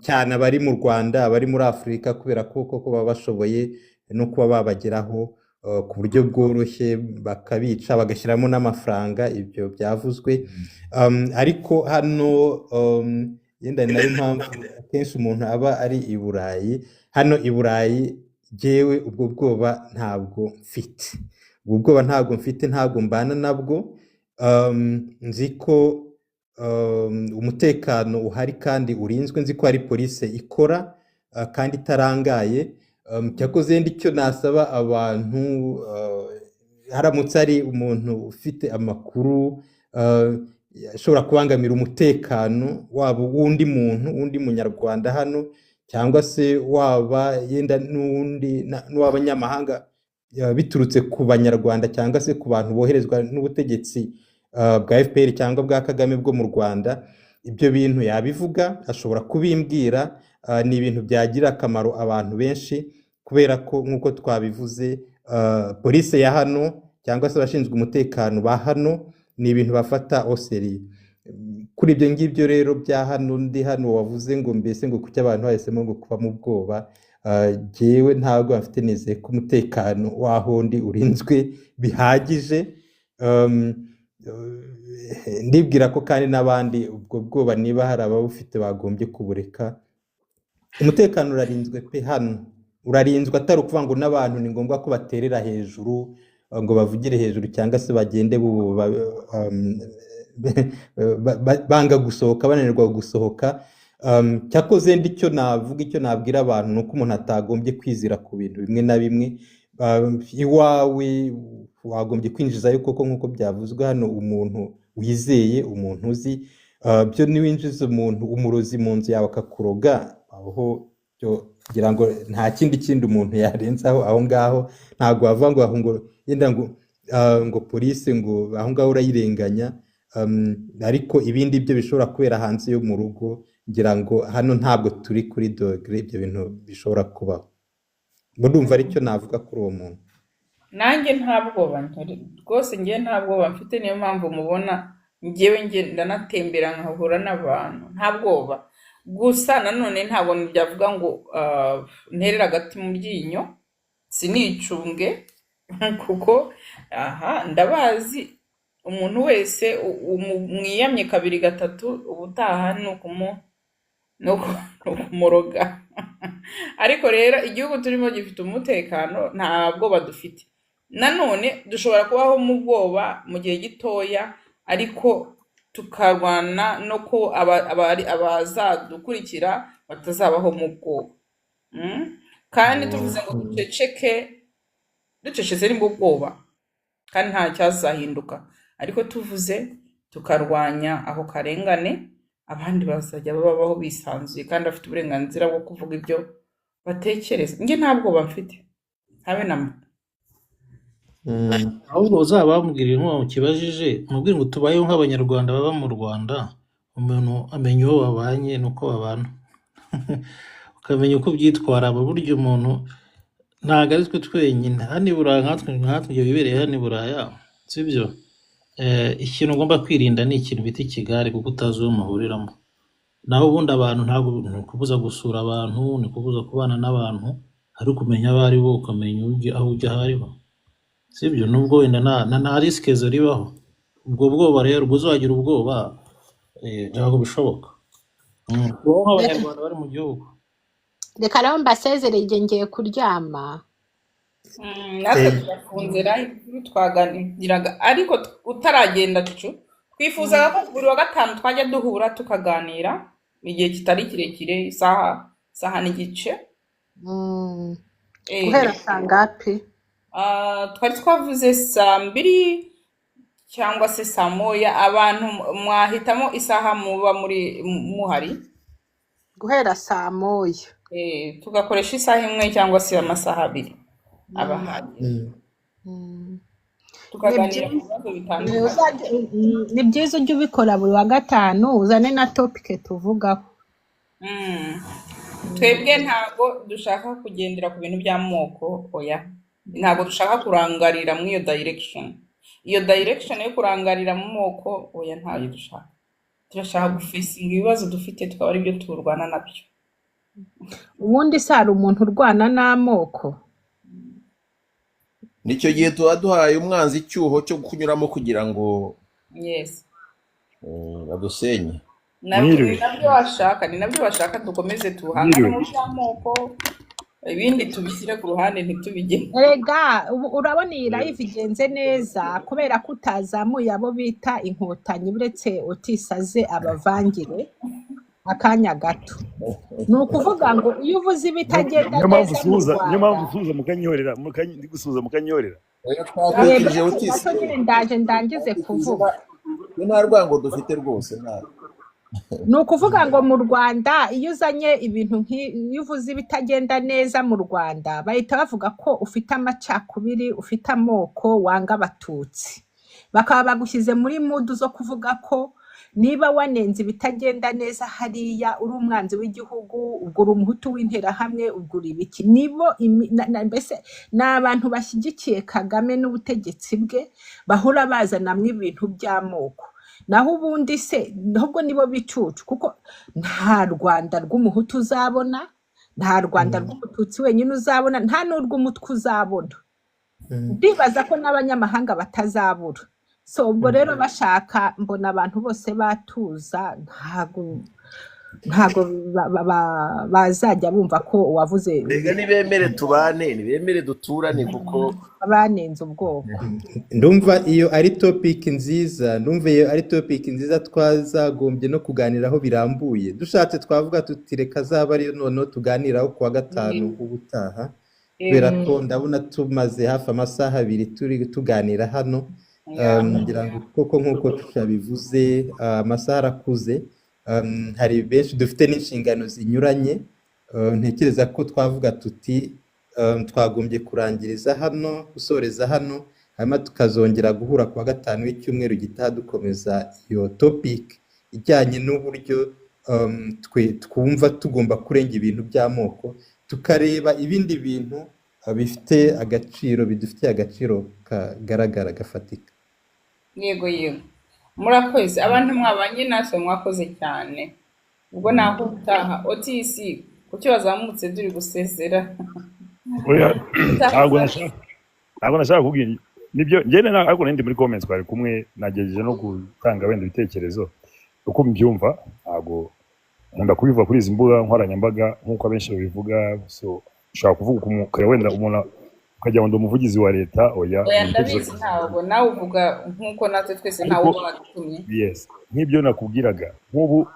cyane abari mu Rwanda, abari muri Afurika, kubera ko koko baba bashoboye no kuba babageraho ku buryo bworoshye, bakabica, bagashyiramo n'amafaranga, ibyo byavuzwe. Ariko hano Yenda ni nayo mpamvu akenshi umuntu aba ari i Burayi. Hano i Burayi jyewe ubwo bwoba ntabwo mfite, ubwo bwoba ntabwo mfite, ntabwo mbana nabwo. Nzi ko umutekano uhari kandi urinzwe, nzi ko hari polisi ikora kandi itarangaye. Cyakoze yenda icyo nasaba abantu, haramutse hari umuntu ufite amakuru ashobora kubangamira umutekano waba uw'undi muntu, uw'undi munyarwanda hano, cyangwa se waba yenda n'uwundi n'uw'abanyamahanga, biturutse ku banyarwanda cyangwa se ku bantu boherezwa n'ubutegetsi bwa FPR cyangwa bwa Kagame bwo mu Rwanda, ibyo bintu yabivuga, ashobora kubimbwira. Ni ibintu byagirira akamaro abantu benshi, kubera ko nk'uko twabivuze, polisi ya hano cyangwa se abashinzwe umutekano ba hano ni ibintu bafata au sérieux. Kuri ibyo ngibyo rero bya hano, ndi hano wavuze ngo mbese ngo kuki abantu bahisemo ngo kuba mu bwoba, jyewe ntabwo mfite, nizeye ko umutekano w'aho ndi urinzwe bihagije. Ndibwira ko kandi n'abandi ubwo bwoba niba hari ababufite bagombye kubureka. Umutekano urarinzwe pe, hano urarinzwe, atari ukuvuga ngo n'abantu ni ngombwa ko baterera hejuru ngo bavugire hejuru cyangwa se bagende banga gusohoka, bananirwa gusohoka. Cyakoze ndi icyo navuga, icyo nabwira abantu ni uko umuntu atagombye kwizira ku bintu bimwe na bimwe. Iwawe wagombye kwinjizayo koko nk'uko byavuzwe hano, umuntu wizeye, umuntu uzi. Byo niwinjiza umuntu umurozi mu nzu yawe akakuroga, aho byo kugira ngo nta kindi umuntu yarenzaho aho ngaho, ntabwo wavuga ngo aho ngo yenda ngo ngo polisi ngo aho ngaho urayirenganya. Ariko ibindi byo bishobora kubera hanze yo mu rugo, ngira ngo hano ntabwo turi kuri degré ibyo bintu bishobora kubaho. Ngo ndumva aricyo navuga kuri uwo muntu. Nanjye nta bwoba rwose, njye nta bwoba mfite, niyo mpamvu mubona njyewe ngenda natembera nkahura n'abantu, nta bwoba. Gusa nanone ntabwo byavuga ngo nterere agati mu ryinyo sinicunge, kuko aha ndabazi, umuntu wese mwiyamye kabiri gatatu, ubutaha ni ukumuroga. Ariko rero igihugu turimo gifite umutekano, nta bwoba dufite. Nanone dushobora kubaho mu bwoba mu gihe gitoya, ariko tukarwana no ko abazadukurikira batazabaho mu bwoba. Kandi tuvuze ngo duceceke, ducecetse nibwo bwoba, kandi nta cyazahinduka. Ariko tuvuze tukarwanya ako karengane, abandi bazajya babaho bisanzuye kandi bafite uburenganzira bwo kuvuga ibyo batekereza. Njye nta bwoba mfite, habe na mba. Ahubwo uzabambwira inkuba ukibajije, mubwire ngo tubayeho nk'Abanyarwanda baba mu Rwanda, umuntu amenya uwo babanye n'uko babana, ukamenya uko ubyitwara. Burya umuntu ntabwo ari twe twenyine hano i Buraya, nkatwe ibyo bibereye hano i Buraya, sibyo? Ikintu ugomba kwirinda ni ikintu bita ikigare, kuko utazi uwo muhuriramo. Naho ubundi abantu ntabwo ni ukubuza gusura abantu, ni ukubuza kubana n'abantu, ariko umenya abo ari bo, ukamenya aho ujya aho ariho, sibyo? Nubwo wenda nta risque ribaho. Ubwo bwoba rero, ubwo uzagira ubwoba, ntabwo bishoboka. Tubaho nk'Abanyarwanda bari mu gihugu. Reka rero mbasezere, igihe ngiye kuryama. Natwe turafunze live, twaganiraga, ariko utaragenda cucu, twifuzaga ko buri wa gatanu twajya duhura tukaganira igihe kitari kirekire, isaha, isaha n'igice. Guhera saa ngapi? Twari twavuze saa 2 cyangwa se saa 1. Abantu mwahitamo isaha muba muri muhari. Guhera saa 1. Tugakoresha isaha imwe cyangwa se amasaha 2 aba ahagije. Ni Tukaganira ku byiza. bibazo bitandukanye. Ni byiza, ujye ubikora buri wa gatanu, uzane na topic tuvugaho. Twebwe ntabwo dushaka kugendera ku bintu by'amoko, oya, ntabwo dushaka kurangarira muri iyo direction, iyo direction yo kurangarira mu moko, oya, ntayo dushaka. Turashaka gufacinga ibibazo dufite, tukaba aribyo turwana nabyo. Ubundi se hari umuntu urwana n'amoko? Nicyo gihe tuba duhaye umwanzi icyuho cyo kunyuramo kugira ngo badusenye. Nabyo ni Mwiriwe. nabyo bashaka, ni nabyo bashaka, dukomeze tuhangane Mwiriwe. mu by'amoko, ibindi tubishyire ku ruhande ntitubigemo. Erega ubu urabona iyi live igenze neza kubera ko utazamuye abo bita inkotanyi, uretse utisaze abavangire akanya gato. Ni ukuvuga ngo iyo uvuze ibitagenda Niyo mpamvu neza mu usuhuza, niyo mpamvu Rwanda, usuhuza mukanyihorera, ndi gusuhuza mukanyihorera. Oya, yego twakwikirije gato Otisi nyine ndaje ndangize kuvuga. Twe nta rwango dufite rwose, nta. Ni ukuvuga ngo mu Rwanda iyo uzanye ibintu iyo uvuze ibitagenda neza mu Rwanda bahita bavuga ko ufite amacakubiri, ufite amoko, wanga abatutsi, bakaba bagushyize muri mudu zo kuvuga ko niba wanenze ibitagenda neza hariya uri umwanzi w'igihugu, ubwo uri umuhutu w'interahamwe, ubwo uri ibiki. Nibo mbese ni abantu bashyigikiye Kagame n'ubutegetsi bwe bahora bazanamwo ibintu by'amoko. Naho ubundi se ahubwo nibo bicucu, kuko nta Rwanda rw'umuhutu uzabona, nta Rwanda rw'umututsi wenyine uzabona, nta n'urw'umutwe uzabona. Ndibaza ko n'abanyamahanga batazabura. So ubwo rero bashaka mbona abantu bose batuza, ntago bazajya bumva ko uwavuze Rega nibemere tubane, nibemere duturane, kuko banenze ubwoko. Ndumva iyo ari topic nziza, ndumva iyo ari topic nziza twazagombye no kuganiraho birambuye. Dushatse twavuga tuti reka azaba ariyo noneho tuganiraho kuwa gatanu ubutaha, kubera ko ndabona tumaze hafi amasaha 2 turi tuganira hano. Ngira ngo koko nk'uko twabivuze, amasaha arakuze, hari benshi dufite n'inshingano zinyuranye. Ntekereza ko twavuga tuti twagombye kurangiriza hano, gusoreza hano, hanyuma tukazongera guhura kuwa gatanu w'icyumweru gitaha dukomeza iyo topic ijyanye n'uburyo twe twumva tugomba kurenga ibintu by'amoko, tukareba ibindi bintu bifite agaciro, bidufitiye agaciro kagaragara gafatika. Yego yego, murakoze abantu mwabanye natwe, mwakoze cyane. Ubwo naho utaha Otisi, kuki wazamutse turi gusezera? Oya, Utaha ntabwo nashaka kubwira nibyo njye ariko nindi muri comments twari kumwe, nagerageje no gutanga wenda ibitekerezo uko mbyumva. Ntabwo nkunda kubivuga kuri izi mbuga nkoranyambaga nk'uko abenshi babivuga, so ushobora kuvuga ukuntu wenda umuntu ukagira ngo ndi umuvugizi wa leta. Oya, Oya, ni ibitekerezo. ndabizi, ntabwo nawe uvuga nk'uko natwe twese ntawe Ariko uba wadutumye. Yes, nk'ibyo nakubwiraga nk'ubu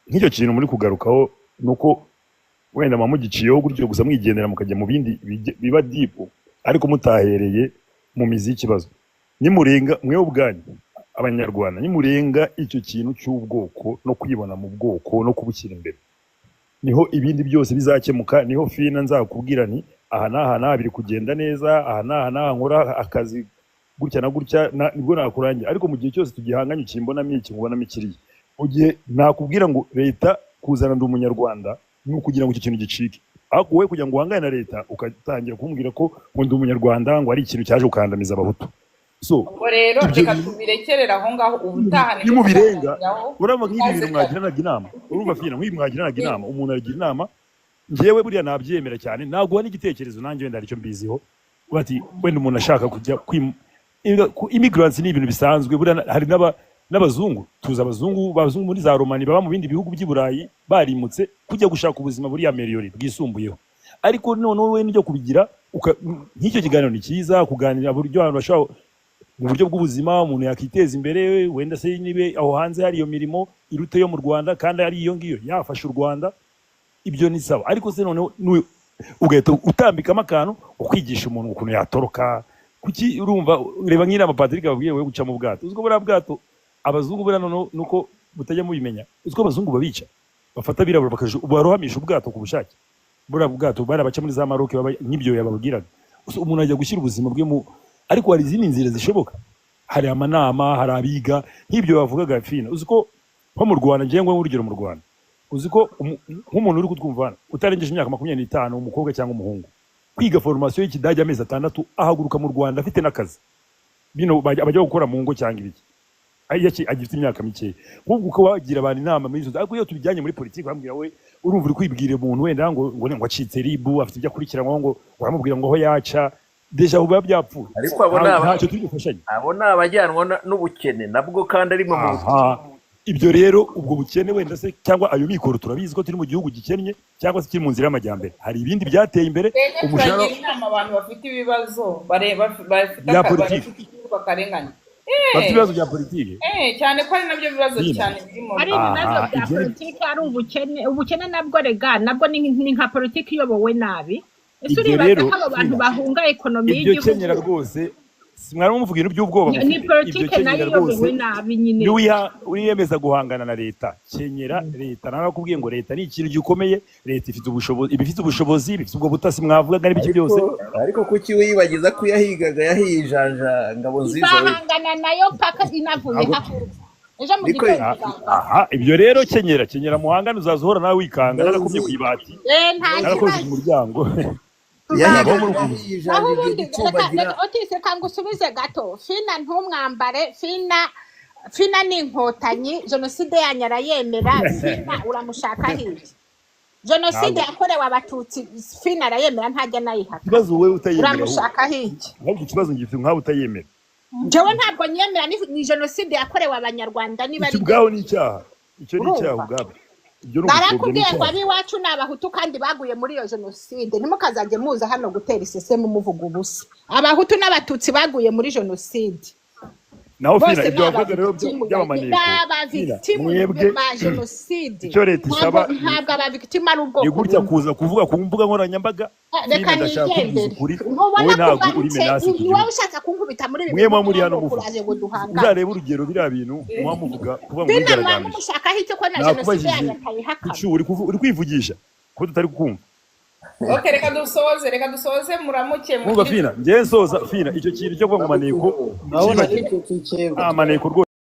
nk'icyo kintu muri kugarukaho ni uko wenda muba mugiciyeho gutyo gusa mwigendera mukajya mu bindi biba deep, ariko mutahereye mu mizi y'ikibazo. Nimurenga mwewe ubwanyu abanyarwanda, nimurenga icyo kintu cy'ubwoko no kwibona mu bwoko no kubushyira imbere, niho ibindi byose bizakemuka. Niho fina nzakubwira nti aha n'aha n'aha biri kugenda neza, aha n'aha n'aha nkora akazi gutya na gutya, nibwo nakurangira. Ariko mu gihe cyose tugihanganye, ukimbonamo iki, nkubonamo ikiriya, mu gihe nakubwira ngo leta kuzana ndi umunyarwanda ni ukugira ngo icyo kintu gicike, ariko wowe kugira ngo uhangane na leta ugatangira kumbwira ko ngo ndi umunyarwanda, ngo ari ikintu cyaje gukandamiza abahutu. So Ubwo rero ibyo reka tubirekerere aho ngaho, ubutaha nibwo nimubirenga tuzaganiraho. Urumva nk'ibi Ikaze bintu kare. mwagiranaga inama, urumva fina nk'ibi mwagiranaga inama, umuntu aragira inama, njyewe buriya nabyemera cyane, naguha n'igitekerezo nanjye wenda hari icyo mbiziho. Bati wenda umuntu ashaka kujya immigrants ni ibintu bisanzwe buriya hari n'abazungu, tuzi abazungu muri za Romani baba mu bindi bihugu by'i Burayi barimutse kujya gushaka ubuzima buriya amélioré bwisumbuyeho. Ariko noneho we nijya kubigira nk'icyo kiganiro ni cyiza, kuganira buryo abantu bashobora mu buryo bw'ubuzima umuntu yakiteza imbere, wenda se nibe aho hanze hari iyo mirimo iruta yo mu Rwanda kandi ari iyo ngiyo yafasha u Rwanda, ibyo ni sawa. Ariko se noneho ugahita utambikamo akantu ukwigisha umuntu ukuntu yatoroka, kuki? Urumva, reba nk'inama Patrick babwiye we guca mu bwato, uziko buriya bwato abazungu buriya noneho nuko mutajya mubimenya, uziko abazungu babica, bafata abirabura barohamisha ubwato ku bushake, buriya bwato bari abaca muri za Maroc baba nk'ibyo yababwiraga. Gusa umuntu ajya gushyira ubuzima bwe mu, ariko hari izindi nzira zishoboka, hari amanama, hari abiga nk'ibyo bavugaga. Fina, uzi ko nko mu Rwanda, ngiye ngo urugero mu Rwanda, uzi ko nk'umuntu uri kutwumva hano utarengeje imyaka 25, umukobwa cyangwa umuhungu, kwiga formation y'ikidage amezi 6, ahaguruka mu Rwanda afite n'akazi, bino bajya gukora mu ngo cyangwa ibiki, agifite imyaka mikeya. Nk'ubwo uko wagira abantu inama muri izo, ariko iyo tubijyanye muri politiki bambwira we urumva uri kwibwira umuntu wenda ngo acitse ribu, afite ibyo akurikiranwaho, ngo uramubwira ngo aho yaca déjà biba byapfuye. Ariko abo ni Ntacyo turi gufashanya. Abo ni abajyanwa n'ubukene nabwo kandi ari mu Aha. Ibyo rero, ubwo bukene wenda se cyangwa ayo mikoro, turabizi ko turi mu gihugu gikennye cyangwa se kiri mu nzira y'amajyambere, hari ibindi byateye imbere. Twebwe Umushahara turagira inama abantu bafite ibibazo bafite bya politiki, bafite igihugu bakarenganya. bafite ibibazo bya politiki. Cyane ko ari nabyo bibazo Nyine. cyane biri mu Ari ibibazo Aha, bya ibyo politiki, ari ubukene. Ubukene nabwo rega nabwo ni nka politiki iyobowe nabi. Ese Ibyo uribaza rero ko abo bantu Fina, bahunga economy ibyo y'igihugu? Kenyera rwose, si mwari muvuga ibintu by'ubwoba Ni mufite ibyo. Politiki nayo Kenyera rwose. iyobowe nabi nyine. Niwiha wiyemeza guhangana na leta, kenyera leta. Narakubwiye ngo leta ni ikintu gikomeye. Leta ifite ubushobozi, iba ifite ubushobozi, ifite ubwo butasi mwavugaga n'ibiki Ariko byose. Ariko kuki wiyibagiza ko yahigaga yahiye ijanja ngabo nziza we? Tuzahangana nayo paka inavuye Ntabwo hakurya ejo mu Niko gitondo izavaho. Aha, ibyo rero, kenyera, kenyera muhangane, uzaza uhora nawe wikanga narakumye ku ibati, Nta narakoze ku kibazo. muryango. Yahigaga Nabo muri ukuntu yahiye Aho ijanja igihe ubundi reka gicumbagira. Reka otise kanga usubize gato. Fina, ntumwambare Fina. Fina ni inkotanyi, jenoside yanyu arayemera. Fina uramushaka hirya jenoside Ntabwo yakorewe Abatutsi, Fina arayemera, ntajya anayihakana. Ikibazo wowe utayemera ahubwo. Uramushaka hirya. Ahubwo ikibazo ngifite nkawe utayemera. Njyewe ntabwo nyemera, ni jenoside yakorewe Abanyarwanda niba Icyo ari ubwaho ni icyaha, icyo ni icyaha. Urumva? Ubwabyo ibyo ni ugupfobya, ni Barakubwiye ngo icyaha. ab'iwacu ni Abahutu kandi baguye muri iyo jenoside. Ntimukazajye muza hano gutera isesemu muvuga ubusa. Abahutu n'Abatutsi baguye muri jenoside Naho bose Fina, ni ibyo wavuga rero aba victime, by'abamaneko, ni Fina, aba victime mwebwe ba jenoside. icyo leta Ntabwo isaba ni ntabwo aba victime ari ni ubwoko gutya bumwe. kuza kuvuga ku mbuga nkoranyambaga. Reka Fina, ndashaka kubwiza nigendere. ukuri, Ntubona wowe ko ntabwo uri ugarutse menace ku ni gihugu. wowe ushatse kunkubita muri ibi Mwe bintu muba muri hano by'amoko, muvuga, uraje ngo duhangane. uzarebe urugero biriya bintu muba muvuga kuvuga ngo Fina, mwigaragambije. mwamushakaho icyo ko na jenoside Nakubajije yanyu atayihakana? kuki uri kwivugisha ko tutari kukumva? Okay, reka dusoze, reka dusoze, muramuke Mwumva mugire Fina, njyewe nsoza, Fina, icyo kintu cyo kuvuga ngo maneko Ndabona ukibagirwe. icyo Ah, maneko rwose.